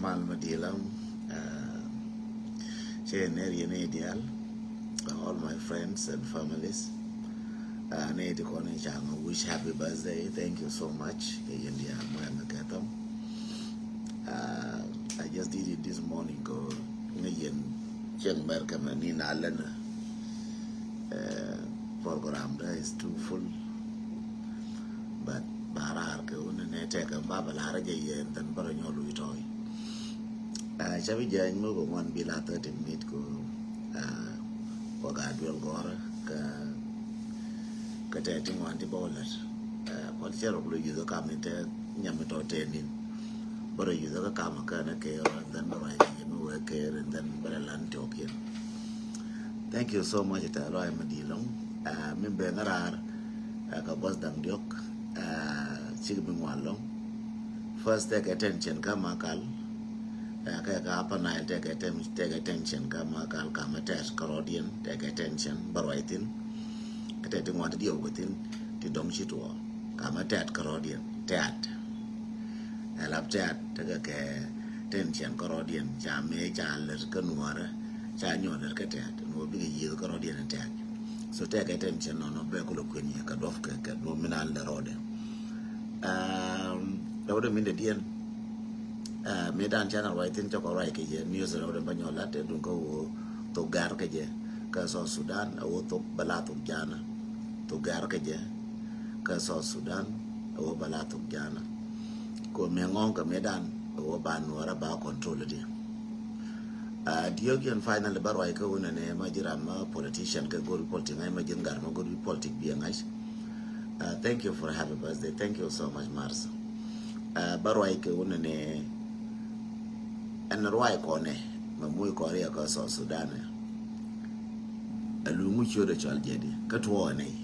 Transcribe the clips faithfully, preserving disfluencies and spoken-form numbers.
Mal ma dilam, uh, cɛ ner yɛ ni dial, uh, all my friends and families. Uh, ni di kɔn in chang wish happy birthday. Thank you so much. Kɛ yɛn dial mo yɛn kɛ thom. Uh, I just did it this morning ko ni yɛn cheng mer kɛ mɛ ni na lena. Uh, program da is too full. But ba raar kɛ wun ni tekɛ ba ba lar jɛ yɛn than bara nyɔl wi tɔy. Ah, ca bi jany mi ko ŋuan bi la thirty minute ko, ah, ko ga duel gɔr ka, ka tɛ ti ŋuan ti ba wala. Ah, ko cɛ rok lo yuzo kam ni tɛ nyam mi tɔ tɛ nin. Bara yuzo ka kam ka na kɛ ro, and then bara yi mi wɛ kɛ, and then bara lan tɔ kɛ. Thank you so much ta lo ay ma di long. Ah, mi be ŋarar, ah, ka bos dang diok, ah, cik bi ŋuan long. First, take attention ka ma kal. Eh, ka ka Upper Nile, take atten-, take attention ka ma kal, ka ma tɛt ka rɔdiɛn, take attention ba ruac thin. Ka tɛt ti ŋuan ti diɛw ka thin ti dɔŋ ci tuɔ. Ka ma tɛt ka rɔdiɛn, tɛt. Ɛ lap tɛt, te ka kɛ attention ka rɔdiɛn, ca me ca lɛr ka nuɔrɛ, ca nyɔ lɛr ka tɛt, nuɔ bikɛ yieth ka rɔdiɛn tɛt. So take attention nɔnɔ bɛ kulɛ kuɛn yɛ ka duɔf kɛ, kɛ duɔf min an lɛ rɔdɛ. Um, dɔwdɛ min dɛ diɛn. Uh, mi dan channel ruac thin chɔkɔ ruac kɛ jɛ, news dɔwdɛ ba nyɔ lat dɛ dun kä wo thok gar kɛ jɛ kä South Sudan, a wo thok bala thok jana. Thok gar kɛ jɛ kä South Sudan, a wo bala thok jana. Ko mi ŋɔŋ kɛ mi dan, a wo ba nuɔra ba control di. Uh, diok yɛn finally ba ruac kä wunɛ ne ma jiram ma politician kɛ gori politic ŋac ma jin gar ma gori politic bi ŋac. Uh, thank you for happy birthday. Thank you so much, Martha. Uh, ba ruac kɛ wunɛ ne ɛn ruac kɔnɛ ma muc kɔn riɛk kä South Sudan. Ɛ luŋu ciöt ɛ cɔl jɛ di kä tuɔɔk ɛ nɛy.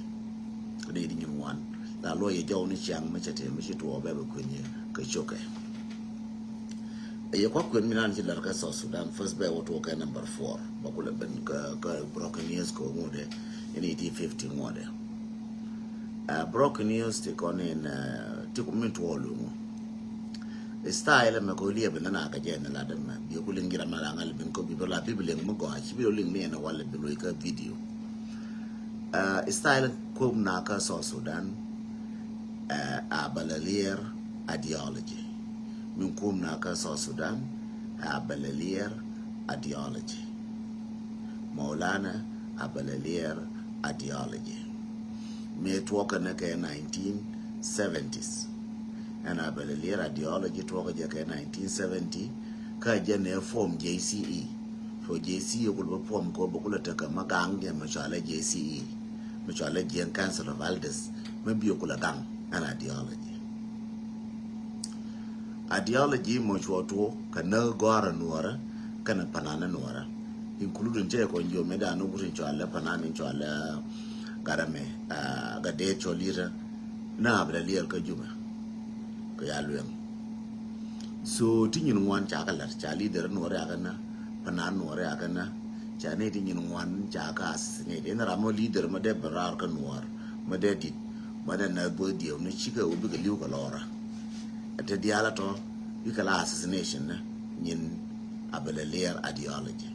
Kä di di nyin wan la luɔc yɛ jɔw ni ciaŋ mi cɛ tɛm mi ci tuɔɔk bɛ bɛ kueny yɛ kä cokɛ. Ɛ yɛ kua kueny mi nan ci lar kä South Sudan first bɛ wä tuɔɔk kɛ number four. Ba kulɛ ben kä, kä broken news kɛ ŋuɔdɛ. Ini ti fifty ŋuɔdɛ. Uh, broken news ti kɔn in, uh, ti ku min tuɔɔk luŋu. Style mɛ ko liep ni na ka jɛ ni la dem mɛ. Bi ku liŋ gira ma la ŋal bin ko bi la bi bi liŋ mi gɔa ci bi liŋ mi ɛn wal bi loy ka video. Uh, style kum na ka South Sudan, uh, a balalier ideology. Min kum na ka South Sudan, a balalier ideology. Maulana a balalier ideology. Mi tuɔkɛ ni kɛ nineteen seventies. Ɛn a balalier ideology tuɔkɛ jɛ kɛ nineteen seventy. Kä jɛ ni form J C E. So J C E kul bä form ko bä kul a tekɛ ma gaŋ jɛ ma cɔalɛ J C E. Ma cɔalɛ Jieng Council of Elders. Ma bi kul a gaŋ ɛn ideology. Ideology mɔ cuɔ tuɔ kɛ näk gɔ̱a̱rä nuɔrä kɛnɛ panan nuɔrä, including cɛ kɔn jiɔ mi dan wut in cɔalɛ panan in cɔalɛ Garɛ mɛ, ah, Gatdet cɔl yirä na abɛ lɛ liɛl kä Jubɛ kɛ ya lueŋ. So ti nyin ŋuan ca kɛ lat, ca leader nuɔrä ya kɛ na, panan nuɔrä ya kɛ na, ca ni ti nyin ŋuan ca kɛ assassinate. In ram mɔ leader mɔ dee ben raar kä nuɔr mɔ dee dit mɔ dee na both dieu ni cikɛ wä bikɛ liu kɛ lɔra. Te diaal a tɔ bikɛ la assassination ni nyin abɛ lɛ liɛl ideology.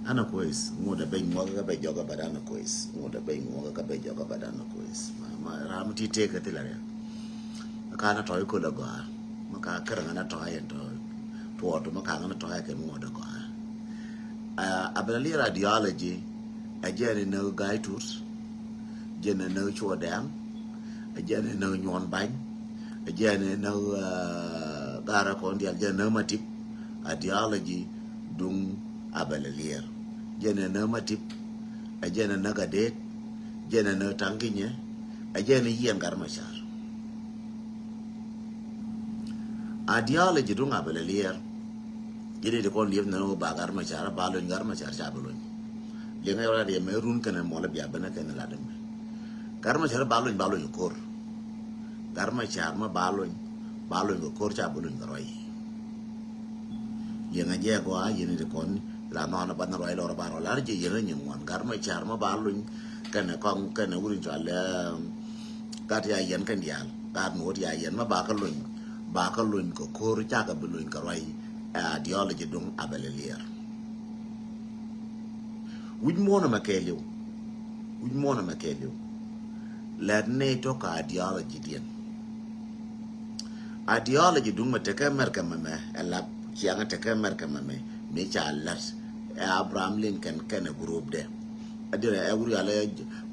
Ana kwes, ŋut a ben ŋuɔk kä bɛ jɔk a bɛ dan a kwes. Ŋut a ben ŋuɔk kä bɛ jɔk a bɛ dan a kwes. Ma, ma ram ti tek a thil a riak. Ka na tɔ i kol a gɔaa. Ma ka kɛrɛ ŋa na tɔ a yɛn tɔ. Tuɔɔtu ma ka ŋa na tɔ a yɛn kɛ ŋuɔt a gɔaa. A bɛ la liɛl ideology. A jɛ ni näk Gai Tut. Jɛ ni näk Cuɔ Dɛŋ. A jɛ ni näk Nyuɔn Bany. A jɛ ni näk, ah, Garɛ kɔn dial jɛ ni näk Matip. Ideology duŋ a bɛ lɛ liɛl. Jɛ ni näk Matip. A jɛ ni näk Gatdet. Jɛ ni näk Taŋ Kinyɛ. A jɛ ni yiɛn Gat Macar. Ideology duŋ a bɛ lɛ liɛl. Jɛ ni ti kɔn liɛp ni ba Gat Macar ba lony, Gat Macar ca bɛ lony. Liɛŋ a yɔr a riɛm mɛ run kɛnɛ mɔlɛ bia ben kɛnɛ la dɛmɛ. Gat Macar ba lony, ba lony kor. Gat Macar ma ba lony, ba lony kɛ kor ca bɛ lony kɛ rɔy. Liɛŋ a jɛ gɔaa yɛn ti kɔn la nɔn a ban rɔy lɔr ba rɔ lar jɛ yɛn a nyin ŋuan. Gat Macar ma ba lony kɛnɛ kɔŋ kɛnɛ wuri cɔal, eh, gat ya yɛn kɛn dial. That ŋot ya yɛn ma ba kä lony, ba kä lony kɛ ko̱r, cakɛ bi lony kɛ ruac, ɛ ideology duŋ a bɛ lɛ liɛr. Wi̱c muɔ̱ɔ̱n ɛmɛ kɛɛliw. Wi̱c muɔ̱ɔ̱n ɛmɛ kɛɛliw. Lɛt ni tɔ̱ kɛ ideology diɛn. Ideology duŋ mɛ tekɛ America mɛmɛ, ɛ lap ciaŋ tekɛ America mɛmɛ, mi ca lat ɛ Abraham Lincoln kɛnɛ group dɛ. Ɛ dirɛ ɛ wuri alɛ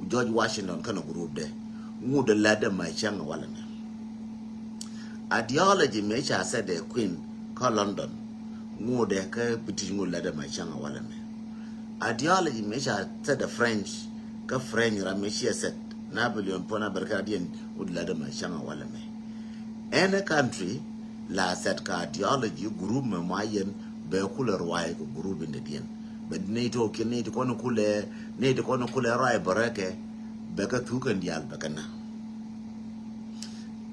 George Washington kɛnɛ group dɛ. Ŋut ɛ lat dɛ mɛ cäŋ ɛ walɛ mɛ. Ideology mëë ca set the Queen kä London, ŋut ɛ kä British ŋut lat dɛ mɛ cäŋ ɛ walɛ mɛ. Ideology mëë ca set the French kä French ram mëë ciɛ set Napoleon Bonaparte kä diɛn ŋut lat dɛ mɛ cäŋ ɛ walɛ mɛ. Any country la set ka ideology group mɛ mɔ a yɛn bɛ kulɛ ruac kɛ group in dɛ diɛn. Bɛ ni tɔ kiɛ ni ti kɔn kulɛ, ni ti kɔn kulɛ ruac bɛ rɛ kɛ, bɛ kɛ thuk kɛn diaal bɛ kɛ na.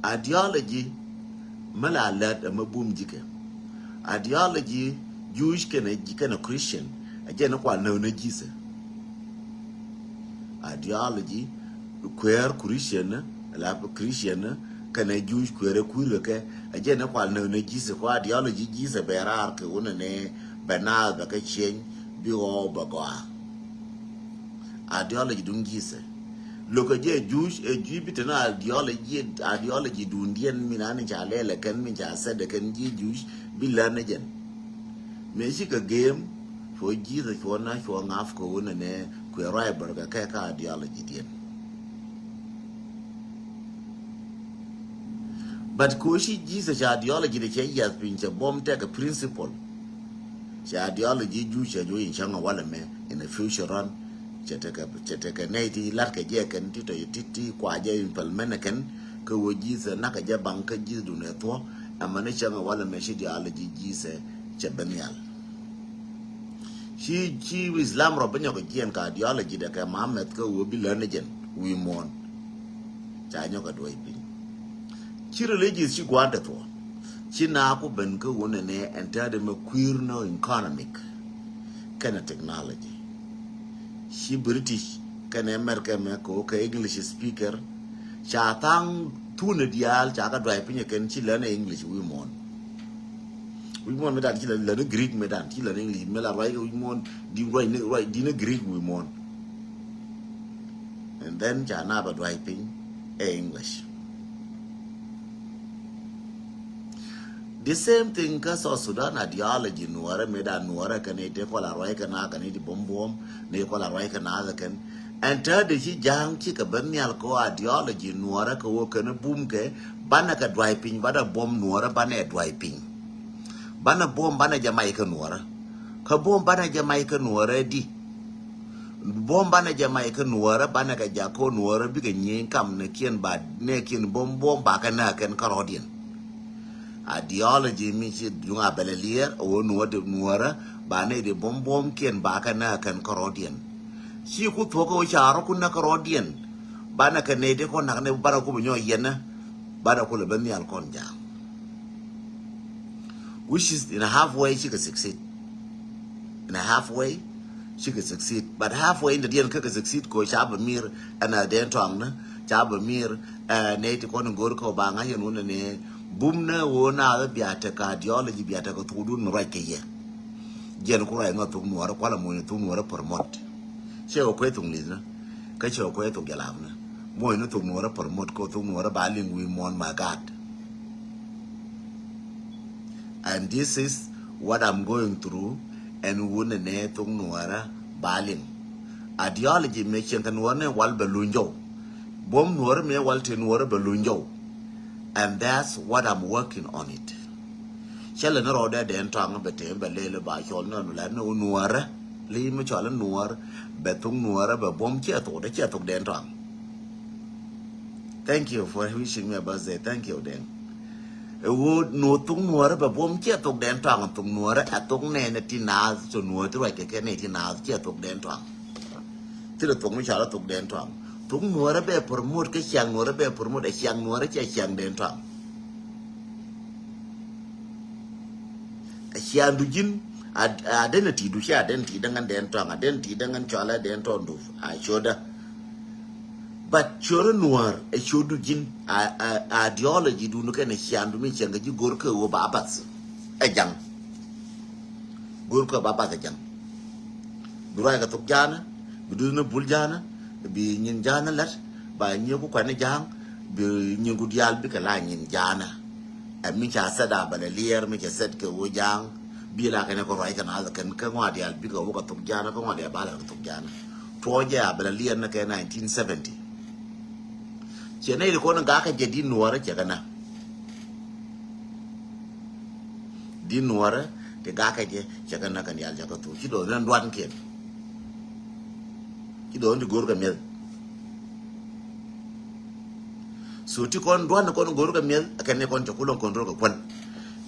Ideology mä la lät ɛ mä bum ji̱ kɛ. Ideology Jewish kɛnɛ, kɛnɛ Christian, ɛ jɛn ɛ kual nä nä Jesus. Ideology kueer Christian, la Christian kɛnɛ Jewish kueer ɛ kui̱r kɛ, ɛ jɛn ɛ kual nä nä Jesus. Kɔ ideology Jesus bɛ raar kɛ wunɛ ni bɛ naath bɛ kɛ cieny bi ɣɔw bɛ gɔaa. Ideology duŋ Jesus. Lokä jɛ Jewish, ɛ Jewish bi te na ideology, ideology duŋ diɛn min ani ca lɛlɛ kɛn, min ca sɛdɛ kɛn ji̱ Jewish bi län ni jɛn. Mëë cikɛ gem, cuɔ Jesus cuɔ na cuɔ ŋa̱f kɛ wunɛ ni kuɛ ruac bärkɛ kɛ kä ideology diɛn. But koci Jesus cɛ ideology de cɛ yiath piny, cɛ buɔm tekɛ principle. Cɛ ideology Jewish cɛ juɔc in cäŋ ɛ walɛ mɛ in a future run. Cɛ tekɛ, cɛ tekɛ nɛy ti latkɛ jɛ kɛn ti tɔ̱ ti, ti kua jɛ implement kɛn. Kä wä Jesus nakɛ jɛ baŋ kä Jesus duŋdɛ thuɔ̱k. Ɛmɛ ni cäŋ ɛ walɛ mɛ ci ideology Jesus cɛ ben nhial. Ci, ci Islam rɔ bi nyɔk jiɛn ka ideology dɛ kɛ Muhammad kä wä bi län ni jɛn wi̱i̱ muɔ̱ɔ̱n. Ca nyɔk a duɔ̱c piny. Ci religious ci gua̱a̱n te thuɔ̱k. Ci naaku ben kä wun ɛnɛ ɛn täätdɛ mɛ kui̱r nɔ economic kɛnɛ technology. Ci British kɛnɛ America mɛ kɛ wä kɛ English speaker. Ca thaŋ thunɛ diaal ca kɛ dua̱c piny ɛ kɛn ci län ɛ English wi̱i̱ muɔ̱ɔ̱n. Wi̱i̱ muɔ̱ɔ̱n mi dan ci län, län Greek mi dan ci län English mi la ruac kɛ wi̱i̱ muɔ̱ɔ̱n di ruac ni, ruac di ni Greek wi̱i̱ muɔ̱ɔ̱n. And then ca na bɛ dua̱c piny ɛ English. The same thing kä South Sudan ideology nuɔrɛ mi dan nuɔrɛ kɛn iti kɔla ruac kɛn a kɛn iti buɔm buɔm ni kɔla ruac kɛn a kɛn. And täätdɛ ci ja̱a̱ŋ cikɛ ben nhial kɛ ideology nuɔrɛ kɛ wä kɛn bum kɛ banɛ kɛ dua̱c piny, banɛ buɔm nuɔrɛ banɛ dua̱c piny. Banɛ buɔm banɛ jɛ mac kä nuɔrɛ. Kä buɔm banɛ jɛ mac kä nuɔrɛ di. Buɔm banɛ jɛ mac kä nuɔrɛ, banɛ kɛ jak kä nuɔrɛ bikɛ nyieny kam nɛ kiɛn ba, nɛ kiɛn buɔm buɔm ba kɛ nä kɛn kärɔɔdiɛn. Ideology mi ci duŋ a bɛlɛ liɛr a wä nuɔrɛ di nuɔrɛ ba nɛ di buɔm buɔm kiɛn ba kɛ nä kɛn kärɔɔdiɛn. Ci ku thuɔk kɛ wä ca rɔ ku nä kärɔɔdiɛn. Banɛ kɛ nɛ di kɔn nak nɛ banɛ ku bi nyɔ yɛn nä. Banɛ ku lɛ ben nhial kɔn ja̱a̱ŋ. Which is in a halfway cikɛ succeed. In a halfway cikɛ succeed. But halfway in the diɛn kɛ kɛ succeed ko ca bɛ mir ɛn a den tɔŋ ni ca bɛ mir ɛ nɛ ti kɔn go̱r kɛ ba ŋa̱c ɛn wun ni bum ni wun a bia tekɛ ideology bia tekɛ thukdun mi ruac kɛ yɛ. Jiɛn ku ruac ŋa thuk nuɔrɛ kualɛ muny thuk nuɔrɛ promote. Cɛ wä kuɛ thuk li̱th ni. Kä cɛ wä kuɛ thuk jalap ni. Muny ni thuk nuɔrɛ promote kɛ thuk nuɔrɛ ba liŋ wi̱i̱ muɔ̱ɔ̱n, my God. And this is what I'm going through. Ɛn wun ni nɛ thuk nuɔrɛ ba liŋ. Ideology mi cieŋ kɛ nuɔrɛ ni wal bɛ luny jɔw. Buɔm nuɔrɛ mi wal ti nuɔrɛ bɛ luny jɔw. And that's what I'm working on it. Cä lɛ ni rɔɔdɛ dɛn tɔaŋ bɛ tëë bɛ lɛl ba cɔl ni lɛ ni nuɔrɛ. Lɛ mi cɔl nuɔr bɛ thuk nuɔrɛ bɛ buɔm ciɛ thuk dɛ ciɛ thuk dɛn tɔaŋ. Thank you for wishing me a birthday. Thank you, Deng. Ɛ woo nuɔ thuk nuɔrɛ bɛ buɔm ciɛ thuk dɛn tɔaŋ, thuk nuɔrɛ ɛ thuk nɛɛnɛ ti naath, so nuɔr ti ruac kɛ kɛ nɛy ti naath ciɛ thuk dɛn tɔaŋ. Thilɛ thuk mi cɔal a thuk dɛn tɔaŋ. Thuk nuɔrɛ bɛ promote kä ciaŋ nuɔrɛ bɛ promote, ɛ ciaŋ nuɔrɛ cɛ ciaŋ dɛn tɔaŋ. Ɛ ciaŋ du ji̱n, a, identity du cɛ identity däŋ ɛn dɛn tɔaŋ, identity däŋ ɛn cɔal a dɛn tɔaŋ du a ciötdä. But ciötdä Nuäär ɛ ciötdu ji̱n, a, a, a ideology dun kɛnɛ ciandu mi cieŋ kɛ ji̱ go̱r kɛ ɣöö ba bath ɛ ja̱ŋ. Go̱r kɛ ba bath ɛ ja̱ŋ. Bi ruac kɛ thok ja̱a̱nä, bi duth ni bul ja̱a̱nä, bi nyin ja̱a̱nä lät, ba nyieku kuɛn ni ja̱a̱ŋ, bi nyinku diaal bikɛ la nyin ja̱a̱nä. Ɛ mi ca set a bɛ lɛ liɛɛr mi cɛ set kɛ ɣöö ja̱a̱ŋ bi la kɛn kɛ ruac kɛ naath kɛn kä ŋɔa diaal bikɛ wä kɛ thok ja̱a̱nä kä ŋɔa diaal ba lɛ kɛ thok ja̱a̱nä. Tuɔɔcɛ a bɛ lɛ liɛɛr ni kɛ nineteen seventy. Ciɛ nɛy ti kɔn gakä jɛ di Nuäärä cɛ kɛ na. Di Nuäärä ti gakä jɛ cɛ kɛ na kɛn diaal cɛ kɛ thok ci do̱n ni duankiɛn. Ci do̱n ti go̱r kɛ mi̱eth. So ti kɔn duan kɔn go̱r kɛ mi̱eth kɛn ni kɔn cɛ kulɔŋ control kɛ kuän.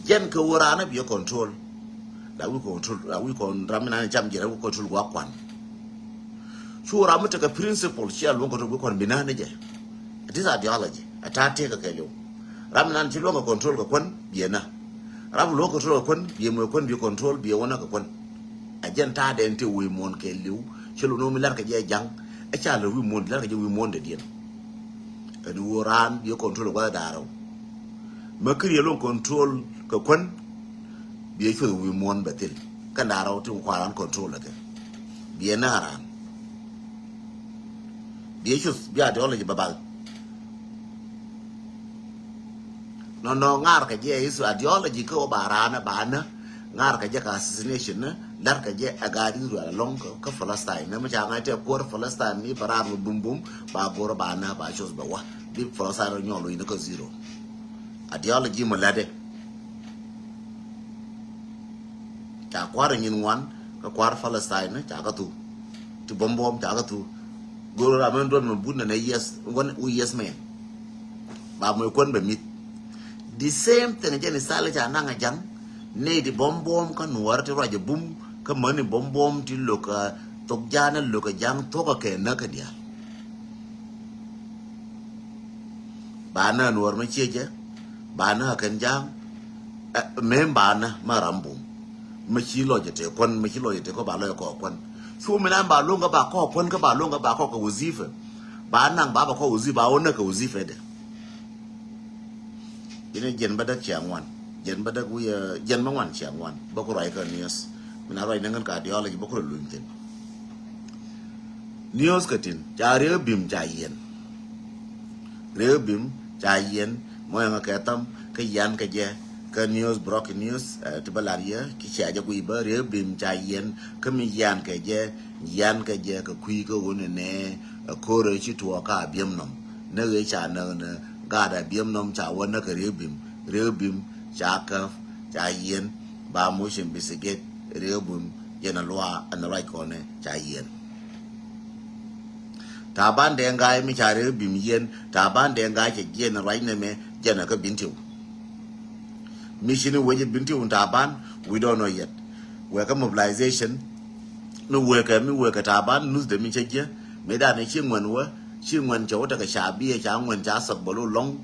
Jɛn kɛ wä raan a biɛ control. La wi̱i̱ control, la wi̱i̱ kɔn ram mi nan cam jɛ la wi̱i̱ control gua̱a̱k kuan. Cu ram mi tekɛ principle cia luɔ̱ŋ kɛ tok bi kɔn bi nä ni jɛ. This ideology a ta̱a̱ tëëk kɛ kɛɛliw. Ram mi nan ci luɔ̱ŋ kɛ control kɛ kuän biɛ nä. Ram luɔ̱ŋ control kɛ kuän biɛ muɔc kuän biɛ control biɛ wä nä kɛ kuän. A jɛn ta̱a̱ dɛn ti wi̱i̱ muɔ̱ɔ̱n kɛɛliw ci luɔ̱ŋ mi la̱r kɛ jɛ ja̱ŋ. Ɛ ca lɛ wi̱i̱ muɔ̱ɔ̱n la̱r kɛ jɛ wi̱i̱ muɔ̱ɔ̱n dɛ diɛn. Ɛn wä raan biɛ control gua̱th da̱a̱r rɛw. Mɛ kiri yɛ luɔ̱ŋ control kɛ kuän. Biɛ cuɔth wi̱i̱ muɔ̱ɔ̱n bɛ thil kɛn da̱a̱r rɛw ti kuaran control kɛ. Biɛ nä raan. Biɛ cuth bi ideology bɛ bal. Nɔnɔ ŋa̱r kɛ jɛ is ideology kä wä ba raan ba nä. Ŋa̱r kɛ jɛ kɛ assassination ni lar kɛ jɛ a gaat Israel alɔŋ kä Palestine ni mi ca ŋa̱c tɛ kuäär Palestine ni ba raar bɛ bum bum ba go̱r ba nä ba cuth bɛ wä bi Palestine nyɔl wi̱i̱ ni kä zero. Ideology mɔ lätdɛ. Ca kua̱r nyin ŋuan kä kua̱r Palestine ca kä thu. Ti bom bom ca kä thu. Go̱r ram mi duɔn mi but nɛ nɛ yes, wun yes mɛ. Ba mɔ kuän bɛ mit. The same thing jɛn Israel ca naŋ a ja̱ŋ. Nɛ ti bom bom kä Nuäär ti ruac a bum kä mäni bom bom ti lo̱k a thok ja̱a̱n lo̱k a ja̱ŋ thok a kɛ näk a diaal. Ba nä Nuäär mi ciecɛ ba nä kɛn ja̱a̱ŋ. Mem ba nä ma ram bum. Mi ci lɔcɛ te kuän mi ci lɔcɛ te kɔ ba lɔcɛ kɔ kuän. Cu mi nan ba luŋ kɛ ba kɔ kuän kɛ ba luŋ kɛ ba kɔ kɛ wazifa. Ba naŋ ba ba kɔ wazifa ba wä nä kɛ wazifa dɛ. Ini jɛn bä däk cia ŋuan jɛn bä däk wi̱i̱ jɛn bä ŋuan cia ŋuan bä ku ruac kä news. Mi na ruac ni ŋän ka ideology bä ku rɔ luny thin. News kä tin ca Riek Bim ca yiɛn. Riek Bim ca yiɛn mɔ yɛn kɛ tham kä yian kɛ jɛ kä news, broken news ti bä lar yɛ ki cia jɛ guiy bä Riek Bim ca yiɛn kä mi yian kɛ jɛ yian kɛ jɛ kɛ kui̱ kä wun nɛ ɛ ko̱rɛ ci tuɔɔk ka Abiemnom. Näk ëë ca näk ni gaat Abiemnom ca wä näk kɛ Riek Bim. Riek Bim ca käp ca yiɛn ba motion bi si gek Riek Bim jɛn a luaa ɛn ruac kɔnɛ ca yiɛn. Taban Deng Gai mi ca Riek Bim yiɛn Taban Deng Gai cɛ jiɛn ruac nɛmɛ jɛn a kä Bentiu. Mi ci ni wec Bentiu Taban, we don't know yet. Wekɛ mobilization mi wekɛ mi wekɛ Taban nuth de mi cɛ jiɛ mi dan ci ŋuɛn wä ci ŋuɛn cɛ wä tekɛ ca biɛ ca ŋuɛn ca thok bä lu lɔŋ.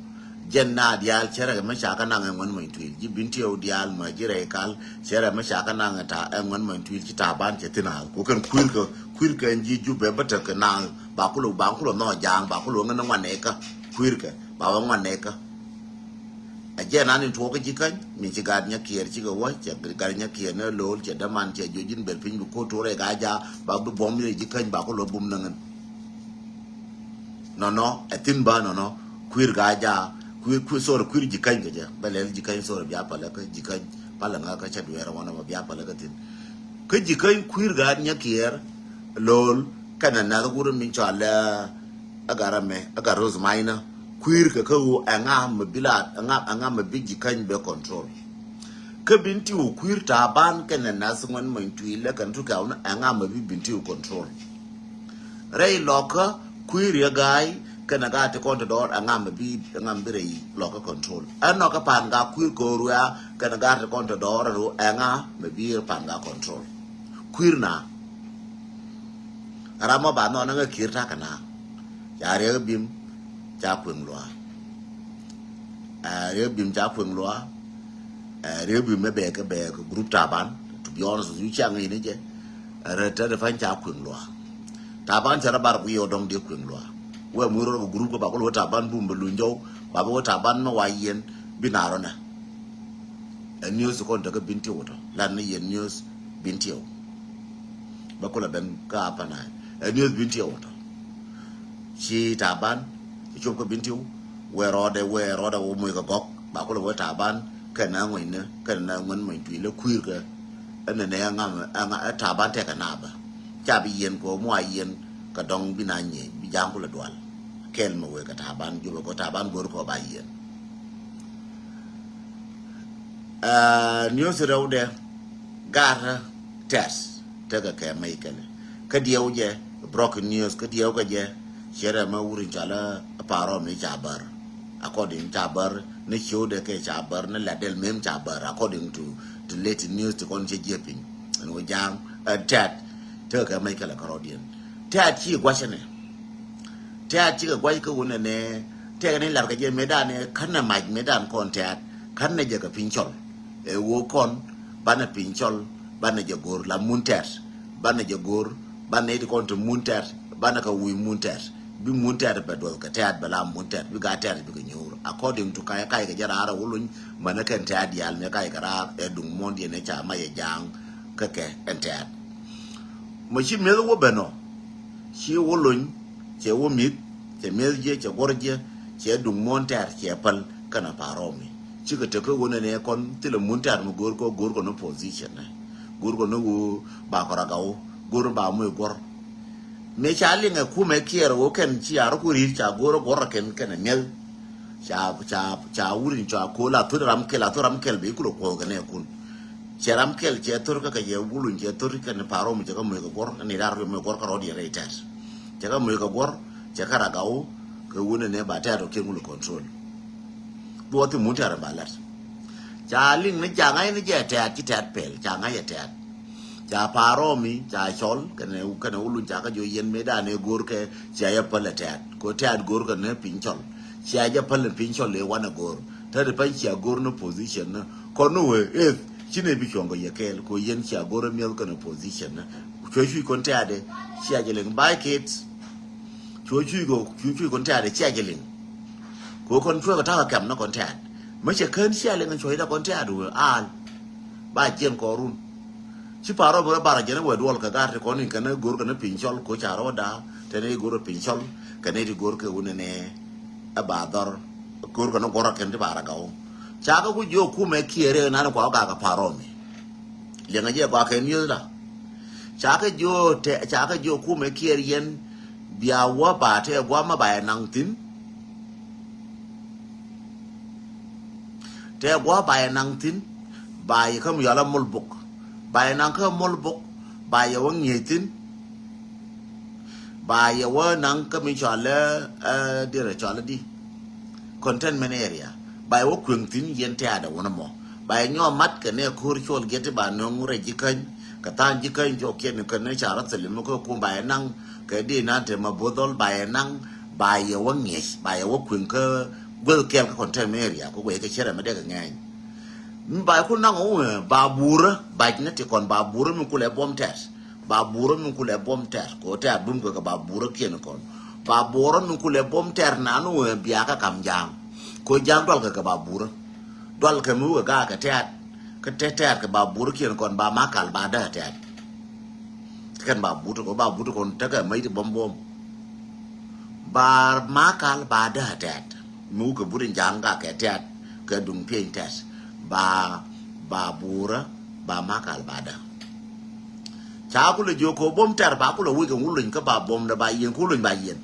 Jɛn na diaal cɛ rɛ mi ca kä naŋ ɛ ŋuɛn mɔny tuil ji̱ Bentiu diaal mɔ ji̱ rɛy kal cɛ rɛ mi ca kä naŋ ɛ ta ɛ ŋuɛn mɔny tuil ci Taban cɛ thin a ku kɛn kui̱r kɛ kui̱r kɛ ji̱ Jubɛ bä tekɛ naŋ ba kulo ba kulo nɔ ja̱a̱ŋ ba kulo ŋän ŋuan nɛ kä kui̱r kɛ ba wä ŋuan nɛ kä. A jɛ nan in tuɔk ji̱ käny mi ci gat nyakiɛɛr cikɛ wä cɛ gat nyakiɛɛr ni lo̱l cɛ däman cɛ juɔc in ber piny bi ko̱ tuɔrɛ ka ja ba bi buɔm ni ji̱ käny ba ku lo̱ bum ni ŋän. Nɔnɔ ɛ thin ba nɔnɔ kui̱r ka ja kui̱r kui̱r sor kui̱r ji̱ käny kɛ jɛ bɛ lɛl ji̱ käny sor bia palä kä ji̱ käny palä ŋä kä cɛ duɛɛr wanɛ ma bia palä kä thin. Kä ji̱ käny kui̱r gat nyakiɛɛr lo̱l kɛnɛ nath wurɛ mi cɔal ɛ gat ram mɛ ɛ gat Rose Maina. Kui̱r kɛ kä ɣöö ɛŋa mɛ bi la ɛŋa ɛŋa mɛ bi ji̱ käny bɛ control. Kä Bentiu kui̱r Taban kɛnɛ nath ŋuɛn mɔny tuil lɛ kɛn tukɛ awni ɛŋa mɛ bi Bentiu control. Rɛy lɔkä kui̱r yɛ ga̱a̱y kɛnɛ gat ti kɔn ti dɔɔr ɛŋa mɛ bi ɛŋa mɛ bi rɛy lɔkä control. Ɛn nɔkɛ pan ga kui̱r kɛ ɣöö ruɛa kɛnɛ gat ti kɔn ti dɔɔr ɛn ɣöö ɛŋa mɛ bi pan ga control. Kui̱r na. Ram mɔ ba nhɔn ŋä ki̱i̱r ta̱kä na. Ca Riek Bim ca kueŋ luaak. Ɛ Riek Bim ca kueŋ luaak. Ɛ Riek Bim mɛ bɛ kɛ bɛ kɛ group Taban. To be honest with you, ca ŋäc ni jɛ. Rɛ tɛ rɛ pa̱ny ca kueŋ luaak. Taban cɛ rɛ bar ku yɛ wä dɔŋ diɛ kueŋ luaak. Wee muc rɔɔdɛ kɛ group kä ba kulɛ wä Taban bum bɛ luny jɔw ba bɛ wä Taban mɛ wa yiɛn bi naar ɔ nɛ. Ɛ news kɔn tekä Bentiu tɔ lan ni yɛn news Bentiu. Bɛ kulɛ ben kä Upper Nile. Ɛ news Bentiu tɔ. Ci Taban ci cop kä Bentiu. Wee rɔɔdɛ wee rɔɔdɛ wä muc kɛ gɔk ba kulɛ wä Taban kɛ na ŋuany ni kɛ na ŋuany muc tuic lɛ kui̱r kɛ. Ɛn nɛ nɛ ɛ ŋam ɛ ŋa ɛ Taban tɛkɛ na bä. Ca bi yiɛn kɛ wä mua yiɛn kɛ dɔŋ bi na nyieny bi ja̱a̱ŋ kulɛ dual. Kɛl mɛ wee kɛ Taban jupɛ kɛ Taban go̱r kɔ ba yiɛn. News rɛwdɛ gat tɛt tekɛ kɛ mɛy kɛlɛ kä diɛw jɛ broken news kä diɛw kɛ jɛ. Cɛ rɛ mɛ wur in cɔalɛ Parɔm in ca bär. According ca bär ni ciw dɛ kɛ ca bär ni lat del mem ca bär according to to latest news ti kɔn cɛ jiɛ piny. Ɛn wä ja̱a̱ŋ ɛ tɛt tekɛ kɛ mɛy kɛlɛ kärɔɔdiɛn. Tɛt ci guacɛ nɛ tɛ̈t cikɛ gua̱c kä wun ɛnɛ tɛ̈k ni lar kɛ jɛ metdan ɛ kän nɛ mac metdan kɔn tɛ̈t kän nɛ jɛ kɛ piny cɔl. Ɛ woo kɔn banɛ piny cɔl banɛ jɛ go̱r la mun tɛ̈t banɛ jɛ go̱r banɛ it kɔn ti mun tɛ̈t banɛ kɛ wi̱i̱ mun tɛ̈t bi mun tɛ̈t bɛ duɔth kɛ tɛ̈t bɛ la mun tɛ̈t bi gaa tɛ̈t bi kɛ nyo̱o̱r according to ka̱c ka̱c kɛ jɛ raar ɛ wä lony mänä kɛn tɛ̈t diaal mëë ka̱c kɛ raar ɛ duŋ muɔ̱n diɛn ɛ ca mac ɛ ja̱a̱ŋ kä kɛ ɛn tɛ̈t. Mɔ ci mi̱eth wä ben ɔ ci wä lony cɛ wä mi̱th cɛ mi̱eth jiɛ cɛ guɔ̱r jiɛ cɛ duŋ muɔ̱n tɛ̈r cɛ päl kɛnɛ Parɔmi. Cikɛ tekä ɣöö nɛnɛ kɔn thilɛ mun tɛ̈r mi go̱o̱r kɔ go̱o̱r kɔ ni position nɛ go̱o̱r kɔ ni ɣöö ba kɔ ragaw go̱o̱r ba muc guɔ̱r. Mëë ca liŋɛ kumɛ kiɛɛr ɣöö kɛn ci a rɔ ku ri̱i̱t ca go̱o̱r guɔ̱r kɛn kɛnɛ mi̱eth. Ca ca ca wut in cua ko̱o̱l a thot ram kɛl a thot ram kɛl bɛ ikulɛ kuɔth kɛ nɛ kun. Cɛ ram kɛl cɛ thor kä kɛ cɛ wuluny cɛ thor kɛ ni Parɔm cɛ kä moc kɛ guɔr ni rar moc guɔr kä rɔɔd yɛ rɛy tɛt. Cɛ kä moc kɛ guɔr cɛ kä ragaw kɛ wun ni ba tɛt ɔ kiɛ wulu control. Duɔth ti mun tɛt ba lɛt. Ca liŋ ni ca ŋa̱c ni jɛ tɛt ci tɛt pɛl ca ŋa̱c yɛ tɛt. Ca Parɔmi ca cɔl kɛnɛ kɛnɛ wuluny ca kä jo yɛn mëë danɛ go̱o̱r kɛ cia yɛ päl ɛ tɛt ko tɛt go̱o̱r kɛnɛ piny cɔl. Cia jɛ päl ɛ piny cɔl ɛ wanɛ go̱o̱r. Tɛt pany cia go̱r ni position ni kɔn ni wee eth ci ni bi cuɔ̱ŋ kɛ yɛ kɛɛl ko yɛn cia go̱r ni miɛth kɛn ni position ni. Cuɛ cuc kɔn tɛ̈dɛ cia jɛ liŋ bai kit. Cuɛ cuc kɔ cuɛ cuc kɔn tɛ̈dɛ cia jɛ liŋ. Ko kɔn cuɛ kɛ ta̱k kɛ kɛm ni kɔn tɛ̈d mi cɛ kän cia liŋ cuɛ ita kɔn tɛ̈d wee al. Ba jiɛn kɔrun. Ci Parɔm rɔ bar jɛn wee duɔl kɛ gar ti kɔn in kɛn go̱r kɛn piny cɔl ko ca rɔ da tɛn i̱ go̱r piny cɔl kɛn i̱ ti go̱r kɛ wun ni. Ɛ ba dhɔr go̱r kɛn guɔrɔ kɛn ti ba ragaw. Ca kɛ ku jiö kumɛ kiɛɛr ɛ nan kua gak kɛ Parɔmi. Liɛŋɛ jɛ gua kɛ niöth la. Ca kɛ jiö tɛ ca kɛ jiö kumɛ kiɛɛr yɛn bia wä ba tɛ gua ma ba yɛ naŋ thi̱n. Tɛ gua ba yɛ naŋ thi̱n ba yɛ kä mi yɔl a mol bok. Ba yɛ naŋ kä mol bok ba yɛ wä ŋi̱eec thi̱n. Ba yɛ wä naŋ kä mi cɔalɛ ɛ dirɛ cɔalɛ di. Containment area ba yɛ wä kueŋ thi̱n yɛn tɛ̈dɛ wun ɛmɔ. Ba yɛ nyɔɔ mat kɛ nɛ ko̱r cuɔl giɛt ti ba nöŋ rɛc ji̱ käny kɛ tha̱a̱ŋ ji̱ käny jɔk kiɛn kɛ nɛ ca rɔ thil mi kä kum ba yɛ naŋ kɛ di nan te ma bo̱th dhɔl ba yɛ naŋ. Ba yɛ wä ŋiɛc ba yɛ wä kueŋ kä gueth kɛl kä containment area kä guɛc kä cärɛ mi dee kɛ ŋɛɛny. Mi ba yɛ kul naŋ wä ba burä bac ni ti kɔn ba burä mi kulɛ buɔm tɛt. Ba burä mi kulɛ buɔm tɛr ko tɛr bum kɛ kɛ ba burä kiɛn kɔn. Ba burä mi kulɛ buɔm tɛr nan wee bia kä kam ja̱a̱ŋ. Ko ja̱a̱ŋ dual kɛ kɛ ba burä. Dual kɛ mi wee gaa kɛ tɛr kä tɛ tɛr kɛ ba burä kiɛn kɔn ba ma kal ba dä tɛr. Kɛn ba burä ko ba burä kɔn tekɛ mec ti buɔm buɔm. Ba ma kal ba dä tɛr. Mi wee kɛ burä ja̱a̱ŋ gaa kɛ tɛr kɛ duŋ pieny tɛr. Ba ba burä ba ma kal ba dä. Ca kulɛ jiök kɛ buɔ̱m tɛr ba kulɛ wec kɛ wuluny kä ba buɔ̱m dɛ ba yiɛn ku wuluny ba yiɛn.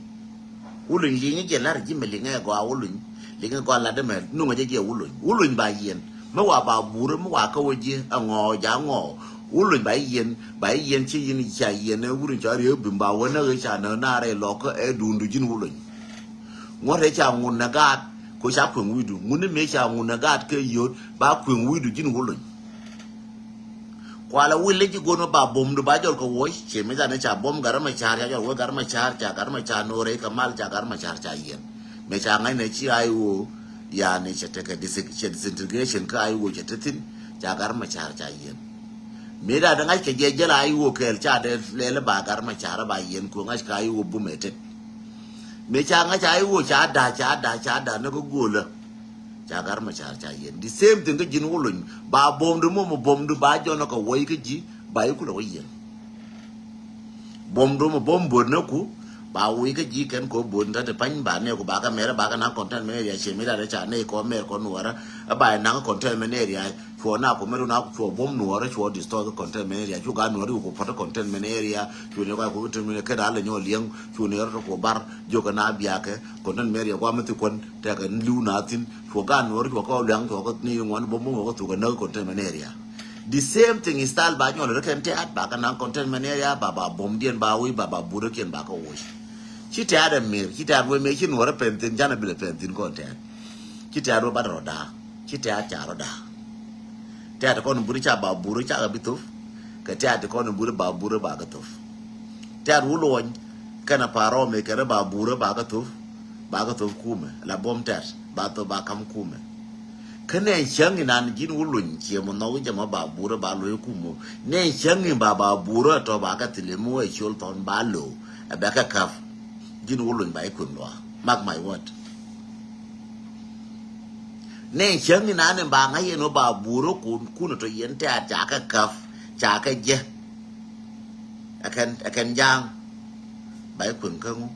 Wuluny liŋi jɛ lar ji̱ mɛ liŋɛ gɔaa wuluny liŋɛ gɔaa lat dɛ mɛ nuŋɛ jɛ jɛ wuluny wuluny ba yiɛn. Mi wa ba burä mi wa kä wä ji̱ ɛ ŋɔɔ ja ŋɔɔ. Wuluny ba yiɛn ba yiɛn ci yi̱n ca yiɛn ɛ wuluny ca riee bim ba wä näk ca nä naar ɛ lɔk kä ɛ duundu ji̱n wuluny. Ŋuɔ̱t ɛ ca ŋun nɛ gaat ko ca kueŋ wi̱i̱du ŋun ni mëë ca ŋun nɛ gaat kɛ yio̱o̱t ba kueŋ wi̱i̱du ji̱n wuluny. Kualɛ wil lɛ ji̱ go̱n wä ba bomdu ba jɔl kɛ wuɔc. Ciɛ mi dhan ca bom Gat Macar ca jɔl wee Gat Macar ca Gat Macar no̱o̱rɛ kɛ mal ca Gat Macar ca yiɛn. Mëë ca ŋa̱cnɛ ci ay ɣöö yani cɛ tekɛ cɛ disintegration kä ay ɣöö cɛ te thi̱n ca Gat Macar ca yiɛn. Mëë dhan ŋa̱c kɛ jɛ jäl ay ɣöö kɛɛl ca dee lɛl ba Gat Macar ba yiɛn kuɛ ŋa̱c kɛ ay ɣöö bum ɛ tet. Mëë ca ŋa̱c ca i̱ ɣöö ca da̱a̱, ca da̱a̱, ca da̱a̱ ni kä göölä. Ca Gat Macar ca yiɛn. The same thing kä ji̱n Wuluny. Ba buɔ̱mdu mɔ, mɔ buɔ̱mdu ba jɔn kä wäi kä ji̱, ba i̱ kulɛ wä yiɛn. Buɔ̱mdu mɔ buɔ̱m buɔ̱t ni ku, ba wäi kä ji̱ kɛn kɔ buɔ̱t ni ta̱t ti pa̱ny ba nɛɛku ba kä mɛr ba kä naŋ containment area, ciɛ mi da̱t ca nɛy kɔ mɛr kɔ Nuɔrä. Ba naŋ containment area. Cuɔ na ku mɛr na ku cuɔ buɔ̱m Nuɔrä, cuɔ destroy kä containment area. Cu gaat Nuɔrä ku puɔt containment area. Cu ni kɔc ku containment area kɛ da̱a̱ lɛ nyɔ liɛŋ. Cu ni rɔ ku bar jiök kɛ na biakɛ containment area. Guam mi thi kuän tɛkɛ li̱w na thi̱n. Cuɔ gaat Nuɔrä cuɔ kɛ liɛŋ, cuɔ kɛ ni ŋuan buɔ̱m buɔ̱m kɛ thuk kɛ näk containment area. The same thing is style ba nyɔl rɛ kɛn tɛ̈t ba kɛ naŋ containment area, ba ba buɔ̱mdiɛn ba wi̱c, ba ba burä kiɛn ba kɛ woc. Ci tɛ̈t ɛ mir, ci tɛ̈t wee mëë ci Nuɔrä pɛn thi̱n, canɛ bilɛ pɛn thi̱n kɔn tɛ̈t. Ci tɛ̈t wee ba rɔ da̱a̱, ci tɛ̈t ca rɔ da̱a̱. Tɛ̈t kɔn burä ca ba burä ca kɛ bi thop, kɛ tɛ̈t kɔn burä ba burä ba kɛ thop. Tɛ̈t Wuluny kɛnɛ Parɔmi kɛnɛ ba burä ba kɛ thop, ba kɛ thop kumɛ, la buɔ̱m tɛ̈t ba thop ba ka̱m kumɛ. Kä nɛ cäŋ inan ji̱n Wuluny ciɛ mɔ nhɔk i̱ jɛ mɔ ba burä ba lo̱c kumɔ. Nɛ cäŋ in ba ba burä tɔ ba kɛ thili mi wee col thɔn ba lo̱. Ɛ bɛ kɛ käp. Ji̱n Wuluny ba i̱ kui̱n luaak. Mark my word. Nɛ cäŋ inan in ba ŋa̱c yɛn wä ba burä kun, kun tɔ yɛn tɛ̈t ca kɛ käp, ca kɛ jɛ. Ɛ kɛn, ɛ kɛn ja̱a̱ŋ. Ba i̱ kueŋ kä ŋu?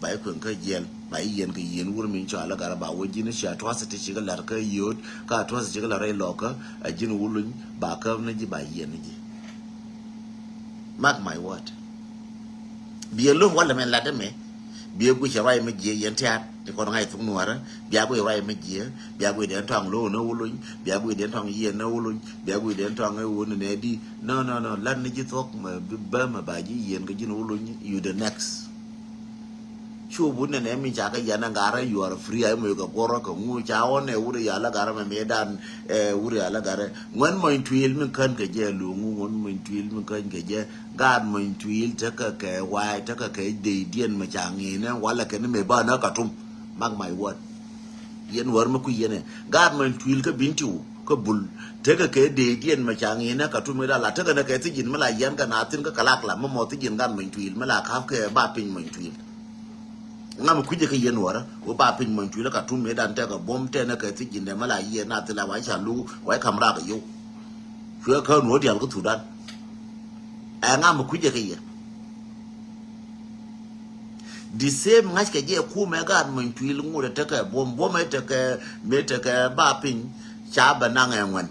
Ba i̱ kueŋ kä jiɛl. Ba i̱ yiɛn kɛ yiɛn wur min cɔal i̱ Gat, ba wä ji̱n i̱ ci atrocity ci kɛ la̱r kä yio̱o̱t, kä atrocity ci kɛ la̱r rɛy lɔkä, ɛ ji̱n Wuluny ba käp ni ji̱, ba yiɛn ni ji̱. Mark my word. Biɛ lo̱ŋ walɛ mɛ latdä mɛ. Biɛ guic ruac mi jiɛ yɛn tɛ̈t ti kɔn ŋa̱c thuk Nuɔrä. Bia guic ruac mi jiɛ. Bia guic dee tɔaŋ lo̱o̱n ɛ Wuluny. Bia guic dee tɔaŋ yiɛn ɛ Wuluny. Bia guic dee tɔaŋ ɛ wun nɛ di. No, no, no. Lat ni ji̱ thuɔ̱k mɛ bi bä mɛ ba ji̱ yiɛn kɛ ji̱n Wuluny. You the next. Cu wun nɛ nɛ mi ca kɛ yɛn ɛ Gat rɛ, you are free. Ay mɛ kɛ guɔrä kɛ ŋu ca ɣɔn ɛ wur ɛ yal ɛ Gat rɛ mɛ mi dan ɛ wur ɛ yal ɛ Gat rɛ. Ŋuɛn mɔny tuil mi kän kɛ jɛ lo̱o̱ŋ ŋu, ŋuɛn mɔny tuil mi kän kɛ jɛ. Gaat mɔny tuil tekɛ kɛ wa̱a̱, tekɛ kɛ dee diɛn mɛ ca ŋi̱i̱nɛ walɛ kɛn mɛ bä nä Katum. Mark my word. Yɛn wär mi kui̱ yɛn ɛ. Gaat mɔny tuil kä Bintiu kä Bul tekɛ kɛ dee diɛn mɛ ca ŋi̱i̱nɛ Katum mi dala tekɛ nɛ kɛ thi̱ji̱n mi la yɛn kɛ na thi̱n kä Kalak la mi mɔ thi̱ji̱n gaat mɔny tuil mi la ka̱p kɛ ba piny mɔny tuil. Ŋa mi kui̱cɛ kɛ yɛn wärä wä ba piny mɔny tuil kä Katum mi dan tekɛ buɔ̱m tɛnɛ kɛ thi̱ji̱n dɛ mi la yɛn na thil a wa̱i̱ ca luk wa̱i̱ kam rak kɛ yow. Cuɛ kä nuɔ dial kä Thudan. Ɛ ŋa mi kui̱cɛ kɛ yɛ. The same ŋa̱ckɛ jɛ kumɛ gaat mɔny tuil ŋut ɛ tekɛ buɔ̱m, buɔ̱m ɛ tekɛ, mëë tekɛ ba piny ca bɛ naŋ ɛ ŋuɛn.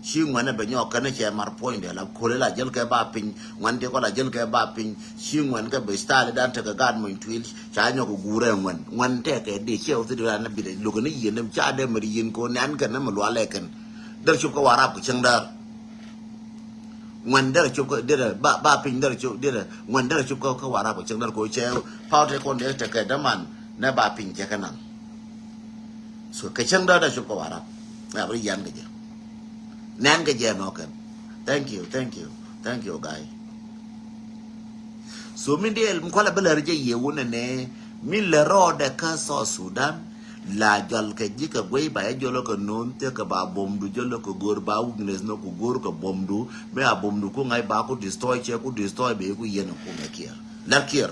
Ci ŋuɛn ɛ bɛ nyɔk kɛn cɛ mar puɔ̱nydɛ la kolɛ la jäl kɛ ba piny, ŋuɛn ti kɔ la jäl kɛ ba piny. Ci ŋuɛn kɛ bɛ style dan tekɛ gaat mɔny tuil ca nyɔk kɛ guur ɛ ŋuɛn. Ŋuɛn tekɛ dee ciɛ wä thi dee la na bit ɛ lokä ni yieen ca dee mɛr yieen ko nɛn kɛn ni mi lualɛ kɛn. Dee cop kɛ Warap kɛ cäŋ däär. Ŋuɛn derɛ cop kä derɛ ba, ba piny derɛ cop derɛ ŋuɛn derɛ cop kä, kä Warap kɛ cäŋ derɛ ko cɛ pawtɛ kɔn derɛ tekɛ däman nɛ ba piny cɛ kɛ naŋ. So kɛ cäŋ derɛ derɛ cop kä Warap. Ŋa bri yan kɛ jɛ. Nɛn kɛ jɛ mɔ kɛn. Thank you, thank you, thank you guy. So min diɛl mi kualɛ bi lär jɛ yɛ wunɛ nɛ min lɛ rɔɔdɛ kä South Sudan. La jɔl kɛ ji̱ kɛ guey ba yɛ jɔl kɛ no̱o̱n thiek kɛ ba bomdu jɔl kɛ go̱o̱r ba weakness nɔ kɛ go̱o̱r kɛ bomdu. Mi a bomdu ku ŋa̱c ba ku destroy cɛ ku destroy bɛ ku yɛn ku mɛ kiɛr. Lɛr kiɛr.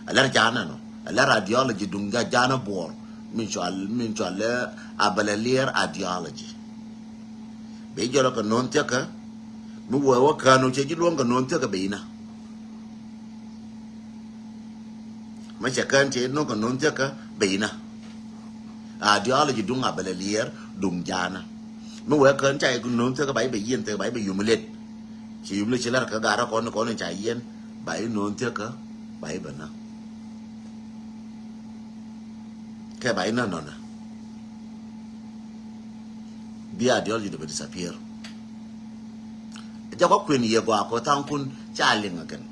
A lɛr janɛ nɔ. A lɛr ideology duŋ ja janɛ buɔr. Min cɔal, min cɔal a bɛlɛ liɛr ideology. Bɛ jɔl kɛ no̱o̱n thiek kɛ. Mi wee wä kään wä cɛ ji̱ luɔ̱ŋ kɛ no̱o̱n thiek kɛ bɛ inä. Mɛ cɛ kään cɛ no̱o̱ŋ kɛ no̱o̱ŋ thiäkä bɛ inä. A ideology duŋ a bɛ lɛ liɛɛr duŋ jaanä. Mi wee kään ca no̱o̱ŋ thiäkä ba i̱ bɛ yiɛn thiäkä ba i̱ bɛ yum lɛt. Ci yum lɛt ci lär kä gaat rä kɔn kɔn ca yiɛn ba i̱ no̱o̱ŋ thiäkä ba i̱ bɛ nä. Kɛ ba inä nɔnä. Bi ideology dɔ bɛ disappear. Jɛ kɔ kuën yɛ gɔaa kɔ thaŋ kun ca liŋ a kɛn.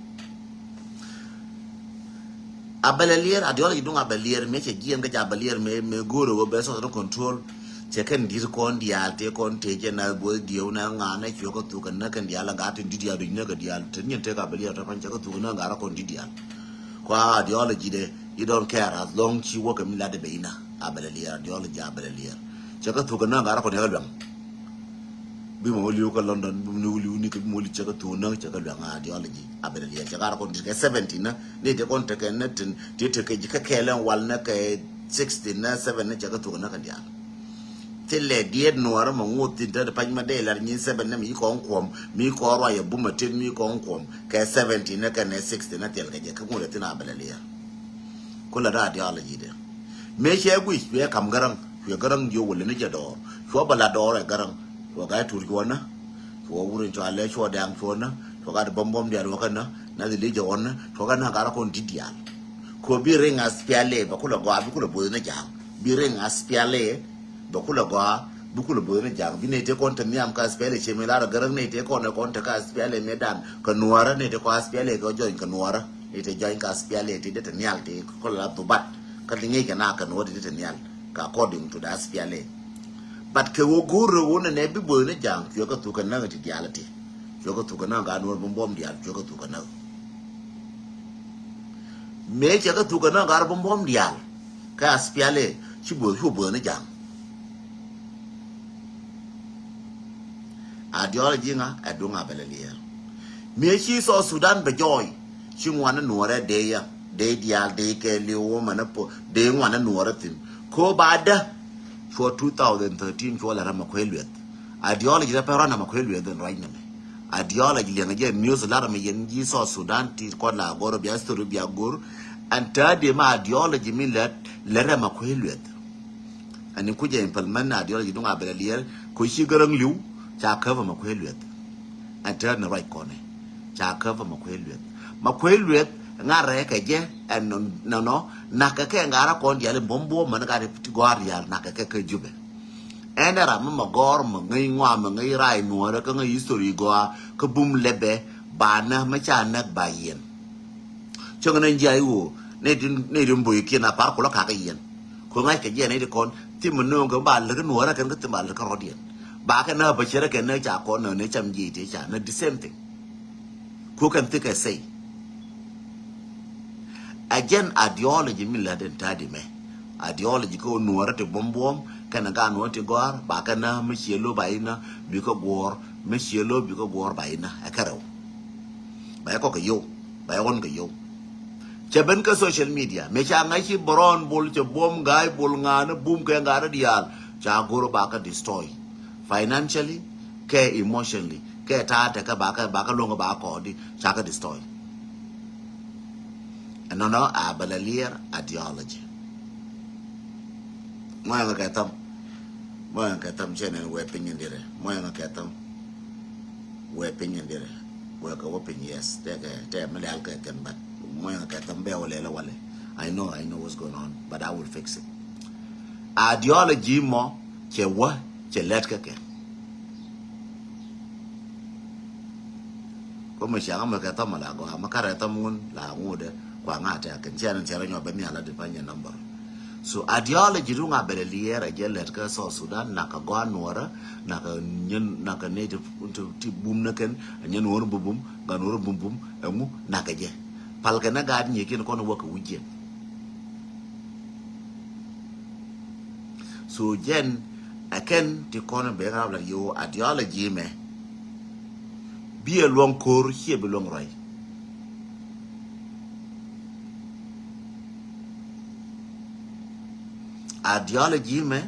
A bɛlɛ liɛr, ideology duŋ a bɛ liɛr, mëë cɛ jiɛn kä ca bɛ liɛr, mëë, mëë go̱o̱rɛ wä bɛ sɔth ni control. Cɛ kɛn di̱t kɔn diaal, tëë kɔn tëë jɛ na guäth diɛw na ŋa̱a̱n na cuɛ kä thuk kɛn na kɛn diaal a gat tin di̱t diaal duc na kɛ diaal, tin nyin tëë ka bɛ liɛr tɔ pan cɛ kä thuk na gat kɔn di̱t diaal. Kua ideology de, you don't care as long ci wä kɛ mi lat de bɛ inä. A bɛlɛ liɛr, ideology a bɛlɛ liɛr. Cɛ kä thuk kɛn na gat kɔn yɛ kɛ luɛŋ. Bi mɔ liu kä London, bi mɔ liu ni kɛ, bi mɔ liu cɛ kɛ thuk näk, cɛ kɛ luɛŋ ideology. A bɛ liɛl cɛ kɛ rɔ kɔn ti kɛ seventy nä, ni ti kɔn tekɛ nä tin ti tekɛ ji̱ kɛ kɛɛl ɛn wal nä kɛ sixty nä, seven nä cɛ kɛ thuk nä kɛ diaal. Ti lɛ diet nuɔrä mɛ ŋuth tin te pany ma dee lar nyin seven nä mi kɔn kuɔm, mi kɔn ruac ɛ bum ɛ tet mi kɔn kuɔm kɛ seventy nä kɛ nɛ sixty nä thil kɛ jɛ kɛ ŋuth ɛ thin a bɛ liɛl. Kulɛ da ideology de. Mëë cɛ guic cuɛ kam Gäräŋ, cuɛ Gäräŋ jiö wä leni jɛ dɔɔr. Cuɔ bɛ la dɔɔr ɛ Gäräŋ. Cuɔ Gai Tur cuɔ nä. Cuɔ Wur in cua lɛ cuɔ Dɛŋ cuɔ nä. Cuɔ Gat Bɔm Bɔm diaal wä kä nä. Na dhi li jɛ wä nä. Cuɔ kä nä gat kɔn di̱t diaal. Kɔ bi riŋ a SPLA bɛ kulɛ gɔaa bi kulɛ bo̱o̱th ni ja̱a̱ŋ. Bi riŋ a SPLA bɛ kulɛ gɔaa bi kulɛ bo̱o̱th ni ja̱a̱ŋ. Bi nɛy tëë kɔn te nhiam kä SPLA cɛ mi lar Gäräŋ nɛy tëë kɔn ɛ kɔn te kä SPLA mëë dan kɛ nuɔɔrä nɛy tëë kɔn SPLA kɛ jɔny kɛ nuɔɔrä. Nɛy tëë jɔny kä SPLA ti dee te nhial ti kɔn la dhubat. Kä ti ŋi̱i̱c kɛ na kɛ nuɔɔrä ti dee te nhial kɛ according to the SPLA. But kɛ wä go̱o̱r rɛ wä nɛ nɛ bi bo̱o̱th ni ja̱a̱ŋ cuɛ kɛ thuk kɛ näk ti diaal ti. Cuɛ kɛ thuk kɛ näk gat nuɔɔrä bumbom diaal cuɛ kɛ thuk kɛ näk. Mëë cɛ kɛ thuk kɛ näk gat bumbom diaal. Kä SPLA ci bo̱o̱th cu bo̱o̱th ni ja̱a̱ŋ. Ideology ŋa ɛ duŋ a bɛ lɛ liɛɛr. Mëë ci South Sudan bɛ jɔɔy ci ŋuan ni nuɔrɛ dee ya dee diaal dee kɛ liw wä mɛ ni po dee ŋuan ni nuɔrɛ thin. Ko ba dä cuɔ two thousand thirteen cuɔ lɛ rɛ mɛ kuɛ lueth. Ideology rɛ pɛ rɔn na mɛ kuɛ lueth in ruac nɛ mɛ. Ideology liɛŋ jɛ news lar mɛ yɛn ji̱ South Sudan ti kɔn la gor bia story bia gor. And tadi mɛ ideology mi lɛ lɛ rɛ mɛ kuɛ lueth. Ani kucɛ implement ideology duŋ a bɛ lɛ liɛɛr ko ci Gäräŋ liw ca käp a mɛ kuɛ lueth. And tadi ni ruac kɔnɛ ca käp a mɛ kuɛ lueth. Mɛ kuɛ lueth ŋa̱rɛ kɛ jɛ ɛn nɔnɔ nakɛ kɛ ŋa̱rɛ kɔn diaal in buɔm buɔm mɛ ni gat ti gɔaa diaal nakɛ kɛ kɛ Jubɛ. Ɛn ɛ ram mi mɛ gɔr mɛ ŋäc ŋuam mɛ ŋäc ray nuɔrä kä ŋäc history gɔaa kä bum lɛbɛ ba nä mɛ ca näk ba yɛn. Cäŋ nɛ jiay ɣöö nɛ din nɛ din boy kiɛn a par kulä kakä yɛn. Ko ŋa̱c kɛ jiɛn nɛ di kɔn thim mɛ nööŋ kɛ ba lek nuɔrä kɛn kä thim ba lek kä rɔ̱diɛn. Ba kɛ nä bä cɛ rɛ kɛn nɛ ca kɔn nä nɛ cam jiy ti ca nä the same thing. Ko kɛn thikɛ say. A jɛn ideology mi lät in ta̱a̱ di mɛ. Ideology kä nuɔrä ti buɔm buɔm kɛn a gaat nuɔrä ti gɔ̱a̱r ba kɛ nä mi ciɛ lo̱ ba inä bi kä guɔ̱ɔ̱r mi ciɛ lo̱ bi kä guɔ̱ɔ̱r ba inä ɛ kɛ rɛw. Ba yɛ kɔk kɛ yow ba yɛ ɣɔn kɛ yow. Cɛ ben kä social media mëë ca ŋa̱c ci bärɔn bol cɛ buɔm ga̱a̱c bol ŋa̱a̱n bum kɛ ŋa̱a̱n diaal ca go̱r ba kä destroy. Financially kɛ emotionally kɛ ta̱a̱ tekɛ ba kä ba kä lo̱ŋ ba kɔɔdi ca kä destroy. Ɛnɔnɔ a bɛ lɛ liɛɛr ideology. Mɔyɛ ŋa kɛ tham. Mɔyɛ ŋa kɛ tham cɛ nɛn wɛ piny in dirɛ mɔyɛ ŋa kɛ tham. Wɛ piny in dirɛ wɛ kɛ wä piny yes tɛkɛ tɛ mi lɛl kɛ kɛn bat. Mɔyɛ ŋa kɛ tham bɛ wä lɛl walɛ. I know, I know what's going on but I will fix it. Ideology mɔ cɛ wä cɛ lɛt kɛ kɛ. Ko mɛ ciaŋ mɛ kɛ thɔm la gɔaa mɛ karɛ thɔm ŋun la ŋudɛ kua ŋa tɛ kɛn cian in cian nyɔ bɛ ni ala di panyɛ number. So ideology ru ŋa bɛ lɛ liɛɛr a jɛ lɛt kä South Sudan na ka gɔaa nuɔrä na ka nyɛn na ka ne ti ti bum na kɛn a nyɛn nuɔrä bum bum ga nuɔrä bum bum ɛŋu na ka jɛ pal kɛn na gaat nyɛ kiɛn kɔn wä kɛ wi̱c jɛ. So jɛn ɛ kɛn ti kɔn ben rap la yo ideology mɛ. Bi ɛ luɔŋ ko̱r ciɛ bi luɔŋ ruac. Ideology mɛ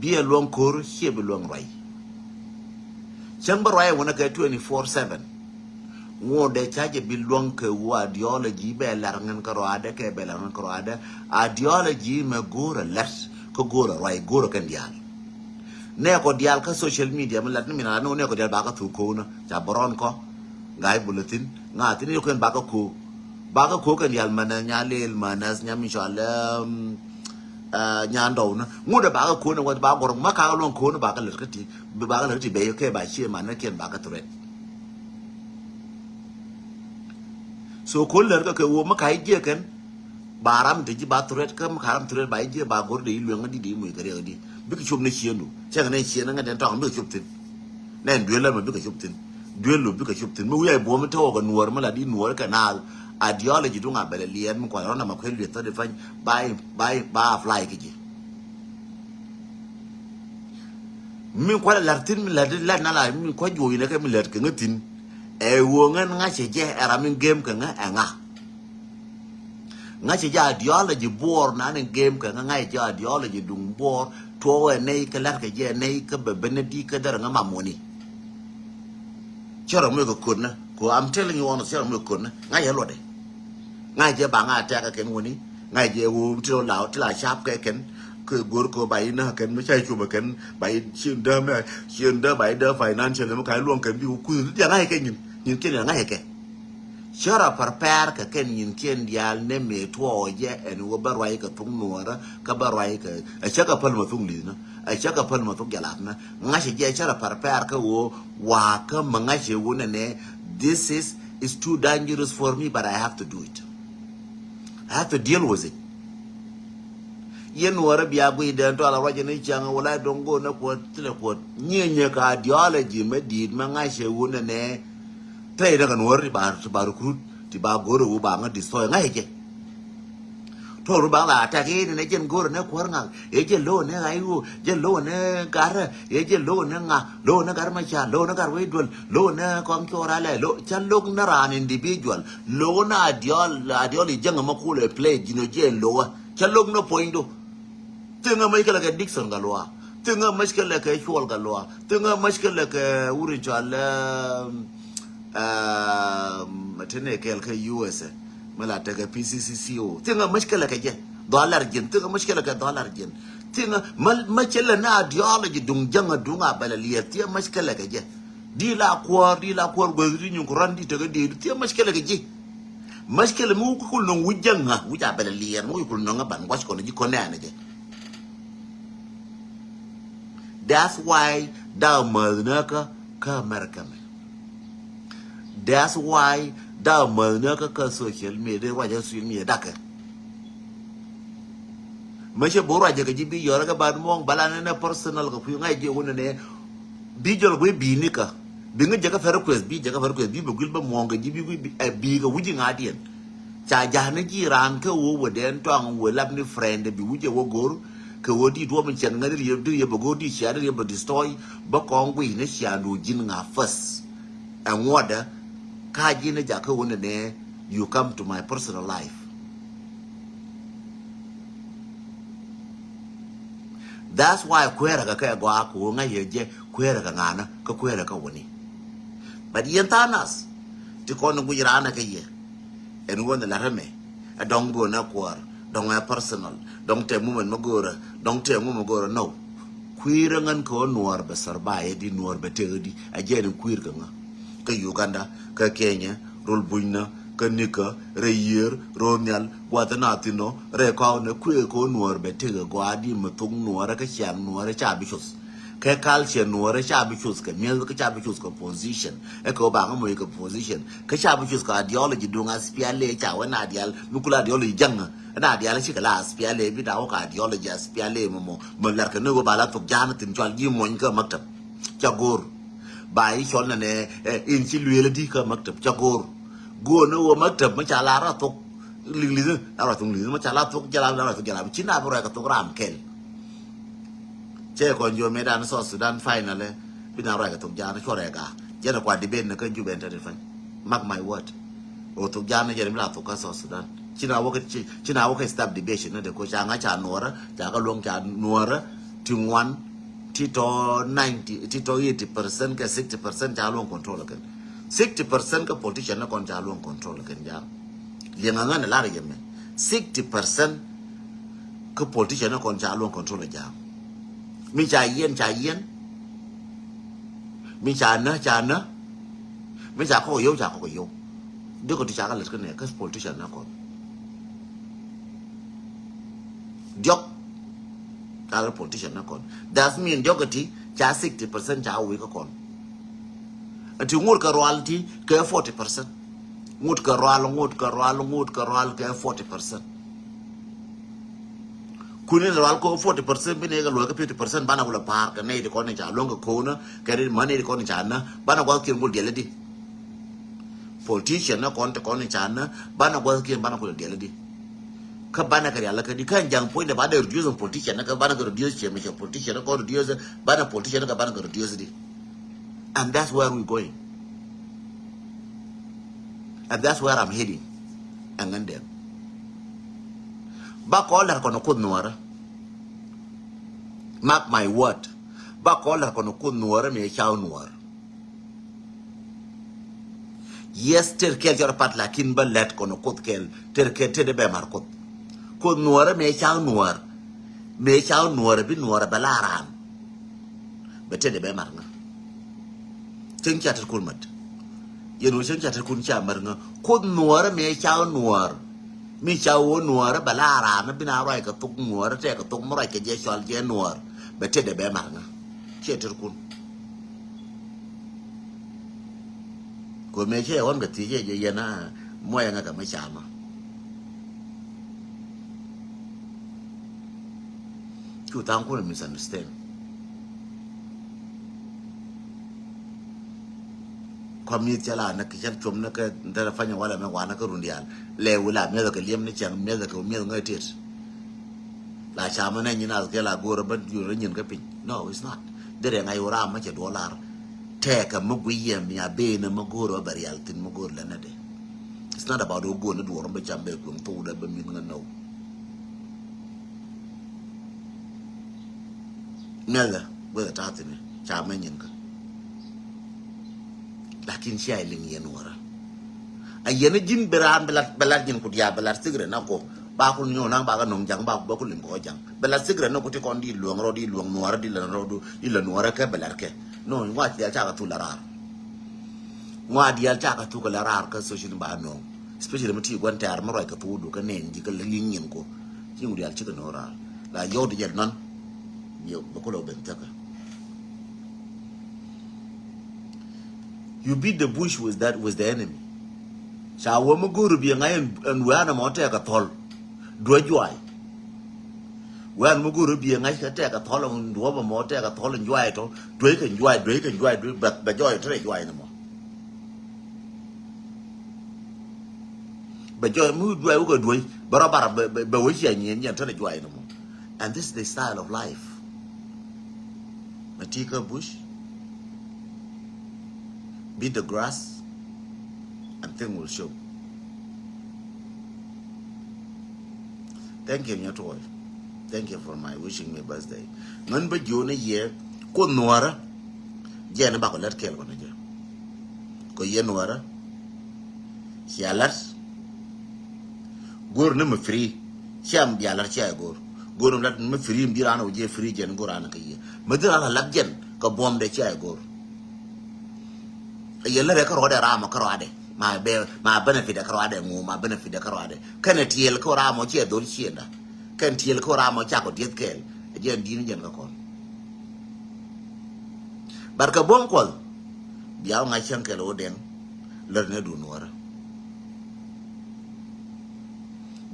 bi ɛ luɔŋ ko̱r ciɛ bi luɔŋ ruac. Cäŋ bä ruac ɛ wänä kɛ twenty four seven. Ŋuɔ̱t dee ca jɛ bi luäŋ kɛ wu ideology bɛ lar ŋän kä ruaadɛ kɛ bɛ lar ŋän kä ruaadɛ. Ideology mɛ go̱o̱rɛ lɛt kä go̱o̱rɛ ruac go̱o̱rɛ kɛn diaal. Nɛ kɔ diaal kä social media mi lat ni min ala ni nɛ kɔ diaal ba kä thuk ko̱o̱nä ca bärɔn kɔ. Ŋa̱c bulɛ thi̱n ŋa̱ thi̱n ni kɔn ba kä ko̱o̱. Ba kä ko̱o̱ kɛn diaal mɛ nɛ nya leel mɛ nɛ nya mi cɔal nya ndɔw ni ŋut ɛ ba kä ko̱o̱nä wä ba gɔr ma ka kä luäŋ ko̱o̱nä ba kä lät kä ti ba kä lät kä ti bɛ kɛ ba cie ma nɛ kiɛn ba kä threat. So ko lär kä kɛ wä mi ka i̱ jiɛ kɛn ba ram ti ji̱ ba threat kä mi ka ram threat ba i̱ jiɛ ba go̱r de i̱ lueŋ di di muc kɛ riɛk di bikɛ cop ni ciendu cɛ kɛ ni cien ŋɛ den tɔŋ bikɛ cop thin. Nɛn duel lär mɛ bikɛ cop thin duel lu bikɛ cop thin mi wi̱i̱ a i̱ buɔ̱m mi te wä kɛ nuɔr mi la di nuɔr kɛ naath. Ideology duŋ a bɛlɛ liɛɛt mi kual rɔ̱n ama kuɛ lueth thädi pany ba ba ba apply kɛ ji̱. Mi kua̱r ɛ la̱r thi̱n mi la̱t la̱t na la mi kua̱r juɔ̱ɔ̱c inɛ kɛ mi la̱t kɛ ŋä thi̱n. Ɛ ɣöö ŋän ŋa̱cɛ jɛ ɛ ram mi gem kɛ ŋä ɛ ŋa. Ŋa̱cɛ jɛ ideology buɔɔr na ni gem kɛ ŋä ŋa̱cɛ jɛ ideology duŋ buɔɔr tuɔɔk ɛ nɛy kä la̱t kɛ jɛ ɛ nɛy kä bɛ ben ni di kä dɛr ŋä mam wuni. Cä rɔ mi kɛ kotnä ko I'm telling you honest cä rɔ mi kɛ kotnä ŋa̱cɛ luɔtdɛ. Ŋa̱cɛ jɛ ba ŋa̱ tɛk kɛ kɛn wuni ŋa̱cɛ jɛ ɣöö ti rɔ la ti la cap kɛ kɛn. Kɛ go̱r kɛ ba yi näk kɛn mi ca cop kɛn ba yi cien däm ya cien däm ba yi däm financial mi ka yi luɔ̱ŋ kɛn bi wä kuth ni diaŋ ŋa̱cɛ kɛ nyin nyin kiɛn diaŋ ŋa̱cɛ kɛ. Cä rɔ prepare kɛ kɛn nyin kiɛn diaal nɛ mëë tuɔɔk jɛ ɛn wä bä ruac kɛ thuk nuɔɔrä kä bä ruac kɛ ɛ cä kɛ päl ma thuk li̱thnä ɛ cä kɛ päl ma thuk jalapnä. Ŋa̱cɛ jɛ cä rɔ prepare kä wä wa̱a̱ kä ma ŋa̱cɛ wä nɛnɛ. This is is too dangerous for me but I have to do it. I have to deal with it. Yɛn nuɔɔrä bia guiy dɛn tɔal a ruacɛ ni ciaŋ wala doŋ go̱o̱r ni kuɔt thilɛ kuɔt nyiɛ nyɛ ka ideology mɛ di̱i̱t mɛ ŋa̱cɛ wun nɛ nɛ. Tɛy ni kɛ nuɔɔrä ti ba ti ba recruit ti ba go̱o̱r wu ba ŋä destroy ŋa̱cɛ jɛ. Tɔɔr wu ba la attack in ni jɛn go̱o̱r ni kuɔr ŋa̱ ɛ jɛ lo̱w ni ɣa̱c wu jɛ lo̱w ni garä ɛ jɛ lo̱w ni ŋa̱ lo̱w ni gar ma ca lo̱w ni gar wec duɔl lo̱w ni kɔŋ cuɔr alɛ lo̱w ca lo̱k ni raan individual. Lo̱k ni ideology jäŋä ma kulɛ play ji̱n ɔ jiɛn lo̱wä. Cä lo̱k ni puɔ̱nydu. Thiŋä mäc kɛ lɛ kɛ Dixon kɛ luaak. Thiŋä mäc kɛ lɛ kɛ cuɔl kɛ luaak. Thiŋä mäc kɛ lɛ kɛ wuri cual. Tene kɛl kɛ U S A. Mɛ la tekɛ P C C C O. Thiŋä mäc kɛ lɛ kɛ jɛ. Dhɔalar jiɛn. Thiŋä mäc kɛ lɛ kɛ dhɔalar jiɛn. Thiŋä mäc kɛ lɛ na ideology duŋ jäŋä duŋ a bɛlɛ liɛth. Thiŋä mäc kɛ lɛ kɛ jɛ. Di la kuɔɔr di la kuɔɔr guäth di nyuŋ ku ran di tekɛ di thiɛ mushkila kɛ ji̱. Mushkila mi wuk kul nɔŋ wi̱c jäŋä wi̱c a bɛlɛ liɛɛr mi wuk kul nɔŋ a ban wac kɔn ji̱ kɔn nɛɛnɛ jɛ. That's why da̱a̱ mäth näkä kä America mɛ. That's why da̱a̱ mäth näkä kä social media ruac a social media dakɛ. Mä cɛ bo̱o̱r ruacɛ kɛ ji̱ bi yɔrɛ kɛ ban muɔ̱ɔ̱ŋ bala nɛnɛ personal kɛ kui̱ ŋa̱c jiɛ wunɛ nɛ. Bi jɔl gui̱ bi nikä bi ŋä jɛ kä fɛ request bi jɛ kä fɛ request bi bɛ guil bä muɔ̱ɔ̱ŋ kɛ ji̱ bi gui̱ bi ɛ bi kɛ wi̱ci ŋa̱diɛn. Ca ja̱a̱n ni ji̱ raan kä wee wee dɛn tɔaŋ wee lap ni friend bi wi̱cɛ wä go̱o̱r kɛ wee di duɔ̱ɔ̱p in cɛn ŋäni riep di riep bɛ go̱o̱r di cia di riep bɛ destroy. Bä kɔŋ guiy ni ciaŋdu ji̱n ŋa̱ first. Ɛ ŋuɔ̱tdä ka ji̱n ni jakä wunɛ nɛ. You come to my personal life. That's why kueerä kɛ kɛ gɔaa kɛ ɣöö ŋa̱c yɛ jɛ kueerä kɛ ŋa̱nä kä kueerä kɛ wäni. But yɛn tha̱a̱ŋ nath ti kɔn guic raanä kɛ yɛ. Ɛn ɣöö ni la̱t rämɛ ɛ dɔ̱ŋ göönä kuäär dɔ̱ŋ ɛ personal dɔ̱ŋ tɛm ŋumɛn mä göörä dɔ̱ŋ tɛm ŋumɛ göörä nɔw. Kui̱rä ŋän kɛ ɣöö nuɔɔr bɛ survive di nuɔɔr bɛ tëkädi ɛ jɛn in kui̱r kɛ ŋä. Kä Uganda kä Kenya rol bunyna kä nikä rɛy yiër rol nhial gua̱th na thi̱n ɔ rɛy kɔaw nɛ kuëë kɛ ɣöö nuɔɔr bɛ tëkä gɔaa di mi thok nuɔɔrä kä ciaŋ nuɔɔrä ca bi cuth. Kɛ culture nuɔɔrä ca bi cuth kɛ mi̱eth kä ca bi cuth kɛ position ɛ kɛ ɣöö ba ŋä moc kɛ position kä ca bi cuth kɛ ideology duŋ a spial lɛ ca wä na dial mi kul ideology jäŋä. Na dial cikɛ la aspial lɛ bi da wä kɛ ideology aspial lɛ mɔmɔ mɔ lar kɛ ni wä ba la thok ja̱a̱n thi̱n cual ji̱ muɔ̱ny kä maktab. Ca go̱o̱r ba i̱ cɔl nɛ nɛ in ci lueel di kä maktab ca go̱o̱r. Go̱o̱r ni wä maktab mi ca la ra thok liŋ li̱th a ra thok li̱th mi ca la thok jɛ la ra thok jɛ la ci na bi rɔy kɛ thok ram kɛl. Cɛ kɔn jiɔ mëë dan South Sudan finally bi na ruac kɛ thok ja̱a̱n cuɔrɛ gaa jɛn kua debate ni kä Juba in te di fany. Mark my word. O thok ja̱a̱n ni jɛn bi la thok kä South Sudan. Ci na wä kɛ ci na wä kɛ stop debate ni de ko ca ŋa ca nuɔrä ca kä luɔŋ ca nuɔrä ti ŋuan ti tɔ ninety ti tɔ eighty percent kɛ sixty percent ca luɔŋ control kɛn. Sixty percent kɛ politician ni kɔn ca luɔŋ control kɛn ja̱a̱n. Liɛŋ aŋän lar yɛ mɛ sixty percent kä politician ni kɔn ca luɔŋ control ja̱a̱n. Mi ca yiɛn ca yiɛn. Mi ca nä ca nä. Mi ca kɔk yio̱w ca kɔk yio̱w. Diɔk ti ca kä lät kä nɛ kä politician ni kɔn. Diɔk ca lät politician ni kɔn. That mean diɔk ti ca sixty percent ca wi̱i̱ kä kɔn. Ti ŋot kɛ rual ti kɛ forty percent. Ŋot kɛ rual ŋot kɛ rual ŋot kɛ rual kɛ forty percent. Kuni rual kɛ forty percent bi ni kɛ luɔ̱k kɛ fifty percent banɛ kulɛ pa̱a̱r kɛ nɛy ti kɔn ni ca luɔ̱ŋ kɛ ko̱o̱nä kɛ ri män nɛy ti kɔn ni ca nä banɛ gua̱th kiɛn kul diɛl di. Politician ni kɔn ti kɔn ni ca nä banɛ gua̱th kiɛn banɛ kulɛ diɛl di. Kä banɛ kɛ rial kä di kä ja̱ŋ puɔ̱nydɛ banɛ reduce politician kä banɛ kɛ reduce cɛ mi cɛ politician kä reduce banɛ politician kä banɛ kɛ reduce di. And that's where we going. And that's where I'm heading. Ɛŋän dɛm. Ba kɔn lɛr kɔn kuoth nuɔrä. Mark my word. Ba kɔn lɛr kɔn kuoth nuɔrä mi caw nuɔr. Yes, ter kɛl cɔr pat lakin ba lɛt kɔn kuoth kɛl ter kɛl ter de bɛ mar kuoth. Kuoth nuɔrä mi caw nuɔr. Mi caw nuɔrä bi nuɔrä bɛ la ran. Bɛ ter de bɛ mar ŋa. Cäŋ ca ter kun mat. Yɛn wä cäŋ ca ter kun ca mar ŋa. Kuoth nuɔrä mi caw nuɔr. Mi caw wä nuɔrä bɛ la ran bi na ruac kɛ thok nuɔrä tɛ kɛ thok mi ruac kɛ jɛ cɔl jɛ nuɔr. Bɛ ter de bɛ mar ŋa. Cɛ ter kun. Kɛ mëë cɛ ɣɔn kɛ thiec cɛ jɛ yɛn a muɔyɛ ŋa kɛ mi camä. Cu tha̱a̱ŋ kun misunderstand. Kɔm mi̱th cɛ la näk cɛ cuɔm näk kɛ ntɛrɛ panyɛ walɛ mɛ wanä kä run diaal. Lɛ wula mi̱eth kɛ liɛm ni cɛŋ mi̱eth kɛ mi̱eth ŋäc tet. La camä nɛ nyin ath kɛ la go̱o̱rä bä yurä nyin kä piny. No, it's not. Derɛ ŋa̱c wä ram mä cɛ duɔl lar. Tɛɛkä mä guiy yɛ mi a ben mä go̱o̱rä bä rial thin mä go̱o̱rä lɛ nɛ dee. It's not about wä go̱o̱rä ni duɔr bä cam bɛ kueŋ thok dɛ bä mi̱th ŋä nɔw. Mɛlɛ wethɛ ta̱a̱ thi̱n ca mɛ nyin kä. Lakin cia liŋ yɛn wärä. A yɛn ji̱n bi raan bi lat bi lat nyin ku diaal bi lat thikirɛ na kɔ. Ba kun nyɔk naŋ ba kɛ nɔŋ ja̱ŋ ba bä ku liŋ kɔ ja̱ŋ. Bi lat thikirɛ na ku ti kɔn di luɔ̱ŋ rɔ di luɔ̱ŋ nuɔrä di lɛ nuɔrä kɛ bi lat kɛ. No ŋuac diaal ca kɛ thul a raar. Ŋuac diaal ca kɛ thuk kɛ lɛ raar kä social ba nɔŋ. Especially mi ti gua̱n tɛɛr mi ruac kɛ thuk du kä nɛn ji̱ kä liŋ nyin kɔ. Ci ŋu diaal cikɛ nɔŋ raar la yɔw di jɛ nɔn. Yɛ bɛ kulɛ ben thäkä. You beat the bush with that, with the enemy. Ca wä mi go̱o̱ri biɛ ŋa̱c ɛn wee an ɛmɔ tɛɛk ɛ thɔl. Duɛ juay. Wee an mi go̱o̱ri biɛ ŋa̱c kɛ tɛɛk ɛ thɔl ɛn duɔ̱p ɛmɔ tɛɛk ɛ thɔl ɛn juay tɔ. Duɛ kɛn juay, duɛ kɛn juay, duɛ bɛ jɔɔy tɔ tɛ juay ɛn ɛmɔ. Bɛ jɔɔy mi duay wä kɛ duɛ bɛ rɔ bar bɛ wä cia nyiɛn nyiɛn tɔ tɛ juay ɛn ɛmɔ. And this is the style of life. Mɛ ti kä bush. Beat the grass and thing will show. Thank you, Nyatoi. Thank you for my wishing me birthday. Ŋän bä jiöni yɛ kuoth nuɔrä. Jɛn bakɔ lät kɛl kɔnɛ jɛ. Kɔ yɛ nuɔrä. Cia lat. Go̱r ni mi free. Cia mi bia lat cia go̱r. Go̱r ni lat mi free mi bi ran wä jɛ free jɛn go̱r ran kä yɛ. Mi dhi ran a lap jɛn kä buɔm dɛ cia go̱r. Yɛ lärɛ kä rɔɔdɛ ram kä rɔɔdɛ. Ma bɛ ma benefit kä rɔɔdɛ ŋu ma benefit kä rɔɔdɛ. Kɛn tiɛl kä ram ɔ ciɛ dhol ciɛ da. Kɛn tiɛl kä ram ɔ cakɔ dieth kɛɛl. Jɛn di̱n jɛn kä kɔn. Bar kɛ buɔm kuɔth. Bia wä ŋa̱c cäŋ kɛl wä dɛŋ. Lär ni dun wärä.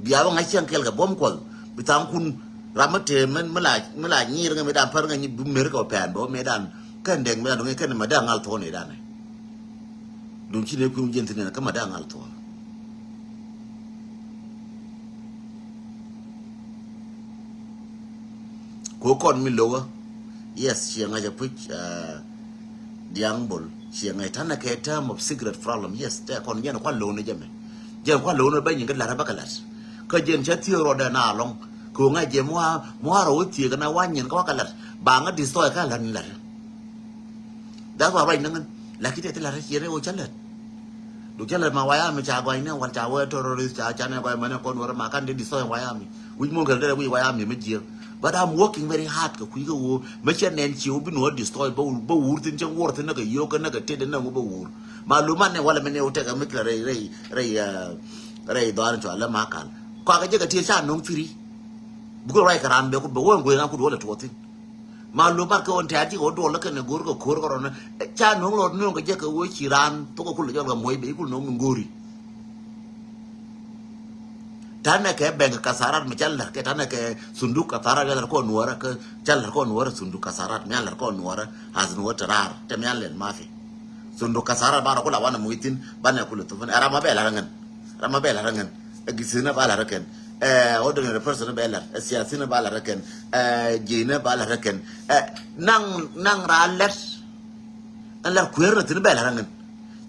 Bia wä ŋa̱c cäŋ kɛl kɛ buɔm kuɔth. Bi thaŋ kun ram mi tëë mi la mi la nyir ŋä mi dan pär ŋä nyi bi mer kɛ pɛn bä mi dan kɛn dɛŋ mi dan duŋ kɛn ma dan ŋal thon idan. Duŋ ci ne kun jɛn thin kä ma dan ŋal thon. Ko kɔn mi lower. Yes, ciɛ ŋa̱c a puc diaŋ bol ciɛ ŋa̱c tanɛ kɛ term of cigarette problem. Yes, tɛ kɔn jɛn kuan low ni jɛmɛ. Jɛn kuan low ni bɛ nyin kä lat bä kɛ lat. Kä jɛn cɛ thiee rɔɔdɛ na lɔŋ. Ko ŋa̱c jɛ mua mua rɔ wä thiee kɛ na wa nyin kä wa kɛ lat ba ŋä destroy kä lat ni lat. That's why right naŋ. Lakin tɛ ti lat ciɛ rɛ wä cä lat. Duk cä lɛ ma wayami ca gɔny nɛ wal ca wee terrorist ca ca nɛ gɔny mɛnɛ kɔn wɛrɛ ma kan de destroy wayami. Wi̱c mɔn kɛl derɛ wi̱c wayami mɛ jiɛ. But I'm working very hard kɛ kui̱ kɛ wo mɛ cɛ nɛn ci wo bi nuɔ destroy bä wur thin cɛ wur thin nɛ kɛ yio̱k kɛ nɛ kɛ tet nɛ wo bä wur. Ma luman nɛ wala mɛ nɛ wo tɛkɛ mi kɛ rɛy rɛy rɛy rɛy dhɔan cɔ lɛ ma kal. Kɔakɛ jɛ kɛ tiɛ ca no̱ŋ thiri. Bukɛ ruac kɛ ran bɛ ku bɛ wo ɛn guey na ku duɔlɛ tuɔ thin. Ma lo bar kɛ ɣän tɛ̈r cikɛ wä duɔl kɛn ɛ go̱r kɛ ko̱r kɛ rɔn. Ca no̱o̱ŋ lɔt no̱o̱ŋ kɛ jɛ kɛ wee ci raan thok kɛ kul lɛ jɔl kɛ muɔc bɛ ikul no̱o̱ŋ ni go̱ri. Tanɛ kɛ bɛŋ kɛ kasarat mi ca lɛr kɛ tanɛ kɛ sunduk kasarat mi ca lɛr kɔn nuɔrɛ kɛ ca lɛr kɔn nuɔrɛ sunduk kasarat mi ca lɛr kɔn nuɔrɛ. As nuɔrɛ te raar te mi ca lɛl mafi. Sunduk kasarat barɔ kula wanɛ muc thin banɛ kul thupin ɛ ram ma bɛ lar ŋän. Ram ma bɛ lar ŋän. Ɛ githin ɛ ba lar kɛn. Ɛ, ordinary person bɛ lar, ɛ, siasin ba lar kɛn, ɛ, ji̱n ba lar kɛn, ɛ, naŋ, naŋ ra lɛt. Ɛn lar kuer na thin bɛ lar ŋɛn.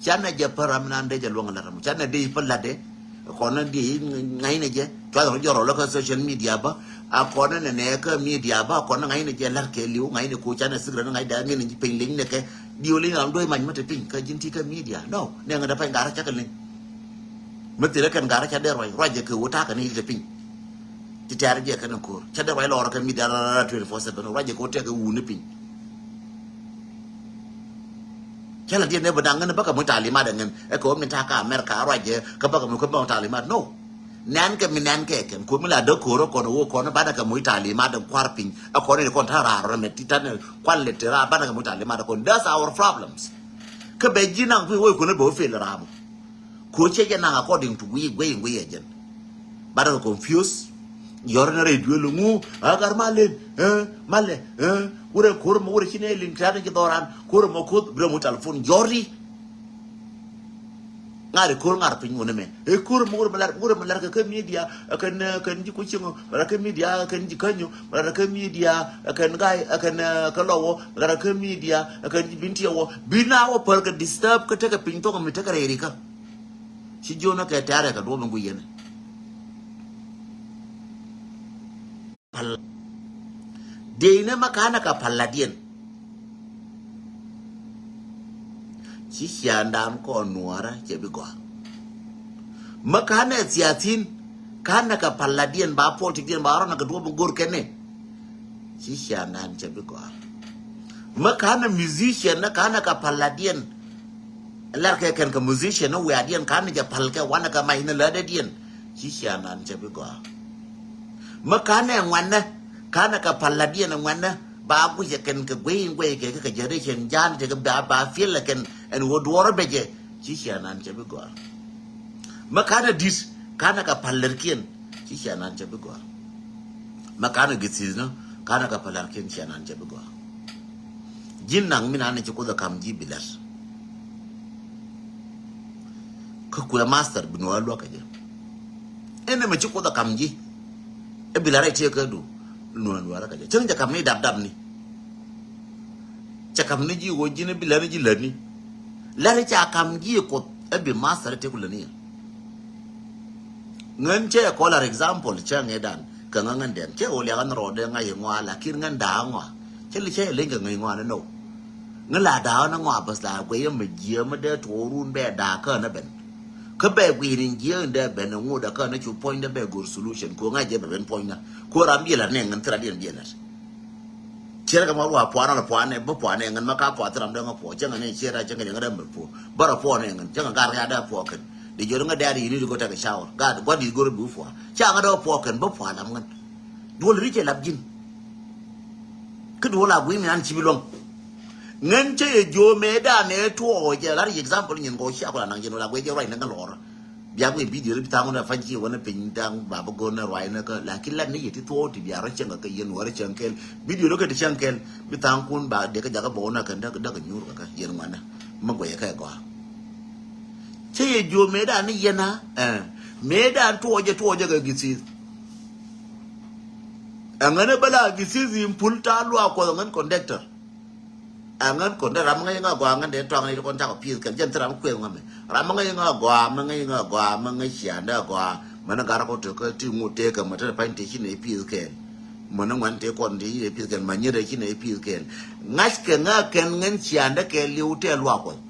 Canɛ jɛ pär ram nan de jɛ luɔŋ lar ram. Canɛ de pär lar de. Kɔn di ŋa̱cnɛ jɛ. Cua rɔ jɔrɔ lɔ kä social media ba. A kɔn nɛ nɛ kä media ba. Kɔn ŋa̱cnɛ jɛ lar kɛ liw, ŋa̱cnɛ ko canɛ secret, ŋa̱c da ŋɛn ji piny liŋ nɛ kɛ. Diw liŋ ram doi mac mɛ te piny kä ji̱n ti kä media. No, nɛ ŋɛ da pany garä cakɛ liŋ. Mi thilɛ kɛn garä ca dee ruac, ruac jɛ kɛ wä takɛ ni te piny. Ti tɛ̈r jɛ kɛn ko̱r. Ca dee ruac lɔɔr kɛ media rara twenty four seven. Ruac jɛ kɛ wä tɛk kɛ wuni piny. Cä la diɛn ne bä daŋ ŋän bä kɛ muc talimat ɛ ŋän. Ɛ kɛ wä min ta̱a̱ kä America ruac jɛ kä bä kɛ muc kä bä muc talimat. No. Nɛn kɛ mi nɛn kɛ kɛn. Ko̱ mi la däk ko̱r ɛ kɔn ɛ wä kɔn ɛ banɛ kɛ muc talimat ɛ kua̱r piny. Ɛ kɔn ɛ kɔn ta̱a̱ raar rɔ mɛ ti ta̱a̱ nɛ kual lɛ ti raar banɛ kɛ muc talimat ɛ kɔn. That's our problems. Kä bɛ ji̱ naŋ kui̱ wä kɔn ɛ bɛ wä fail raar. Ko cɛ jɛ naŋ according to guiy, guiy, guiy ɛ jɛn. Ba dɛ confuse. Yɔr ni rɛy duel ŋu, a gar malen, eh, malɛ, eh, wurɛ kor mɔ wurɛ ci nɛ liŋ tɛ̈r ni ci dhɔran, kor mɔ koth, bi rɛ mu telephone, yɔri. Ŋari kor ŋar piny wunɛ mɛ. E kor mɔ wurɛ mɛ lar, wurɛ mɛ lar kɛ kɛ media, kɛn, kɛn ji kucing, lar kɛ media, kɛn ji kanyo, lar kɛ media, kɛn gai, kɛn, kɛ lɔwɔ, lar kɛ media, kɛn ji bintiɛ wɔ, bi na wɔ pär kɛ disturb, kɛ tekɛ piny thok, mi tekɛ rɛy rika. Ci jiɔn kɛ tɛ̈rɛ kɛ duɔp in guic yɛn. Pal. Dee inɛ ma ka̱n ɛ kɛ pal ladiɛn. Ci ciaŋdan kɔn nuɔrä cɛ bi gɔaa. Ma ka̱n ɛ siasin ka̱n ɛ kɛ pal ladiɛn ba politic diɛn ba rɔn ɛ kɛ duɔp in go̱r kɛn ni. Ci ciaŋdan cɛ bi gɔaa. Mi ka̱n ɛ musician ni ka̱n ɛ kɛ pal ladiɛn. Lar kɛ kɛn kɛ musician ni wiadiɛn ka̱n ɛ jɛ pal kɛ wanɛ kɛ mac ni lätdädiɛn. Ci ciaŋdan cɛ bi gɔaa. Mi ka̱n ɛ ŋuanɛ ka̱n ɛ kɛ pal ladiɛn ɛ ŋuanɛ ba guic ɛ kɛn kɛ guey in guey kɛ kɛ kɛ generation ja̱a̱n tekɛ ba ba fil ɛ kɛn ɛn ɣöö duɔrä bɛ jɛ. Ci ciaŋdan cɛ bi gɔaa. Mi ka̱n ɛ di̱t ka̱n ɛ kɛ pal lärkiɛn. Ci ciaŋdan cɛ bi gɔaa. Mi ka̱n ɛ githith ni ka̱n ɛ kɛ pal lärkiɛn ciaŋdan cɛ bi gɔaa. Ji̱n naŋ mi nan ci Kuoth ɛ ka̱m ji̱ bi lɛr. Kä kuɛ master bi nuɔɔr luäk kɛ jɛ. Ɛn ɛmɛ ci Kuoth ɛ ka̱m ji̱. Ɛ bi lɛr ɛ tiɛ kä du nuɔɔr luäk kɛ jɛ. Cäŋ jɛ ka̱m ni dap dap ni. Cɛ ka̱m ni ji̱ ɣöö ji̱n ɛ bi lɛr ni ji̱ lät ni. Lɛr ca ka̱m ji̱ Kuoth ɛ bi master ɛ tiɛ ku lät ni yɛ. Ŋän cɛ kɔl ar example cɛ ŋɛ dan kɛ ŋä ŋän dɛn cɛ wä liakan rɔɔdɛ ŋa̱c iŋɔa lakin ŋän da̱a̱ ŋɔa cɛ li cɛ leny kɛ ŋäc ŋɔa ni nɔw. Ŋä la da̱a̱ ni ŋɔa bäth la guɛy ɛmɛ jiɛ mi dee tuɔɔrun bɛ da̱a̱ kään ɛ ben. Kä bɛ guiy ni jiɛ in dee ben ŋot ɛ kään ɛ cu puɔ̱nydɛ bɛ go̱r solution ko ŋa̱c jɛ bɛ ben puɔ̱nydɛ ko ram biɛ lat ni ŋän thil rat diɛn biɛ lat. Cier kɛ ma wa puan ala puan ɛ bä puan ɛ ŋän ma ka puan thil ram dee ŋä puɔ cɛ ŋän ɛ cier a cɛ ŋän ɛ ŋä dee mɛ puɔ bä ra puɔ ni ɛ ŋän cɛ ŋä gar kɛ a dee puɔ kɛn. Di jor ŋä dee a di yini di go take a shower. Gar gua di gor bi puɔ. Ca ŋä dee puɔ kɛn bä puan lam ŋän. Duol ri cɛ lap ji̱n. Kä duol a gui mi an ci bi luɔ̱ŋ. Ŋän cɛ yɛ jiö mɛ dan ɛ tuɔ jɛ lar yi example nyin gɔ cia kula naŋ jɛ nuɔl a gui jɛ ruac ni ŋä lɔr. Bia gui video ri bi thaŋ wä na fa̱ny ci wä na piny daŋ ba bä go̱n na ruac ni kä lakin lat ni yɛ ti thuɔɔk ti bia rɔ cäŋ kä yɛn wä rɔ cäŋ kɛl. Video ri kä ti cäŋ kɛl bi thaŋ kun ba dee kä jakä bä wä na kɛn däk däk nyur kä kä yɛn ŋuanä. Mä guɛyɛ kä gɔaa. Cä yɛ jiö mëëdan ni yɛn a, eh, mëëdan tuɔɔcɛ tuɔɔcɛ kɛ githith. Ɛŋän ɛ bä la githith in pul ta̱a̱ luaak kuɔth ɛŋän conductor. Ɛŋän conductor ram ŋäc ŋä gɔaa ŋän dee tuaŋ ni ti kɔn cakɔ pi̱i̱th kɛn jɛn thi ram kuëth ŋämɛ. Ram ŋäc ŋä gɔaa mä ŋäc ŋä gɔaa mä ŋäc cia̱ndä gɔaa. Män ɛ gar kɔ tekɛ ti ŋut tekɛ mä te pany te ci nɛ pi̱i̱th kɛn. Män ɛ ŋuan te kɔn te ci nɛ pi̱i̱th kɛn mä nyet ɛ ci nɛ pi̱i̱th kɛn. Ŋa̱ckɛ ŋä kɛn ŋän cia̱ndä kɛ liw tɛ luaak kuɔth.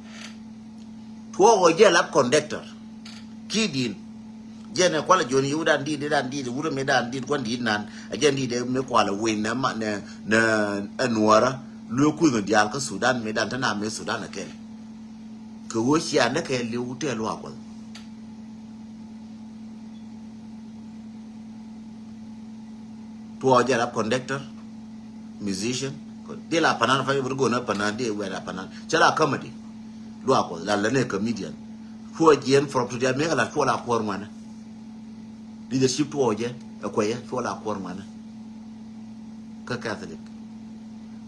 Tuɔɔk ɣöö jɛ lap conductor. Ki din. Jɛn ɛ kualɛ jiɔn yiw dan dit, dan dit, wurɛ mi dan dit, guan dit nan. Ɛ jɛn dit ɛ mi kualɛ win nɛ ma, nɛ, nɛ, ɛ nuɔrä. Luɛ kuth ni diaal kä Sudan mi dan te na mi Sudan ɛ kɛl. Kɛ ɣöö cia nɛ kɛ liw tɛ luaak kuɔth. Tuɔɔk jɛ rap conductor, musician. Di la panan fa yobri gona panan di wɛra panan. Cɛ la comedy. Luaak kuɔth la lɛ nɛ comedian. Tuɔɔk jiɛn from today mi kɛ la tuɔɔk la kuɔr ŋuanɛ. Leadership tuɔɔk jɛ ɛ kuɛyɛ tuɔɔk la kuɔr ŋuanɛ. Kä Catholic.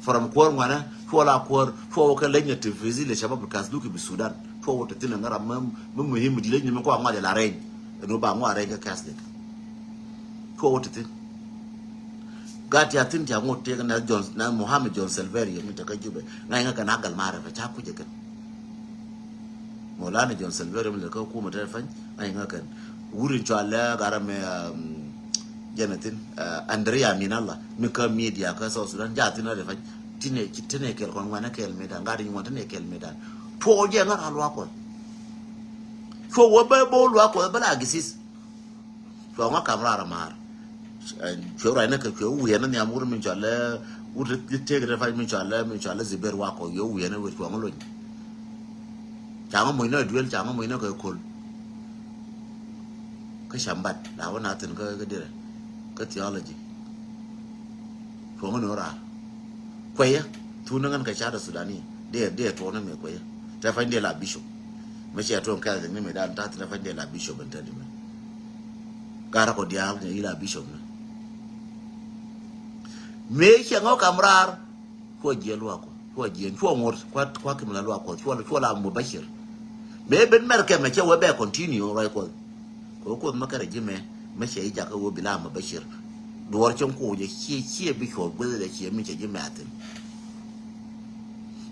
From kuɔr ŋuanɛ tuɔɔk la kuɔr tuɔɔk kɛ leny na tifizi le shabab Catholic bi Sudan. Tuɔɔk wä te thin ɛ ŋä ram mɛ muhim di leny ni mɛ kua ŋuat jɛ la reny. Ɛn wä ba ŋuat reny kä Catholic. Cuɔ wä ti thin. Gat ya thin ti a ŋot tëëk na John, na Mohammed John Silverio mi te kä Jubɛ. Ŋa̱c ŋä kɛn a gal marɛ fɛ ca kucɛ kɛn. Maulana John Silverio mi lɛ kä kumɛ te fany ŋa̱c ŋä kɛn. Wuri cualɛ garɛ mɛ, um, jɛn a thin, uh, Andrea Minalla mi kä media kä South Sudan ja thin a te fany. Tinɛ, tinɛ kɛl kɔn ŋuanɛ kɛl medan, gat inyuan tinɛ kɛl medan. Cuɔ jɛ ŋä ra luak kɔn. Cuɔ wä bä bo luak kɔn bä la gisis. Cuɔ ŋä kam raar maar. Cuɛ ruacnä kɛ cuɛ wiɛnä nhiam wut min cɔalɛ wut ti tëëk ti fac min cɔalɛ min cɔalɛ Zibir Wakɔ yɛ wiɛnä wut cuɔ ŋä lony. Ca ŋä mucnä duel ca ŋä mucnä kɛ köl. Kä cambat la wä na thin kä kä dirɛ kä theology. Cuɔ ŋä ni wä raar. Kuɛyä thun ni ŋän kɛ cat Sudani. Dee dee tuɔɔk ni mëë kuɛyä. Tɛ fac dee la bishop. Mɛ cɛ tuɔɔk kɛl ni mëë dan tath tɛ fac dee la bishop ɛn tɛn imɛ. Garä kɔ diaal ni ila bishop ni. Mëë cɛ ŋɔ kam raar. Cuɔ jiɛ luak kɔ cuɔ jiɛ cuɔ ŋot kua kua kim la luak kɔ cuɔ cuɔ la mubashir. Mëë ben mɛr kɛ mɛ cɛ wee bɛ continue ruac kɔ. Kɛ wee kuoth mɛ kɛrɛ ji̱ mɛ mɛ cɛ i̱ jakä wee bi la mubashir. Duɔr cäŋ kuɔ jɛ ciɛ ciɛ bi cuɔ gueth jɛ ciɛ mi cɛ ji̱ mɛ a thin.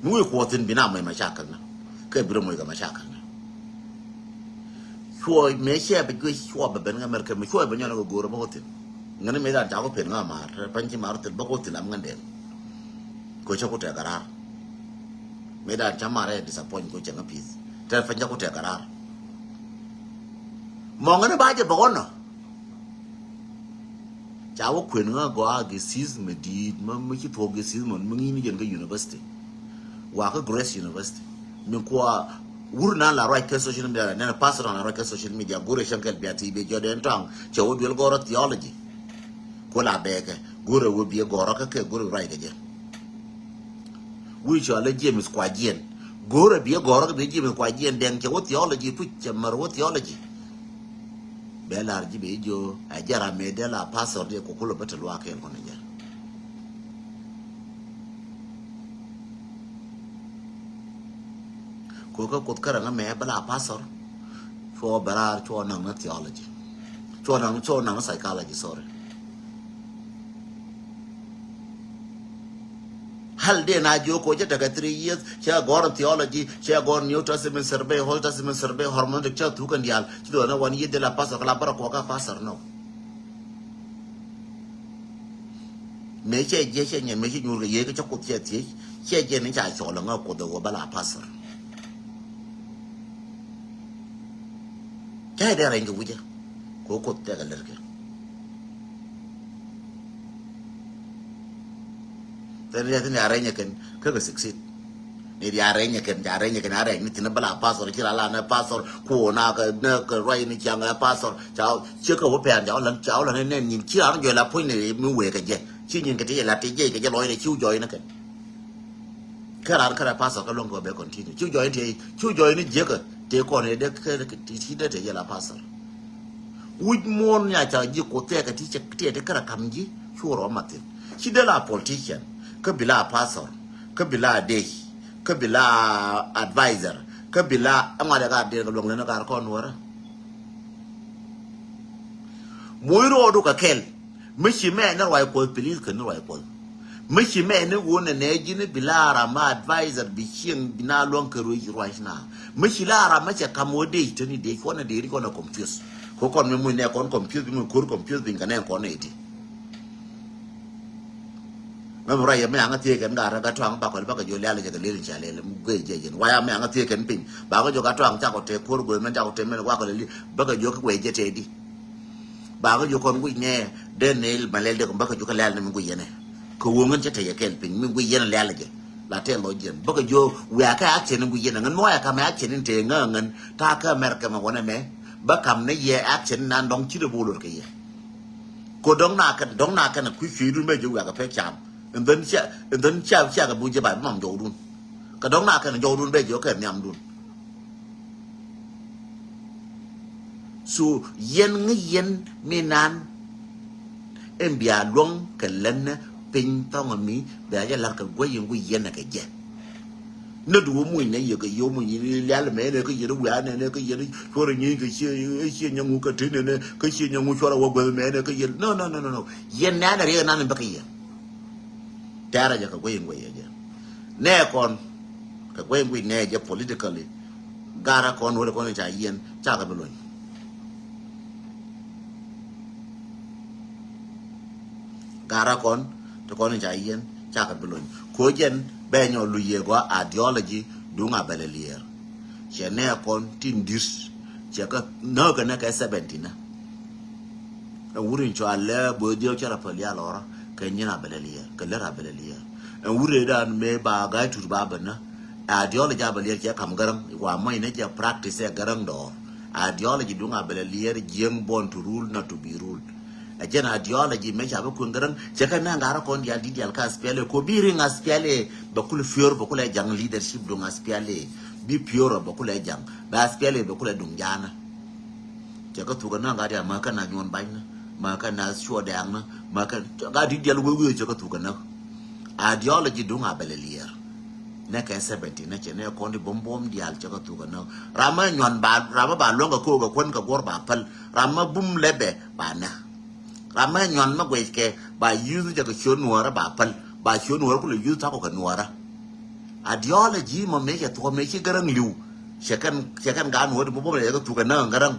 Mi wi̱i̱ kuɔth thin bi na mɔc macakal na kɛ bi rɔ mɔc kɛ macakal na. Cuɔ mëë cɛ bi guic cuɔ bɛ ben kä mɛr kɛ mɛ cuɔ bɛ nyɔn kɛ go̱o̱r bä kɔ thin. Ŋäni mëë dan ca kɔ pen ŋa maar tɛ pany ci maar thin bä kɔ thin am ŋändɛn. Kɔ cä ku tɛ garar. Mëë dan ca maar ɛ disappoint kɔ cɛ ŋa pith tɛ pany ca ku tɛ garar. Mɔ ŋäni ba jɛ bä kɔ nɔ. Ca wä kuën ŋä gɔaa gɛ sis mɛ di̱i̱t mä mi ci thuɔ̱k gɛ sis mɔ mi ŋi̱i̱c ni jɛn kä university. Wa kä Grace University. Min kua wur nan la ruac kä social media nɛn pastor nan la ruac kä social media gurɛ cäŋ kɛl bia ti bi jɔt ɛn tɔaŋ cɛ wä duel gɔrɔ theology. Ku la bɛɛkɛ gurɛ wä biɛ gɔrɔ kä kɛ gurɛ ruac kɛ jɛ. Wi̱i̱ cɔalɛ James Kuajiɛn. Go̱o̱rɛ biɛ gɔ̱rä kɛ biɛ James Kuajiɛn dɛŋ cɛ wä theology puc cɛ mär wä theology. Bɛ lar ji̱ bɛ ji̱ jiö a jɛ ram mëë dee la pastor diɛ kɔ kulɛ bä te luaak kɛɛl kɔn a jɛ. Kɔ kä kuoth kärɛ ŋä mɛ bä la pastor. Cuɔ bɛ raar cuɔ naŋ ni theology. Cuɔ naŋ cuɔ naŋ ni psychology, sorry. Hal dee na jiök kɔ cä tekɛ three years cɛ gɔr in theology cɛ gɔr New Testament survey, Old Testament survey, hermeneutic cä thuk kɛn diaal ci dɔɔn ɛ wan yieth dee la pastor kɛ la bärä kɔɔkä pastor nɔ. Mëë cɛ jiɛ cɛ nyɛ mëë ci nyuur kɛ yieth kɛ cä kuoth cɛ thiec cɛ jiɛ ni ca cɔɔl ɛ ŋä kuoth ɛ wä bä la pastor. Cä dee rɛny kɛ wicä kɛ wä kuoth tɛkɛ lɛr kɛ. Thɛn riɛth ni arɛnyɛ kɛn kä kɛ succeed. Ni di arɛnyɛ kɛn ca arɛnyɛ kɛn arɛny ni thin bä la pastor ci la la ni pastor kuɔ na kɛ ni kɛ ruac ni ciaŋ ɛ pastor ca ci kɛ wä pɛn ca wä lan ca wä lan ni nɛn nyin ci ran jɔy la puɔ̱ny ni mi wee kɛ jɛ ci nyin kɛ ti jɛ la ti jɛ kɛ jɛ lɔy ni ci wä jɔy ni kɛn. Kä raan kärɛ pastor kä luɔ̱ŋ kɛ bɛ continue. Cu jɔy ni tëë cu jɔy ni jiäkä tëë kɔn i̱ dee kä ti ti dee tëë yɛl a pastor. Wi̱c muɔ̱ɔ̱n nya ca ji̱ kuoth tɛɛkä ti cɛ tiɛt ti kärɛ ka̱m ji̱ cu rɔ mathin. Ci dee la politician kä bi la pastor kä bi la dec kä bi la advisor kä bi la ɛŋɔt ɛ ka dee kɛ luɔ̱ŋ leni ka rɛ kɔn nuɔ̱rä. Moc rɔɔdu kɛ kɛl. Mi ci mɛ ni ruac kuɔth, please kɛ ni ruac kuɔth. Mi ci mɛ ni wun nɛ nɛ ji̱n bi la ram ma advisor bi cieŋ bi na luɔ̱ŋ kɛ ruec ruac na. Mi ci la ram ma cɛ kam wä dec teni dec kuɔn nɛ dec ri kɔn nɛ confuse. Ko kɔn mi muc nɛ kɔn confuse bi muc ko̱r confuse bi kɛ nɛ kɔn nɛ iti. Mɛ mi ruac yɛ mɛ aŋa thiee kɛn gat rɛ gat tɔaŋ bakɔl bakɛ jiɔ lial jɛ kɛ lel in ca lel mi guey jɛ jɛn. Waya mɛ aŋa thiee kɛn piny bakɛ jiɔ gat tɔaŋ cakɔ tëë ko̱r guey mɛn cakɔ tëë mɛn wakɔ lel bakɛ jiɔ kɛ guey jɛ tëë di. Bakɛ jiɔ kɔn guic nɛ dee nil ma lɛl dee kɔn bakɛ jiɔ kɛ lial ni mi guic yɛnɛ. Kɛ wuɔ̱ŋ in cɛ tɛyɛ kɛl piny mi guic yɛnɛ lial jɛ. La tɛl lɔ jiɛn bakɛ jiɔ wiakɛ action in guic yɛnɛ ŋän mi waya kamɛ action in tëë ŋä ŋän ta̱a̱ kä America mɛ wänɛ mɛ. Bä kam ni yɛ action in nan dɔŋ ci dee bolor kɛ yɛ. Ko dɔ̱ŋ na kɛn dɔ̱ŋ na kɛn a kui̱ cui̱dun bɛ jiök wiak a pek cam. And then cia and then cia cia kɛ bu jiɛ ba bi mam jɔwdun. Kɛ dɔ̱ŋ na kɛn jɔwdun bɛ jiök kɛ nhiamdun. So yɛn ŋä yɛn mi nan. Ɛn bia luɔ̱ŋ kɛ lɛn piny thɔŋ mi bia jɛ lar kɛ guäy in guiy yɛn kɛ jɛ. Nä du wä muny nɛ yɛ kɛ yɛ wä muny ni lial mɛ nɛ kɛ yɛ ni wiaa nɛ nɛ kɛ yɛ ni cuɔrɛ nyi kɛ cie cie nyɛ ŋu kɛ ti nɛ nɛ kɛ cie nyɛ ŋu cuɔrɛ wä guɛth mɛ nɛ kɛ yɛ. No, no, no, no, no. Yɛ nɛ nɛ riɛ nan bɛ kɛ yɛ. Tɛrɛ jɛ kɛ guɛy in guɛy yɛ jɛ. Nɛ kɔn kɛ guɛy in guɛy nɛ jɛ politically. Gara kɔn wä kɔn ca yɛn ca kɛ bi luny. Gara kɔn ti kɔn in ca yɛn ca kɛ bi luny. Ko jɛn bɛ nyɔ lu yɛ gɔ ideology duŋ a bɛlɛ liɛɛr. Cɛ nɛ kɔn tin dis cɛ kɛ nä kɛ nɛ kɛ seventy nä. Ɛ wur in cua lɛ boi diɛw cɛ rɛ päl ya lɔrä kɛ nyin a bɛlɛ liɛɛr kɛ lär a bɛlɛ liɛɛr. Ɛ wur in dan mëë ba gai tut ba bɛ nä. Ideology a bɛ liɛɛr cɛ kam gäräŋ wa mɔc nɛ cɛ practice ɛ gäräŋ dɔɔr. Ideology duŋ a bɛlɛ liɛɛr jiäŋ born to rule not to be ruled. Ɛ jɛn ideology mëë ca bi kueŋ gäräŋ cɛ kɛ nɛ ŋa̱rä kɔn diaal di diaal kä SPLA ko bi riŋ SPLA bɛ kul fiör bɛ kul ɛ jaŋ leadership duŋ SPLA bi fiör bɛ kul ɛ jaŋ bɛ SPLA bɛ kul ɛ duŋ jaanä. Cɛ kä thukɛ nä ŋa̱rä diaal mä kä na nyuɔn banynä mä kä na cuɔ dɛɛŋnä mä kä ŋa̱rä di diaal wee wee cɛ kä thukɛ nä. Ideology duŋ a bɛlɛ liɛɛr. Nɛ kɛ seventy nɛ cɛ nɛ kɔn di buɔ̱m buɔ̱m diaal cɛ kä thukɛ nä. Ram mä nyuɔn ba ram mä ba luäŋ kɛ ko̱o̱k kɛ kuän kɛ guɔ̱r ba päl ram mä bum lɛbɛ ba nä. Ram mä nyuan mä guɛc kɛ ba yuth jɛ kɛ ciöt nuɔɔrä ba päl ba ciöt nuɔɔrä kulɛ yuth takɔ kɛ nuɔɔrä. Ideology mɔ mëë cɛ thuɔ̱k mëë ci gäräŋ li̱w. Cɛ kɛn cɛ kɛn gaat nuɔɔri mɔ bä mɛ yɛ kɛ thukɛ näk gäräŋ.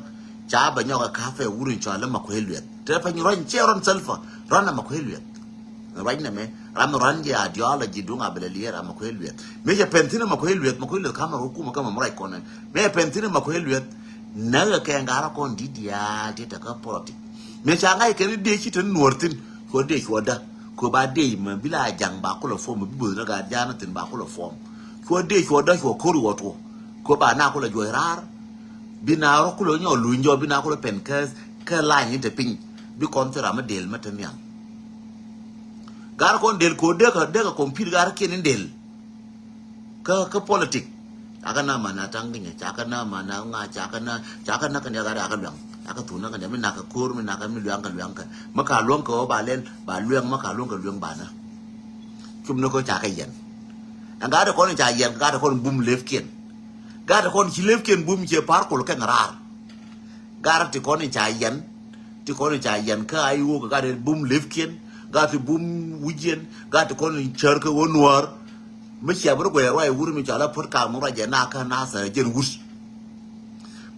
Ca bɛ nyɔk ɛ ka̱pɛ wur in cɔal ɛ Makuei Lueth te pɛny rɔny cɛ rɔn Salva rɔn ɛ Makuei Lueth. Ruac nɛmɛ ram mi ruan jɛ ideology duŋ a bɛ lɛ liɛɛr a Makuei Lueth. Mëë cɛ pɛn thi̱n a Makuei Lueth Makuei Lueth ka̱mɛ rɔ kumɛ kä mɛ mɛ ruac kɔnɛ mëë cɛ pɛn thi̱n a Makuei Lueth. Näk ɛ kɛ ŋa̱rä kɔn di̱t diaal ti te kä politic. Mëë ca ŋa̱c kɛn i̱ dee ci te nuɔ̱ɔ̱r thi̱n cuɔ dee cuɔ dä. Kɛ ba dee mɛ bi la ja̱ŋ ba kulɛ form bi bo̱th ni gat ja̱a̱n thi̱n ba kulɛ form. Cuɔ dee cuɔ dä cuɔ ko̱r iwɔ tuɔ. Kɛ ba na kulɛ juɔc raar. Bi na rɔ kulɛ nyɔk luny jɔ bi na kulɛ pɛn kä kä lany ni te piny. Bi kɔn thil ram mi del mɛ te nhiam. Gar kɔn del ko dee kɛ dee kɛ compete gar kiɛn in del. Kä kä politic. Cakɛ na ma na taŋ kinyɛ cakɛ na ma na ŋa cakɛ na cakɛ na kɛn ya gar ya kɛ luaŋ. Cakɛ thun na kɛn ya mi na kɛ ko̱r mi na kɛ mi luaŋ kɛ luaŋ kɛ. Mi ka luaŋ kɛ wä ba lɛl ba luaŋ mi ka luaŋ kɛ luaŋ ba na. Cum ni ko cakɛ yɛn. Ɛn gat kɔn ca yɛn gat kɔn bum lef kiɛn. Gat kɔn ci lef kiɛn bum cɛ par kul kɛn raar. Gat ti kɔn ca yɛn. Ti kɔn ca yɛn kä a iwok gat bum lef kiɛn. Gat ti bum wic yɛn. Gat ti kɔn cär kä wä nuäär. Mi cia bi di guɛy ruac wur mi cɔal a puɔ̱t kaŋ mi ruac jɛ na kä Nasir jɛn wut.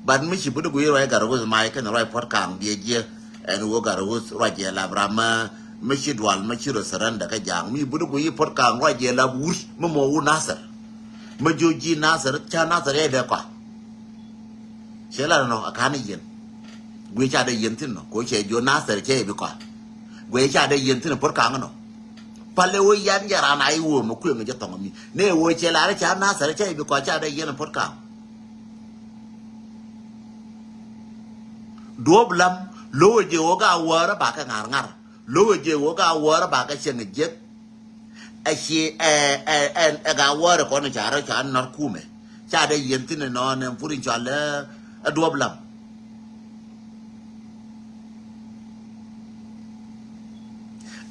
But mi ci bi di guiy ruac gat wut mai kɛn ruac puɔ̱t kaŋ biɛ jiɛ. Ɛn wä gat wut ruac jɛ lap ram mi ci dual mi ci rɔ surrender kä ja̱a̱ŋ mi bi di guiy puɔ̱t kaŋ ruac jɛ lap wut mi mɔ wut Nasir. Mi jiö ji̱ Nasir ca Nasir yɛ dee kɔa. Cɛ la nɔ a ka̱n i̱ yɛn. Guiy ca dee yɛn thi̱n nɔ ko cɛ jiö Nasir cɛ i̱ bi kɔa. Guiy ca dee yɛn thi̱n puɔ̱t kaŋ nɔ. Palɛ wä yan jɛ ran a i̱ wä mɛ kueŋ jɛ thɔŋ mi ne wä cɛ la ri ca Nasir cɛ i̱ bi kɔa ca dee yɛn puɔ̱t kaŋ. Duɔ̱p lam lo̱wɛ jɛ wä ga wäärä ba kɛ ŋa̱r ŋa̱r lo̱wɛ jɛ wä ga wäärä ba kɛ cɛŋ jiäk. Ɛ ci ɛ ɛ ɛ ɛ ga wäärä kɔn ca rɔ ca nɔr kumɛ ca dee yɛn thi̱n nɔn ɛn pur in cɔal ɛ duɔ̱p lam.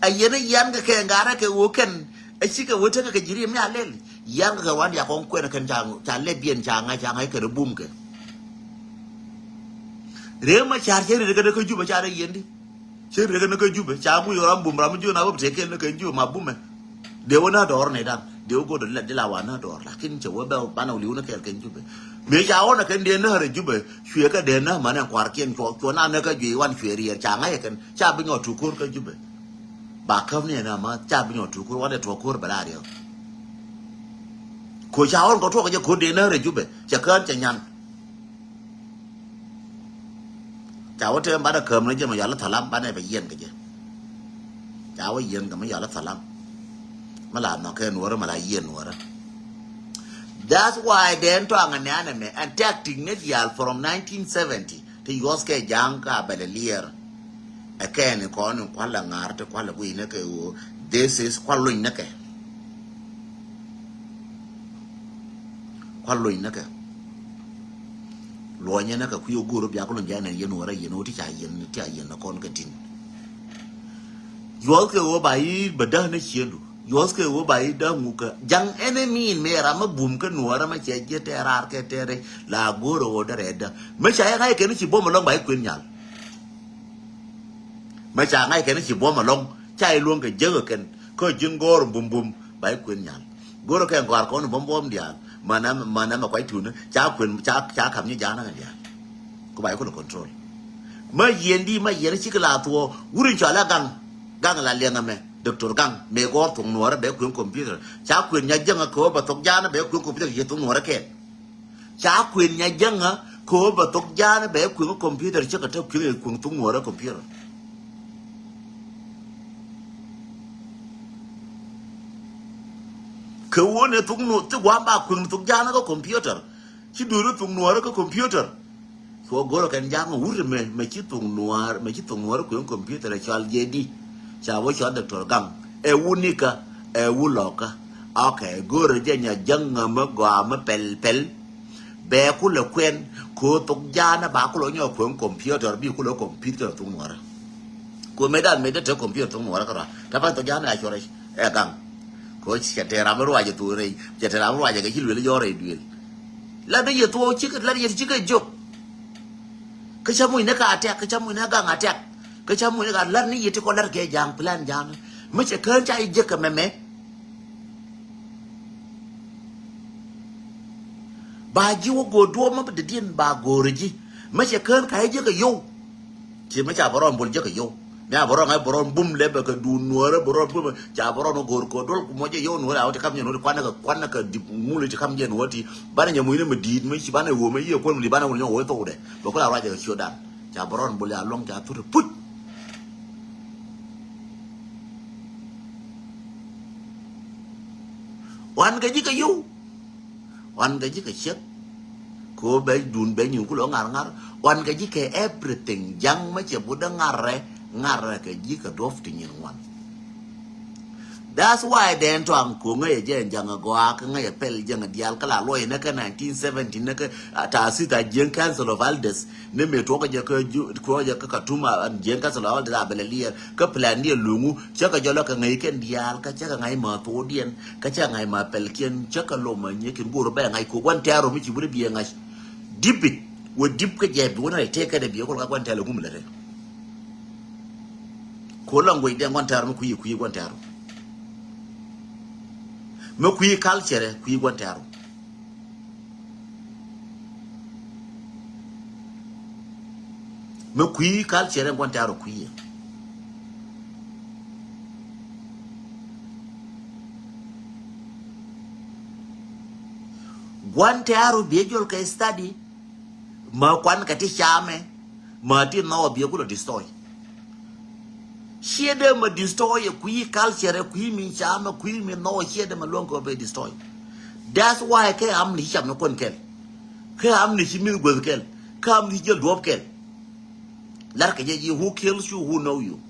Ɛ yɛn i̱ yɛn kɛ kɛ ŋa̱rä kɛ wä kɛn ɛ cikɛ wä tekɛ kɛ ji̱ ri̱m ya lɛl. Yɛn kɛ kɛ wan ya kɔn kuɛn kɛn ca ca lɛ biɛn ca ŋa̱c ca ŋa̱c kɛ rɛ bum kɛ. Rem a car cɛ ri rɛ kɛ dee kä Jubɛ ca dee yɛn di. Cɛ ri rɛ kɛ ni kä Jubɛ ca guic ram bum ram jiön a wä bi tëë kɛn ni kɛ Jubɛ ma bumɛ. Dee wä na dɔɔr ni dan dee wä go̱o̱r dee la wa na dɔɔr lakin cɛ wä bɛ banɛ wä li̱w ni kɛɛl kɛn Jubɛ. Mëë ca wä na kɛn dee na rɛ Jubɛ cuɛ kɛ dee na manɛ kua̱rkiɛn cuɔ cuɔ na ni kä juic wan cuɛ riɛɛr ca ŋa̱c kɛn ca bi nyɔɔt tuko̱r kä Jubɛ. Ba käp ni ɛn ama ca bi nyɔ tukur wan ɛ tuɔk ko̱r bɛ la riɛk. Ko ca ɣɔn kɔ tuɔk jɛ ko̱r dee nä rɛ Jubɛ cɛ kään cɛ nyan. Ca wä tɛm banɛ käm ni jɛ mɛ yɔal thalam banɛ bɛ yiɛn kɛ jɛ. Ca wä yiɛn kɛ mɛ yɔal thalam. Mɛ la nhɔk kɛ nuɔrä mɛ la yiɛn nuɔrä. That's why dɛn tɔaŋ ɛ nɛ̈ɛ̈n ɛmɛ ɛn tactic ni diaal from nineteen seventy. Ti yuɔth kɛ ja̱a̱ŋ ka bɛlɛ liɛɛr. Ɛ kɛn kɔn in kualɛ ŋa̱r ti kualɛ guiy ni kɛ ɣöö this is kual lony ni kɛ. Kual lony ni kɛ. Luɔnyɛ ni kɛ kui̱ ogo̱o̱r biak lony jɛ nɛn yɛn wä rɛ yɛn wä ti ca yɛn ti ca yɛn ni kɔn kɛ tin. Yuɔth kɛ ɣöö ba yi bɛ däk ni ciëndu. Yuɔth kɛ ɣöö ba i̱ däŋ wukɛ ja̱ŋ ɛn ɛ mi̱i̱n mëë ram mi bum kä nuɔɔrä mi cɛ ji̱ tɛɛr raar kɛ tɛɛr rɛy la go̱o̱rä ɣöö därɛ däŋ. Mi ca yɛ ŋa̱c kɛn i̱ ci buɔ̱m ɛlɔ̱ŋ ba i̱ kuën nyal. Mi ca ŋa̱c kɛn i̱ ci buɔ̱m ɛlɔ̱ŋ ca i̱ luɔ̱ŋ kɛ jäk ɛ kɛn kä ji̱n gɔ̱ɔ̱r bum bum ba i̱ kuën nyal. Go̱o̱rä kɛ gɔ̱a̱r kɔn i̱ buɔ̱m buɔ̱m diaal. Manɛ manɛ mɛ kuac tuuni ca kuën ca ca ka̱m nyi ja̱a̱n ɛ kɛn diaal. Ku ba i̱ kulɛ control. Mi yiɛn di mi yiɛn cikɛ la thuɔɔ wur in cɔal ɛ gaŋ. Gaŋ la liɛŋ ɛmɛ Doctor Gaŋ mëë gɔ̱r thok nuɔɔrä bɛ kueŋ computer. Ca kuën nya jäŋä kɛ ɣöö bɛ thok jaanä bɛ kueŋ computer yɛ thok nuɔɔrä kɛɛl. Ca kuën nya jäŋä kɛ ɣöö bɛ thok jaanä bɛ kueŋ computer cä kɛ te kueŋ kueŋ thok nuɔɔrä computer. Kɛ ɣöö ni thok nuɔɔrä thok gua̱a̱m ba kueŋ thok jaanä kä computer. Ci duuri thok nuɔɔrä kä computer. Cuɔ go̱rä kɛn ja̱a̱ŋ wut mɛ mɛ ci thok nuɔɔr mɛ ci thok nuɔɔr kueŋ computer ɛ cɔal jɛ di. Ca wä cɔal Doctor Gaŋ ɛ wut nikä ɛ wut lɔkä. Ok go̱rä jɛ nya jäŋ mɛ gɔaa mɛ pɛl pɛl. Bɛ kulɛ kuɛn ko̱ thok ja̱a̱n ba kulɛ nyɔ kueŋ computer bi kulɛ computer thok nuɔɔrä. Ko̱ mɛ dan mɛ dee te computer thok nuɔɔrä kärɔa ta pa thok ja̱a̱n a cuɔrɛ ɛ Gaŋ. Ko̱ cɛ te ram ruacɛ thok rɛy cɛ te ram ruacɛ kɛ ci luel jɔɔrɛ duel. Lat ni yɛ thuɔɔk cikɛ lat yɛ ti cikɛ jiök. Kä ca muc ni ka attack kä ca muc ni Gaŋ attack. Kä ca muc ni ka lat ni yɛ ti kɔ lat kɛ ja̱a̱ŋ plan ja̱a̱ŋ. Mi cɛ kään ca yɛ jiäk kɛ mɛmɛ. Ba ji̱ wä go̱o̱r duɔ̱ɔ̱p mi bi dädiɛn ba go̱o̱r ji̱. Mi cɛ kään ka yɛ jiäk kɛ yow. Ci mi ca bɛ rɔn bol jɛ kɛ yio̱w. Mi a bɛ rɔn ŋa̱c bɛ rɔn bum lɛ bɛ kɛ duun nuɔɔrä bɛ rɔn bum ca bɛ rɔn go̱o̱r kɛ duɔl ku mɔ jɛ yio̱w nuɔɔrä a wä ti kam jɛ nuɔɔrä kuanɛ kɛ kuanɛ kɛ dip muli ti kam jɛ nuɔɔrä ti banɛ nyɛ mucni mi di̱i̱t mi ci banɛ womɛ yiëë kuɔn mi di̱i̱t banɛ wuli nyɔ woi thok dɛ bɛ kula ruacɛ kɛ ciö dan. Ca bɛ rɔn bol ya luɔ̱ŋ ca thut ɛ puc. Wan kɛ ji̱ kɛ yio̱w. Wan kɛ ji̱ kɛ ciek. Ko bɛ dun bɛ nyin kulɔ ŋar ŋar. Wan kɛ ji̱ kɛ everything ja̱ŋ mɛ cɛ butdä ŋarɛ ŋarɛ kɛ ji̱ kɛ duɔ̱p ti nyin wan. That's why dɛn tɔaŋ ko ŋäcɛ jɛ ja̱ŋ a gɔaa kä ŋäcɛ pɛl ja̱ŋ a diaal kä la luɔc inɛ kä nineteen seventy inɛ kä taasith a jiäŋ Council of Elders. Ni mëë tuɔkä jɛ kä ju tuɔkä jɛ kä Khartoum a jiäŋ Council of Elders a bɛ lɛ liɛɛr kä plan diɛ luŋu cä kɛ jɔlɔ kɛ ŋäc kɛn diaal kä cä kɛ ŋa̱c ma thokdiɛn. Kä ca ŋa̱c ma pɛlkiɛn cä kɛ lom a nyiek in go̱o̱r bɛ ŋa̱c kok gua̱n tɛ̈r rom mi ci wut biɛ ŋa̱c. Dip it wä dip kä jɛ bi wä na tek kɛ dɛ biɛ kol ka gua̱n tɛ̈r lɛ kum lɛ rɛ. Ko language dɛ gua̱n tɛ̈r rom mi kui̱ kui̱ gua̱n tɛ̈r rom. Mi kui̱ culture kui̱ gua̱n tɛ̈r rom. Mi kui̱ culture gua̱n tɛ̈r rom kui̱. Gua̱n tɛ̈r rom biɛ jɔl kɛ study. Ma kuan kɛ ti camɛ ma ti nhɔk a biɛ kulɛ destroy. Ciɛ dee ma destroy ɛ kui̱ culture ɛ kui̱ mi camɛ kui̱ mi nhɔk ciɛ dee ma luɔ̱ŋ kɛ bɛ destroy. That's why kɛ am ni ci cam ni kuän kɛl. Kɛ am ni ci mi̱th guäth kɛl. Kɛ am ni ci jäl duɔ̱p kɛl. Lar kɛ jɛ ji̱ who kills you, who know you.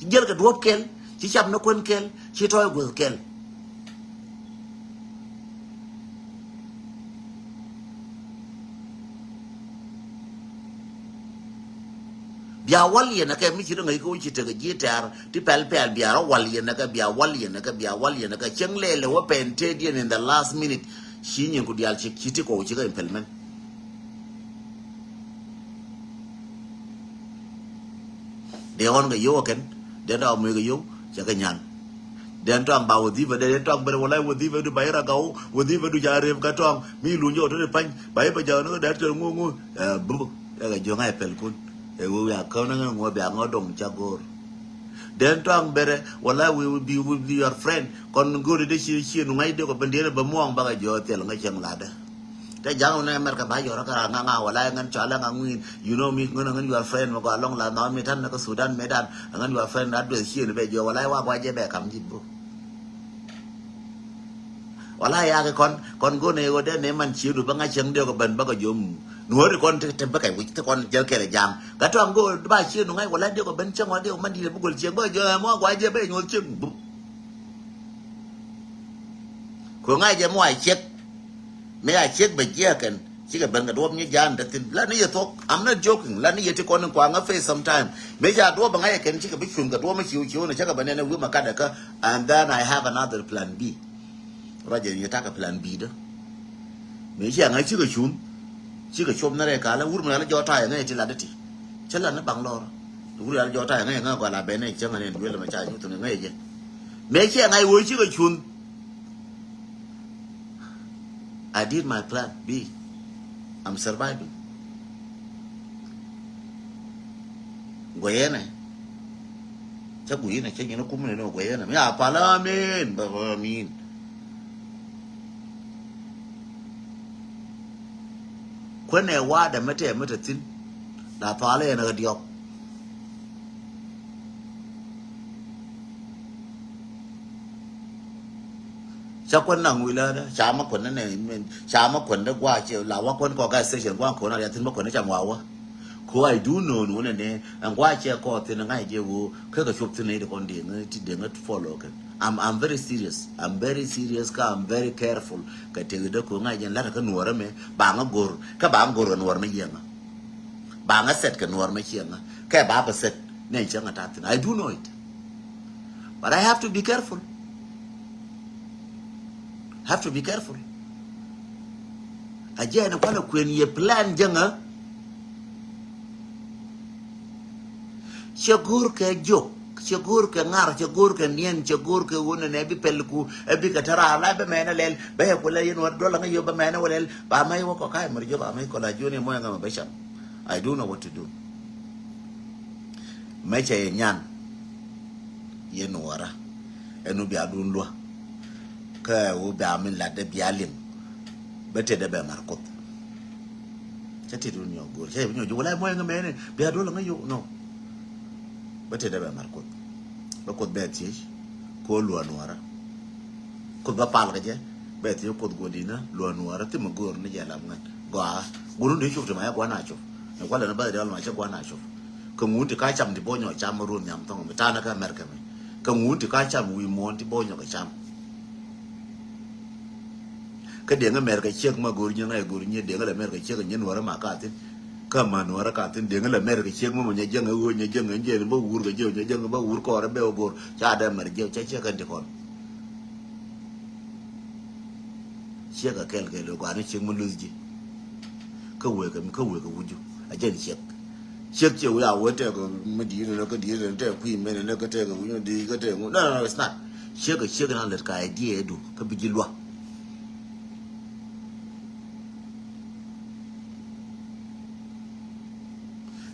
Ci jäl kɛ duɔ̱p kɛl, ci cam ni kuän kɛl, ci tɔ̱ guäth kɛl. Bia wal yɛn akɛ mi ci ri ŋäc kä wä ci tekɛ ji̱ tɛ̈r ti pɛl pɛl bia rɔ wal yɛn akɛ bia wal yɛn akɛ bia wal yɛn akɛ cieŋ lɛl ɛ wä pɛn tëëdiɛn in the last minute. Ci nyin ku diaal ci ci ti kɔw ci kä implement. Dee ɣɔn kɛ yio̱w ɛ kɛn dee dɔ̱a̱ muec kɛ yio̱w cɛ kɛ nyan. Dee tɔaŋ ba wä dhi̱pä dee dee tɔaŋ ben wä la̱c wä dhi̱pä du ba i̱ ragaw wä dhi̱pä du ca rep kä tɔaŋ mi luny jɔk te ti pa̱ny ba i̱ bä ja̱k ni kɛ dee tɛr ŋuŋ ŋuŋ. Ɛ bupä ɛ kɛ jiöŋ a ɛ pɛl kun ɛ ɣöö ya käw ni ŋäŋ wä bia ŋä doŋ ca go̱o̱r. Dee tɔaŋ ben wä la̱c we will be, will be your friend kɔn go̱o̱ri dee ci ci nu ŋa̱c dee kɔ ben dee ni bä muɔ̱ɔ̱ŋ bakɛ jiɔk thil ŋä cieŋ ladä. Te jaŋ wun America ba yɔr kara ŋa ŋa wala ŋan cɔala ŋa ŋuin. You know me ŋun ŋun your friend mi gɔa lɔŋ la nɔ mi tan kä Sudan mi dan ŋun your friend address cien bɛ jɔ wala wa gɔa jɛ bɛ kam jit bro. Wala ya ke kɔn kɔn go ne go de ne man cien du ba ŋa cieŋ de ko ben ba ko jom. Nuori kɔn te te ba kai wich te kɔn jel kele jaŋ ka tɔŋ go ba cien du ŋa wala de ko ben cieŋ wa de ko man di de bu gol cieŋ ba jɔ mo gɔa jɛ bɛ nyol cieŋ bro. Ko ŋa̱c jɛ mɔ a ciek. Mëë a ciek bɛ jiɛɛk kɛn Cikɛ ben kɛ duɔ̱ɔ̱p nyi ja̱a̱n te thi̱n. La ni yɛ thuɔ̱k. I'm not joking. La ni yɛ ti kɔn in kuaŋä face sometime. Mëë ca duɔ̱ɔ̱p bä ŋa̱c ɛ kɛn cikɛ bi cuŋ kɛ duɔ̱ɔ̱p mi ciu ciu ni cakɛ bɛ nɛn ɛ wi̱i̱ ma kat ɛ kä. And then I have another plan B. Ruacɛ yɛ takɛ plan B dä. Mëë ciɛ ŋa̱c cikɛ cuŋ. Cikɛ cuɔp ni rɛy kalä wur mi ɣäl jɔɔk ta̱a̱ yɛ ŋäc ti lat dä ti. Cä lat ni baŋ lɔr. Wur ɣäl jɔɔk ta̱a̱ yɛ ŋäc ŋäc gɔal a ben ɛ cäŋ ɛ nɛn duel mɛ ca nyuth ni ŋäc jɛ. Mëë ciɛ ŋa̱c wee cikɛ cuŋ. I did my plan B. I'm surviving. Guɛyɛnɛ. Cä guiyinɛ cä nyinɛ kumɛ nɛ guɛyɛnɛ mi a pal amin ba amin. Kuɛnɛ wa̱a̱dɛ mɛ tɛ mɛ tɛ thi̱n. La palɛ yɛn ɛ diɔk. Ca kuän naŋ wi̱i̱ läätdä ca ma kuän nɛ nɛ ca ma kuän dä gua̱a̱ cɛ la wa kuän kɔ gas station gua̱a̱ kuän a riath thi̱n ma kuän dä ca ŋuawa. Ko I do know ni wunɛ nɛ ɛn gua̱a̱ cɛ kɔ thi̱n ŋa̱c jɛ ɣöö kä kɛ cop thi̱n nɛ ti kɔn deŋ ti deŋ follow kɛn. I'm, I'm very serious. I'm very serious kä I'm very careful. Kɛ tek dä ko ŋa̱c jɛ lat kä nuɔrä mɛ ba ŋä go̱r kä ba ŋä go̱r kɛ nuɔr mɛ yiɛŋä. Ba ŋä set kɛ nuɔr mɛ ciɛŋä kɛ ba bɛ set nɛ cɛ ŋä ta̱a̱ thi̱n. I do know it. But I have to be careful. Have to be careful. A jɛ ni kualɛ kuën yɛ plan jäŋä. Cɛ go̱o̱r kɛ jiök, cɛ go̱o̱r kɛ ŋar, cɛ go̱o̱r kɛ niɛn, cɛ go̱o̱r kɛ wun nɛ bi pɛl ku ɛ bi kɛ tɛra la bɛ mɛnɛ lɛl bɛ yɛ ku lɛ yɛn wä dɔl ŋa yɔ bɛ mɛnɛ wä lɛl ba mɛ wä kɔ ka̱a̱c mɛr jiök a mɛ kɔ la jiön yɛ mɔ yɛ ŋa mɛ bɛ cam. I do know what to do. Mɛ cɛ yɛ nyan. Yɛ nuɔrä ɛn wä bia dun luä. Kä wä bia min lat dɛ bia liŋ. Bä tëë dɛ bɛ mar kuoth. Cä tëë dun nyɔ go̱o̱r cä yɛ bi nyɔ jiök wala mɔ yɛ ŋa mɛnɛ bia dul ŋa yɔ no. Bä tëë dɛ bɛ mar kuoth. Bä kuoth bɛ thiec. Ko luä nuɔrä. Kuoth bä pal kɛ jɛ bɛ thiec kuoth guɔ dinä luä nuɔrä thimɛ go̱o̱r ni jɛ lam ŋän. Gɔaa. Gurun di cop ti ma yɛ guan a cop. Ni kualɛ ni bä diɔl ma cä guan a cop. Kä ŋun ti ka cam ti bonyɔ cam ma ruun nhiam thɔŋ mi tanä kä America mi. Kä ŋun ti ka cam wi̱i̱ muɔ̱ɔ̱n ti bonyɔ kɛ cam. Kä deŋä mɛr kɛ ciek ma go̱r nyi ŋa̱c go̱r nyi deŋä lɛ mɛr kɛ ciek nyi nuɔrä ma ka thin. Kä ma nuɔrä ka thin deŋä lɛ mɛr kɛ ciek ma ma nyɛ jäŋ ɛ ɣöö nyɛ jäŋ ɛ jɛn bä wur kɛ jɛ nyɛ jäŋ bä wur kɔɔrɛ bɛ wä go̱r ca dɛ mɛr jɛ cɛ ciek kɛn ti kɔn. Ciek a kɛl kɛl ɛ gɔaa ni ciek mi luth ji̱. Kä wek kä wek ɛ wuju a jɛn ciek. Ciek ciek wi̱i̱ a wee tɛk mi di̱i̱t ni kä di̱i̱t ni tɛk kui̱ mɛn ni kä tɛk wi̱i̱ ni di̱i̱t kä tɛk no no no it's not. Ciek a ciek na lät ka idea du kä bi ji̱ luak.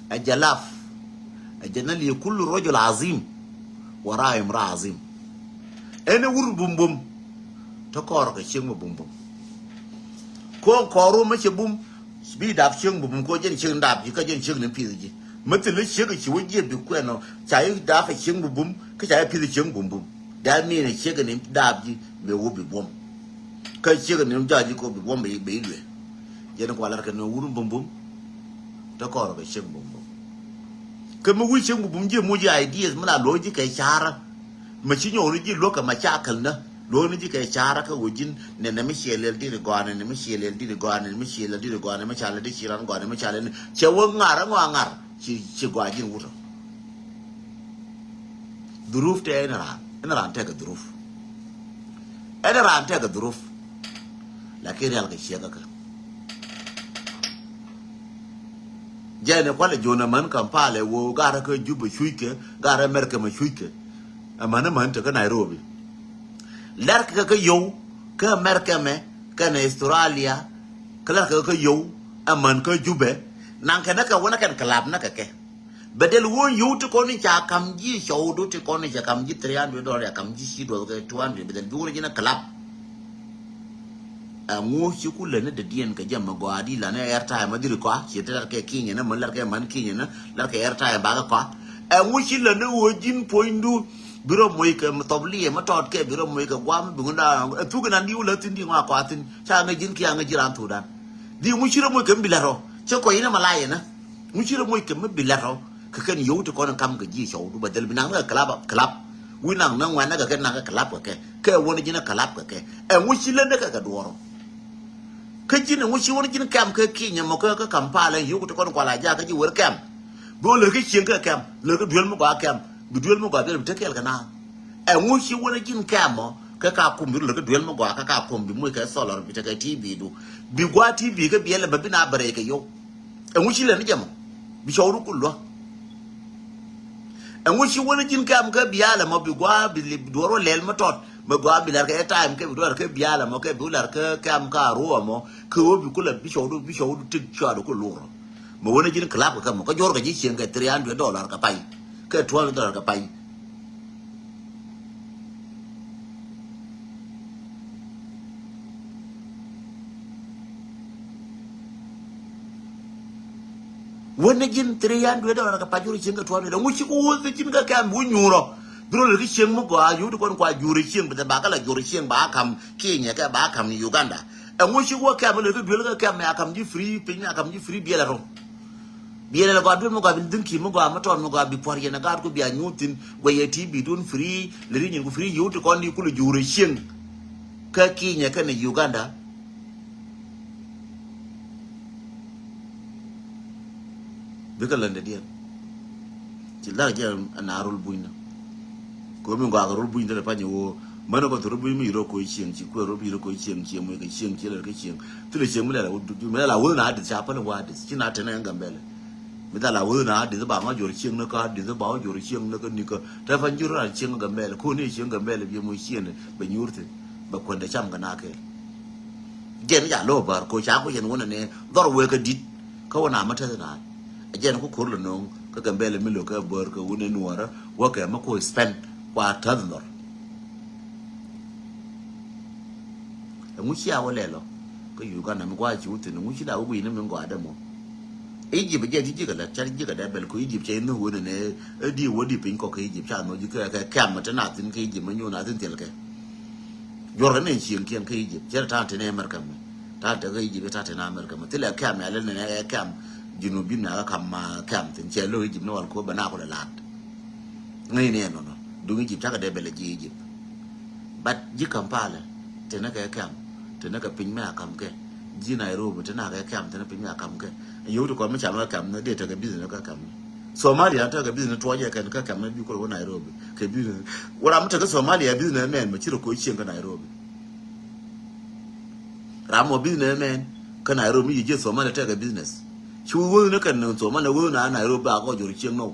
Ɛ jɛ laf ɛ jɛ na li kullu rajul azim. Wara imra azim. Ɛn ɛ wur bumbum. Te kɔɔr kɛ cieŋ mi bumbum. Ko kɔɔr ru mi cɛ bum. Bi dap cieŋ bumbum ko jɛn cieŋ dap ji̱ kä jɛn cieŋ ni pi̱th ji̱. Mi thil cieŋ ci wä jiɛ bi kuɛn ɔ ca yi dap cieŋ bumbum kä ca yi pi̱th cieŋ bumbum. That mean cieŋ ni dap ji̱ mi wä bi buɔm. Kä cieŋ ni jaa ji̱ ko bi buɔm bɛ yi luɛ. Jɛn kua lar kɛ ni wur bumbum. Te kɔɔr kɛ cieŋ bumbum. Kä mi wi̱i̱ cieŋ bumbum ji̱ muc ideas mi la luɔ̱k ji̱ kɛ ca̱rä. Ma ci nyɔk ni ji̱ luäk kɛ ma ca käl nä luäk ni ji̱ kɛ ca̱rä kä wä ji̱n nɛ nɛ mi ciɛ lɛl di̱t gɔaa nɛ nɛ mi ciɛ lɛl di̱t gɔaa nɛ nɛ mi ciɛ lɛl di̱t gɔaa nɛ mi ca lɛl di̱t ci ran gɔaa nɛ mi ca lɛl ni cɛ wä ŋa̱r ŋɔa ŋa̱r ci ci gɔaa ji̱n wutɔ. Dhuruf tɛ ɛn raan ɛn raan tɛkɛ dhuruf. Ɛn raan tɛkɛ dhuruf. Lakin rial kɛ ciɛ kä kä. Jɛn ɛ kualɛ John Aman Kampala ɛ woo garɛ kä Juba cuckɛ garɛ America mɛ cuckɛ. Aman aman te kä Nairobi. Lɛr kɛ kä yow kä America mɛ kɛn Australia. Kä lɛr kɛ kä yow aman kä Juba. Naŋ kɛ nä kɛ wä nä kɛn kɛ lap nä kɛ kɛ. Bɛ dɛl wä yow ti kɔn in ca kam ji̱ cɔwdu ti kɔn in ca kam ji̱ three hundred dollar ya kam ji̱ ci duɔth kɛ two hundred bɛ dɛl bi wä ji̱ nä kɛ lap. Ɛŋu ci ku lät ni dädiɛn kɛ jɛ mɛ gɔaa di lan ni airtime ma dhiri kɔa ci te lat kɛ kinyɛ ni mɛ lat kɛ man kinyɛ ni lat kɛ airtime bakɛ kɔa. Ɛŋu ci lät ni ɣöö ji̱n puɔ̱nydu bi rɔ moc kɛ mɛ thɔp liɛ mɛ tɔt kɛ bi rɔ moc kɛ guam bi ŋun da ɛ thuk inan di wulä thin di ŋɔa kɔa thin ca ŋäc ji̱n kia ŋäc ji̱ ran thukdan. Di ŋu ci rɔ moc kɛ mi bi lat rɔ cɛ kɔc in mɛ la yɛ ni ŋu ci rɔ moc kɛ mi bi lat rɔ. Kɛ kɛn yio̱w ti kɔn in kam kɛ ji̱ cɔwdu bɛ dhil bi naŋ ni kɛ kɛlap kɛlap. Wi̱i̱ naŋ ni ŋuɛ̈tni kɛ kɛ naŋ kɛ kɛlap kɛ kɛ kɛ wä ni ji̱n kɛ kɛlap kɛ kɛ. Ɛŋu ci lät ni kɛ kɛ duɔɔr ɔ. Kä ji̱n ɛŋu ci wän ji̱n kɛm kä Kenya mɔ kä, kä Kampala yio̱w ku ti kɔn kual a jakä ji̱ wer kɛm. Bi wä lär kä cieŋ kä kɛm, lär kä duel mi gɔaa kɛm, bi duel mi gɔaa bi rɛ bi te kɛɛl kɛ na. Ɛŋu ci wän ji̱n kɛm mɔ kä Kakum bi wä lär kä duel mi gɔaa kä Kakum bi moc kɛ solar bi tekɛ T V du. Bi gɔaa T V kä biɛl ɛmɛ bi na bɛ rɛy kɛ yio̱w. Ɛŋu ci lɛ ni jɛ mɔ bi cɔwdu ku luä. Ɛŋu ci wän ji̱n kɛm kä bialɛ mɔ bi gɔaa bi duɔr wä lɛl mi tɔt mi gɔaa bi lɛr kɛ time kɛ bi duɔr kɛ bialɛ mɔ kɛ bi wä lɛr kä kɛm kä Arua mɔ kɛ wä bi kulɛ bi cɔwdu bi cɔwdu ti cɔwdu ku lur. Mɛ wän ji̱n club kɛ kɛ mɔ kä jɔr kɛ ji̱ cieŋ kɛ three hundred dollar kɛ pay kɛ two hundred dollar kɛ pay. Wän ni ji̱n three hundred dollar kɛ pacur cieŋ kɛ two hundred. Ɛŋu ci ku wä ji̱n kɛ kɛm wä nyuurɔ. Dhurɔ lɛ ki cieŋ mi gɔaa yut kɔn kua jur cieŋ bi te ba kɛ la jur cieŋ ba kam Kenya kɛ ba kam Uganda. Ɛŋu ci wä kɛm lɛ ki duel kɛ kɛm ya kam ji̱ free piny ya kam ji̱ free biɛlɛ rɔ. Biɛlɛ lɛ gɔaa duel mi gɔaa bi dhi̱n ki mi gɔaa mi tɔn mi gɔaa bi puɔr yɛn a gaat ku bia nyuur thin guɛ yɛ T V dun free lɛ ri nyin ku free yut kɔn di kulɛ jur cieŋ. Kä Kenya kɛnɛ Uganda. Bikɛ ländɛ diɛn. Ci lak jɛ a na rol buny na. Ko mi gɔaa kɛ rol buny dee pany wo. Mɛn kɔ thor buny mi yiro ko cieŋ ci kuɛ rol yiro ko cieŋ ci mui kɛ cieŋ ci lɛ kɛ cieŋ. Thilɛ cieŋ mi lɛ la wud mi lɛ la wud na adith ca pal wa adith ci na tɛnɛ Gambɛlɛ. Mi dha la wud na adith ba ma jor cieŋ ni ka adith ba wa jor cieŋ ni ka ni ka. Tɛ pan jiro na cieŋ Gambɛlɛ ko ni cieŋ Gambɛlɛ bi mui cieŋ bɛ nyur thin bɛ kuɛndɛ cam kɛ na kɛɛl. Jɛn ja lo̱o̱ bär ko ca ku yɛn wunɛ ni dhɔr wek kä dit. Kä wä na mä täth na. Ɛ jɛn ku ko̱r lɛ no̱o̱ŋ kä Gambɛlɛ mi lo̱k kɛ bär kɛ wunɛ nuɔrä wä kɛ mä ku spend kua täth nhɔr. Ɛŋu cia wä lɛl ɔ kä Uganda mi gua ci wä thin ɛŋu ci la wä gui̱n ni mi gɔaa dɛ mɔ. Egypt jɛ ti ji̱ kɛ lät ca ti ji̱ kɛ dɛ bɛl ko Egypt cɛ inhä wä nɛ nɛ ɛ di wä di piny kɔ kɛ Egypt ca nhɔ ji̱ kɛ kɛ kɛm mɛ te na thin kɛ Egypt mɛ nyu na thin thil kɛ. Juɔrkɛ ni cieŋ kiɛn kä Egypt cɛ ta̱a̱ tɛn America mɛ ta̱a̱ tɛn kä Egypt ta̱a̱ tɛn America mɛ thilɛ kɛm ya lɛ nɛ kɛm. Junubin mɛ kä kam ma kɛm thin cɛ lo̱ Egypt ni wal ko bɛ na ko lɛ lat. Ŋäcni ɛnɔnɔ duŋ Egypt cakɛ dee bɛlɛ ji̱ Egypt. But ji̱ Kampala tɛn kɛ kɛm tɛn kɛ piny mɛ a kam kɛ ji̱ Nairobi tɛn kɛ kɛm tɛn piny mɛ a kam kɛ. Yio̱w ti kɔn mi cam kɛ kɛm ni dee tekɛ business kɛ kɛm ni. Somalia tekɛ business tuɔɔcɛ kɛn kä kɛm ni bi kul wä Nairobi kɛ business. Wä ram mi tekɛ Somalia business mɛn mɛ ci rɛ koc cieŋ kä Nairobi. Ram mɔ business mɛn kä Nairobi mi yi ji̱ Somalia tekɛ business. Ci wä wä ni kɛn Somalia wä na Nairobi a kɔ jor cieŋ nɔ.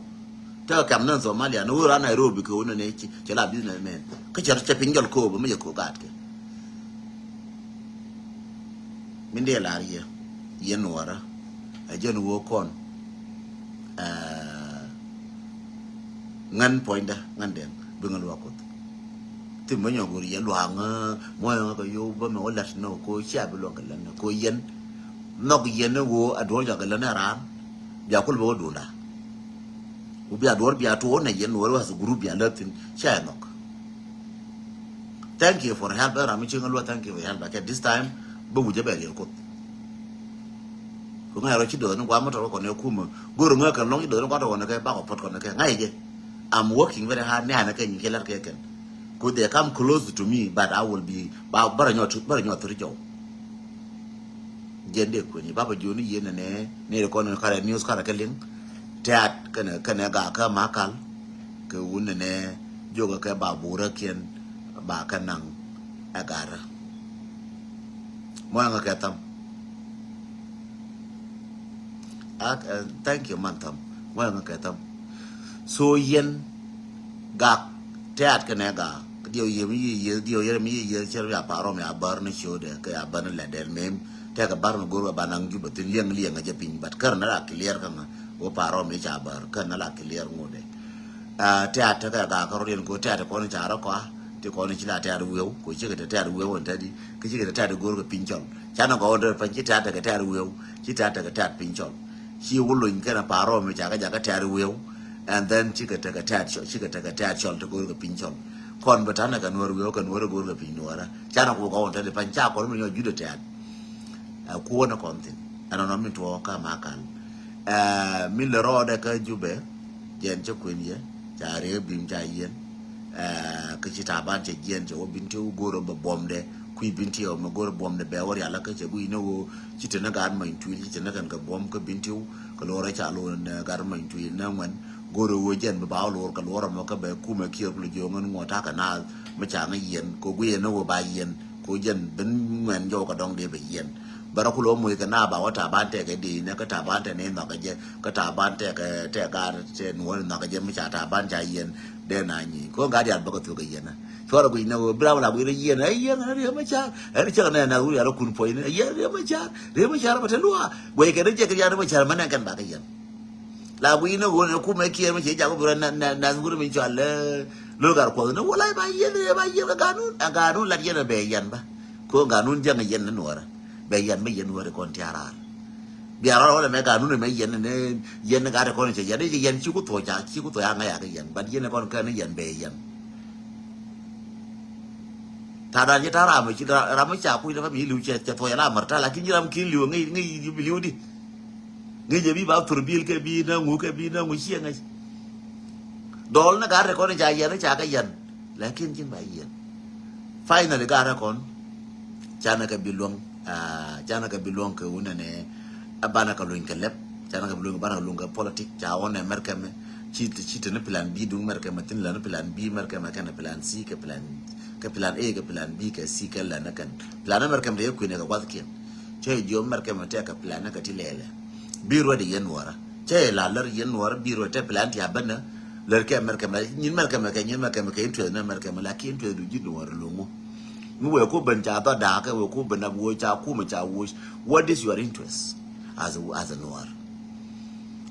Tekɛ kɛm ni Somalia ni wä ra Nairobi kɛ wä ni ni ci la business mɛn kä cɛ cɛ piny jɔl ko̱o̱p mi jɛ ko̱o̱p gaat kɛ. Min dee lar yɛ yɛ nuɔrä a jɛn wä kɔn. Ŋän puɔ̱nydä ŋän dɛŋ bi ŋä luaak Kuoth. Thim bä nyɔk go̱r yɛ luaak ŋä muɔ̱ɔ̱ŋä kɛ yow bä mɛ wä la̱t nä ko cia bi luaak kɛ län nä ko yɛn. Nhɔk yɛn ni ɣöö a duɔ̱ɔ̱r jɔak kɛ län nä raan bia kul bä wä duunda. Ku bia duɔ̱ɔ̱r bia tuɔɔk nɛ yɛn wä wä as a group bia lät thin cia yɛ nhɔk. Thank you for help ɛ ram mi cieŋ a luaak thank you for help. Kɛ this time bä wi̱c ɛ bɛ liɛl Kuoth. Ku ŋa̱c rɔ ci dɔɔni guam mi tɔt kɔn ɛ kumä go̱r ŋä kɛ lɔŋ ci dɔɔni guam tɔt kɔn ɛ kɛ bakɔ pɔt kɔn ɛ kɛ ŋa̱c jɛ. I'm working very hard ni anɛ kɛ nyi kɛ lat kɛ kɛn. Ku they come close to me but I will be ba bärɛ nyɔ thur jɔw. Jɛn dee kueni baba joni yeni nɛ ni ri kɔn karɛ news karɛ kɛ liŋ. Tɛat kɛnɛ kɛnɛ ga kä makal kɛ wun nɛ nɛ jokɛ kɛ ba burä kiɛn ba kɛ naŋ ɛ garä. Mɔyɛ ŋä kɛ tham. Ak thank you man tham. Mɔyɛ ŋä kɛ tham. So yɛn gak tɛat kɛnɛ gak diɛw yɛ mi yi yɛ diɛw yɛ mi yi yɛ cɛ ya parɔ mi a bär ni ciö dɛ kɛ ya bär ni lɛ dɛn mem. Tɛkɛ bär ni go̱r ba naŋ Juba thin liɛŋ liɛŋ a jɛ piny but kär ni ra clear kä ŋä wä parɔ mi ca bär kär ni ra clear ŋu dɛ. Tɛat tekɛ gak kärɔ riɛn ko tɛat kɔn ca rɔ kɔa ti kɔn ci la tɛat wiɛw ko cikɛ te tɛat wiɛw ɛn tɛt di kä cikɛ te tɛat go̱r kɛ piny cɔl. Canɛ gɔw ɛn tɛt pany ci tɛat tekɛ tɛat wiɛw ci tɛat tekɛ tɛat piny cɔl. Ci wä lony kɛnɛ parɔ mi ca kɛ jakä tɛ̈r wi̱ew. And then cikɛ tekɛ tɛ̈r cɔl cikɛ tekɛ tɛ̈r cɔl ti go̱o̱r kɛ piny cɔl. Kɔn bi ta̱nɛ kɛ nuɔ̱ɔ̱r wi̱ew kɛ nuɔ̱ɔ̱r i̱ go̱o̱r kɛ piny nuɔ̱ɔ̱rä canɛ ku kɔn tɛ̈r i̱ pany ca kɔn mi nyɔk jut ɛ tɛ̈r. Ɛ kuɔnɛ kɔn thi̱n ɛnɔnɔ min tuɔɔk kä makal. Ɛ min lɛ rɔɔdɛ kä Jubɛ. Jɛn cä kuën yɛ ca riek bim ca yiɛn. Ɛ kä ci ta̱a̱ ban cɛ jiɛn cɛ wä bin ti wä go̱o̱r ɛ bɛ buɔmdɛ. kui̱ Bentiu mɛ go̱r buɔ̱m ni bɛ wä rial kä cɛ gui̱ ni ɣöö ci te ni gaat Mɔny Tuil, ci te ni kɛn kɛ buɔ̱m kä Bentiu kɛ lo̱rɛ ca lo̱r ni gaat Mɔny Tuil ni ŋuɛn. Go̱r ɣöö jɛn bi ba wä lo̱r kɛ lo̱rɛ mɔ kä bɛ kumɛ Kiir kulu jiöŋ in ŋuɔ ta̱a̱ kɛ naath mi ca ŋä yiɛn kɛ gui̱ ni ɣöö ba yiɛn kɛ jɛn ben ŋuɛn jɔw kɛ dɔŋ dee bɛ yiɛn. Bärä kulɛ wä moc kɛ na ba wä Taban tɛkɛ dee nɛ kä Taban tɛ ni nhɔkɛ jɛ kä Taban tɛkɛ tɛ gar tɛ nuɔr nhɔkɛ jɛ mi ca Taban ca yiɛn dee na nyi. Kɛ ɣöö gat dial bä kɛ thuk kɛ yiɛn. Cuarɛ guic nɛ ɣöö bi ram la guic rɛ yiɛn ɛ yiɛn ɛ riɛ mɛ car ɛ ri cɛ kɛ nɛ na wuri ala kun puɔ̱ny ni ɛ yiɛn riɛ mɛ car riɛ mɛ car bä te luaak guic kɛ ri jɛ kɛ yan mɛ car mɛ nɛ kɛn ba kɛ yiɛn. La guic ni ɣöö ni kumɛ Kiir mi ci jak bi rɔ na, na, na wuri mi cɔal, eh, Lol Gatkuɔth ni wala ba yiɛn, ba yiɛn ka ganun, a ganun lat yiɛn a bɛ yiɛn ba. Ko ganun jaŋ yiɛn ni nuɔrä. Bɛ yiɛn ba yiɛn nuɔrä kɔn ti a raar. Bia rɔr wala mɛ ganun mɛ yiɛn ni yiɛn ni gat kɔn cɛ yiɛn, ni yiɛn ci ku thuɔ ca, ci ku thuɔ ya ŋa ya ka yiɛn. But yiɛn kɔn kɛ ni yiɛn bɛ yiɛn. Ta dan ci ta ram ci ra-, ram ca kui̱ ni ba mi liu cɛ, cɛ thuɔ ya la mar ta, lakin ci ram kin liu ŋi, ŋi bi liu di. Ŋi̱cɛ bi ba thur bil kɛ bi na ŋu kɛ bi na ŋu ciɛ ŋäc. Dɔl ni gat rɛ kɔn ca yɛn ca kɛ yɛn. Lakin cin ba yɛn. Finally gat rɛ kɔn. Canɛ kɛ bi luäŋ. Ah, canɛ kɛ bi luäŋ kɛ wunɛ nɛ. A banɛ kɛ luny kɛ lɛp. Canɛ kɛ bi luäŋ banɛ kɛ luny kɛ politik. Ca wunɛ mɛrkɛ mɛ. Ci, ci te ni plan B duŋ mɛrkɛ mɛ thin lɛ ni plan B mɛrkɛ mɛ kɛnɛ plan C kɛ plan, kɛ plan A kɛ plan B kɛ C kɛ lɛ ni kɛn. Plan mɛrkɛ mɛ te yɛ kuinɛ kɛ guath kiɛn. Cɛ jiɔ mɛrkɛ mɛ tɛ kɛ plan kɛ ti lɛlɛ. Bi ruɛt yɛn nuɔrä. Cɛ la lär yɛn nuɔrä bi ruɛt tɛ plan ti a bänä. Lär kɛ mɛrkɛ mɛ, nyin mɛrkɛ mɛ kɛ, nyin mɛrkɛ mɛ kɛ interest ni mɛrkɛ mɛ, lakin interest du ji̱ nuɔrä loŋu. Mi wee ku ben ca dhɔ da̱a̱ kɛ wee ku ben a wuɔ̱c ca kumɛ ca wuɔ̱c. What is your interest as a, as a nuɔr?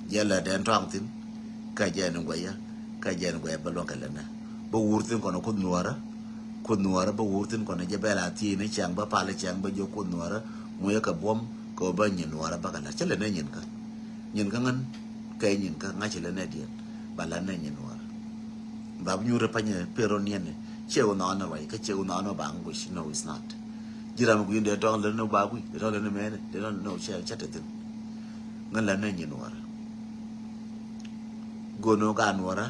Jɛ lɛ dɛn tɔaŋ thin. Kä jɛ ni guɛyä. Kä jɛ ni guɛyä bä luɔ̱ŋ kɛ lɛ nɛ. Bä wur thin kɔn a kuth nuɔrä. Kuoth nuɔɔrä bä wur thin kɔn jɛ bɛ la thiec ni cɛŋ bä pal cɛŋ bä jiök kuoth nuɔɔrä mucä kɛ buɔ̱m kɛ ɣöö bä nyin nuɔɔrä bä kɛ la̱t. Cä lɛ nɛ nyin kä. Nyin kä ŋän kɛ nyin kä ŋa̱c lɛ nɛ diɛn. Ba la̱t nɛ nyin nuɔɔrä. Ba bi nyuur pany pin rɔ niɛn ni. Ciɛ wä nɔɔn ni ruac kä ciɛ wä nɔɔn ni ba ŋuc. No, it's not. Ji̱ ram gui̱n dee tɔŋ lät ni ba gui̱ dee tɔŋ lät ni mɛni dee tɔŋ ni cɛ cɛ te thin. Ŋän la̱t nɛ nyin nuɔɔrä. Go̱o̱n ɣän ka nuɔrä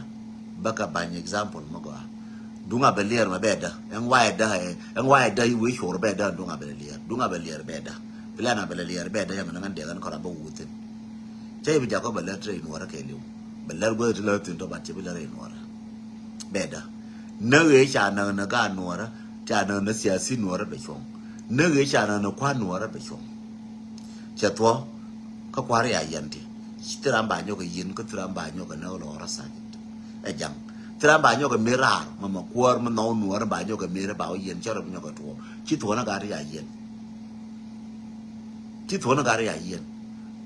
bä kɛ ba̱ny example mi gɔaa. Duŋ a bɛ liɛɛr mɛ bɛ dä ɛŋ wa ɛ dä ɛ ɛŋ wa ɛ dä i̱ wee cuɔr bɛ dä duŋ a bɛ liɛɛr duŋ a bɛ liɛɛr bɛ dä. Plan a bɛ liɛɛr bɛ dä yɛmɛ ni ŋän dee ɣän kɔn a bä wuth thi̱n. Cä i̱ bi jakä bɛ lät rɛy nuɔrä kɛ liw bɛ lät guäth ti lät thi̱n tɔ bat cɛ bi lät rɛy nuɔrä. Bɛ dä näk ëë ca näk ni gaat nuɔrä ca näk ni siasi nuɔrä bɛ cuɔ̱ŋ. Näk ëë ca näk ni kua̱r nuɔrä bɛ cuɔ̱ŋ. Cɛ thuɔ̱k kä kua̱r ya yɛn ti. Ci thil ram ba nyɔk kɛ yin kä thil ram ba nyɔk kɛ näk lɔɔr a sajit. Ɛ jaŋ thil ram ba nyɔk kɛ mer raar mɛ mɛ kuäär mi nhɔw nuɔɔr ba nyɔk kɛ mer ba wä yɛn cɛ rɔ bi nyɔk kɛ tuɔɔk. Ci thuɔ̱k ni gat ya yɛn. Ci thuɔ̱k ni gat ya yɛn.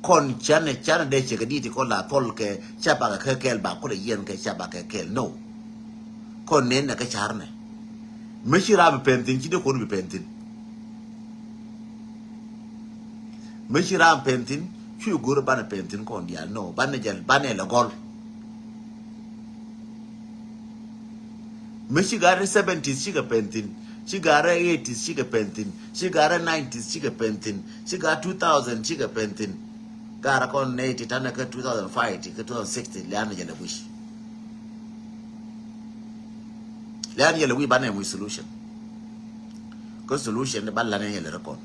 Kɔn canɛ canɛ dee cɛ kɛ di̱t ti kɔn la thɔl kɛ ca bakɛ kɛ kɛɛl ba kulɛ yɛn kɛ ca bakɛ kɛɛl no. Kɔn nen nɛ kɛ car nɛ. Mi ci ram bi pɛn thin ci dee kuɔn bi pɛn thin. Mi ci ram pɛn thin cu go̱r banɛ pɛn thin kɔn diaal no banɛ jɛl banɛ lɛ gɔl. Mi ci gat rɛ seventies cikɛ pɛn thin ci gat rɛ eighties cikɛ pɛn thin ci gat rɛ nineties cikɛ pɛn thin ci gat two thousand cikɛ pɛn thin. Gat rɛ kɔn nɛy ti tanɛ kä two thousand five ti kä two thousand sixteen lian ni jɛ lɛ guic. Lian ni jɛ lɛ guic banɛ muc solution. Kä solution ni ban lan ni jɛ lɛ rɛ kɔn.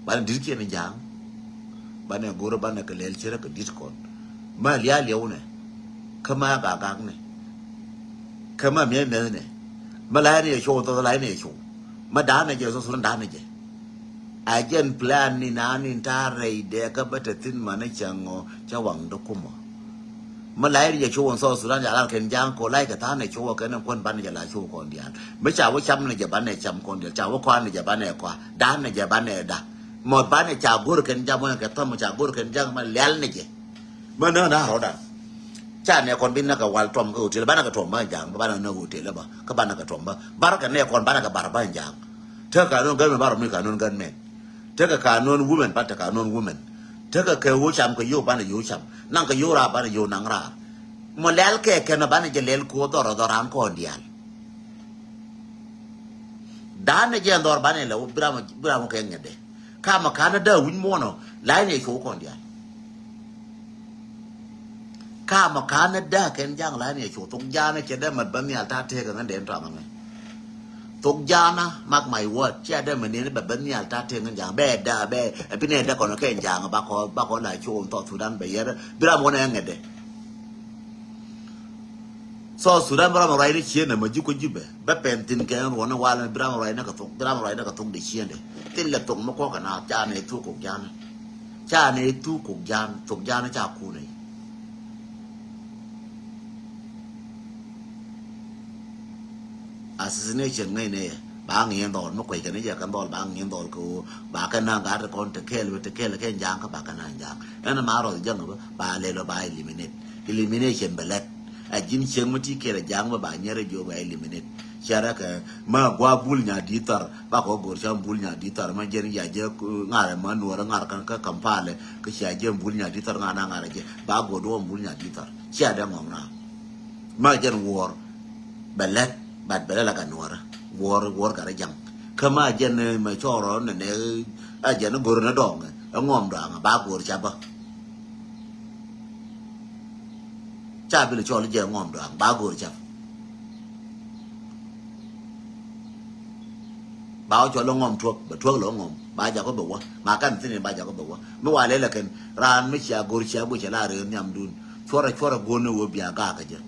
Banɛ di̱t kiɛn ni ja̱a̱ŋ. Banɛ go̱rä banɛ kɛ lɛl cierä kɛ di̱t kɔn. Ma lia̱a̱ liɛw nɛ. Kä ma gak gak nɛ. Kä ma miɛth miɛth nɛ. Ma la̱a̱c ni jɛ cuɔw thɔth la̱a̱c ni jɛ cuɔw. Ma da̱a̱n ni jɛ thɔth thɔth da̱a̱n ni jɛ. A jɛn plan ni naan in ta̱a̱ rɛy dɛ kä bä te thi̱n mani cäŋ ɔ cä waŋ dä kumɔ. Mi la̱c ri jɛ cu wä South Sudan ca lar kɛn ja̱a̱ŋ ko la̱c kɛ tha̱a̱n ɛ cu wä kɛn ɛ kuän banɛ jɛ la cu kɔn diaal. Mi ca wä cam ni jɛ banɛ cam kɔn diaal ca wä kɔan ni jɛ banɛ kɔan da̱a̱n ni jɛ banɛ da̱a̱. Mɔ banɛ ca go̱r kɛn jam wä kɛ thɔm ca go̱r kɛn ja̱a̱ŋ ma lial ni jɛ. Mä nä na rɔdan. Ca nɛ kɔn bi nä kɛ wal tɔm kɛ hotel banɛ kɛ tɔm bä ja̱a̱ŋ bä banɛ nä hotel bä kä banɛ kɛ tɔm bä bar kɛ nɛ kɔn banɛ kɛ bar bä ja̱a̱ŋ. Te ka nä gän mɛ bar mi ka nä gän mɛ. Tekɛ ka nöön women ban te ka nöön women. Tekɛ kɛ ɣöö cam kɛ yio̱w banɛ yio̱w cam. Naŋ kɛ yio̱w raar banɛ yio̱w naŋ raar. Mɔ lɛl kɛ kɛn banɛ jɛ lɛl ko̱o̱r dhɔr dhɔr an kɔn diaal. Da̱a̱n ni jɛ dhɔr banɛ lɛ bi ram bi ram kɛ ŋɛdɛ. Kamɛ ka̱n ni dee wi̱ny muɔnɔ la̱y ni cio̱w kɔn diaal. Kamɛ ka̱n ni dee kɛn ja̱a̱ŋ la̱y ni cio̱w thok ja̱a̱n ni cɛ dee mat bä nhial ta̱a̱ tëëkɛ ŋän dee ni tɔaŋ ɛmɛ. Thok Ja̱a̱ŋä, mark my word. Cia dee mɛ nini bɛ ben nhial ta̱a̱ tëŋ in Ja̱a̱ŋ. Bɛ da, bɛ, ɛ bi nɛ dee kɔn kɛ in Ja̱a̱ŋ, ba kɔ, ba kɔ la cuɔ in South Sudan bɛ yɛr. Bi ram wä nɛ ŋɛt dɛ. South Sudan bi ram ruac ni cieen dɛ mɛ ji̱ kuɔ ji̱ bɛ. Bɛ pɛn thi̱n kɛ in ruɔ̱n ni wal, bi ram ruac ni kɛ thok, bi ram ruac ni kɛ thok dee cieen dɛ. Thil lɛ thok mɛ kɔk kɛ naath, ca nɛ thuk Kok Ja̱a̱ŋ. Ca nɛ thuk Kok Ja̱a̱ŋ, Thok Ja̱a̱ŋ ca kun nɛ. Assassination ŋäcnɛ yɛ ba ŋi̱i̱n dhɔl mi kuec kɛn jɛ kɛn dhɔl ba ŋi̱i̱n dhɔl kɛ ɣöö ba kɛn na gat kɔn te kɛɛl bä te kɛɛl kɛn ja̱a̱ŋ kä ba kɛn na ja̱a̱ŋ. Ɛn ma rɔth jäŋ bä ba lɛl bä ba eliminate. Elimination bɛ lɛt. A ji̱n cieŋ mi ti kɛɛl ja̱a̱ŋ bä ba nyɛr jiɔ ba eliminate. Cɛ rɛ kɛ ma gua bul nya di thar ba kɔ gor ca bul nya di thar ma jɛn ya jɛ ŋarɛ ma nuɔrɛ ŋar kɛn kä Kampala kä cia jɛ bul nya di thar ŋar na ŋarɛ jɛ ba gor duɔ bul nya di thar. Cia dee ŋɔŋ na. Ma jɛn wuɔr bɛ lɛt, but bɛ lɛ la ka nuɔrä. Wuɔr, wuɔr ka rɛ jaŋ. Kä ma jɛn, eh, mɛ cɔɔrɔ nɛ nɛ, a jɛn go̱r nɛ dɔŋ, ɛ ŋɔm dɔŋ, ba go̱r ca bä. Ca bi lɛ cɔɔl jɛ ŋɔm dɔŋ, ba go̱r ca. Ba wä cɔl lɛ ŋɔm tuɔk, bɛ tuɔk lɛ ŋɔm, ba jakɔ bɛ wä. Ma kan thini ba jakɔ bɛ wä. Mi wa lɛ lɛ kɛn, raan mi cia go̱r cia bä cɛ la rɛɛ nhiam dun. Cuɔrɛ, cuɔrɛ go̱r ni wä bia gakä jɛ.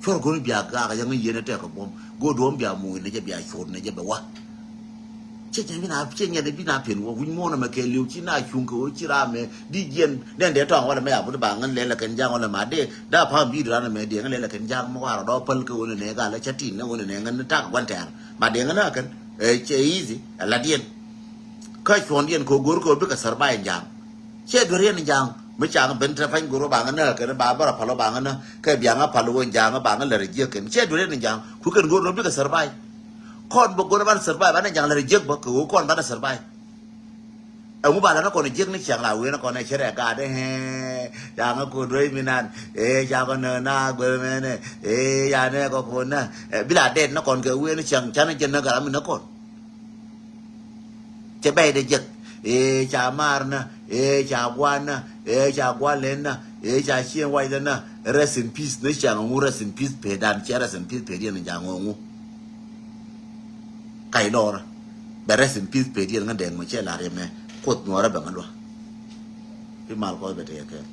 Cuɔr go̱n bia gakä jɛ ŋäc yɛn ɛ tɛk kɛ buɔ̱m. Go̱o̱r duɔ̱m bia muc ni jɛ bia cot ni jɛ bɛ wä. Cɛ jɛ bi na, cɛ nyɛ bi na piɛn wä wi̱c muɔ̱ɔ̱n ɛmɛ kɛ liw ci na cuŋ kɛ wä ci ram mɛ di jiɛn. Dɛn dee tɔŋ walɛ mɛ a but ba ŋän lɛl ɛ kɛn ja̱a̱ŋ walɛ ma dee. Da pa̱a̱m bi ran ɛmɛ dee ŋän lɛl ɛ kɛn ja̱a̱ŋ mɛ warɛ dɔɔ päl kɛ wä ni nɛ gal ɛ cɛ tin ni wä ni nɛ ŋän ni tak guan tɛɛr. Ma dee ŋän ɛ kɛn ɛ cɛ easy ɛ la diɛn. Kä cuɔ̱ndiɛn kɛ go̱o̱r kɛ wä bikɛ survive ja̱a̱ŋ. Cɛ duer yɛn ja̱a̱ŋ mi ca̱a̱ŋ ben te pa̱ny go̱o̱r wä baŋä näk kɛn ba bärä pal wä baŋä näk kɛ biaŋä pal wä ja̱a̱ŋ baŋä lär jiäk kɛn cɛ duer yɛn ja̱a̱ŋ. Ku kɛn go̱o̱r wä bikɛ survive. Kɔn bä go̱o̱r ban survive banɛ ja̱a̱ŋ lär jiäk bä kɛ wä kɔn banɛ survive. Ɛŋu ba länä kɔn jiäk ni ciaŋ la wen kɔn ɛ cɛ rɛ gat ɛ ja̱a̱ŋä ko̱o̱r duec mi nan ɛ ja̱a̱ŋä nä na guer mɛnɛ ɛ ya nɛ kɔ ko̱o̱r nä ɛ bi la dɛt nä kɔn kɛ wen ciaŋ canɛ jɛ nä garam mi nä kɔn. Cɛ bɛy dɛ jek. Ee ca maar na, ee ca guan na, ee ca guan len na, ee ca cien wac na. Rest in peace ni ca ŋɔŋu rest in peace pe dan cɛ rest in peace pe diɛn ni ca ŋɔŋu. Kac lɔɔrä bɛ rest in peace pe diɛn ŋä dɛŋ mɛ cɛ lar yɛ mɛ kuoth nuɔrä bɛ ŋä luä. Bi mal kɔth bɛ te yɛ kɛɛl.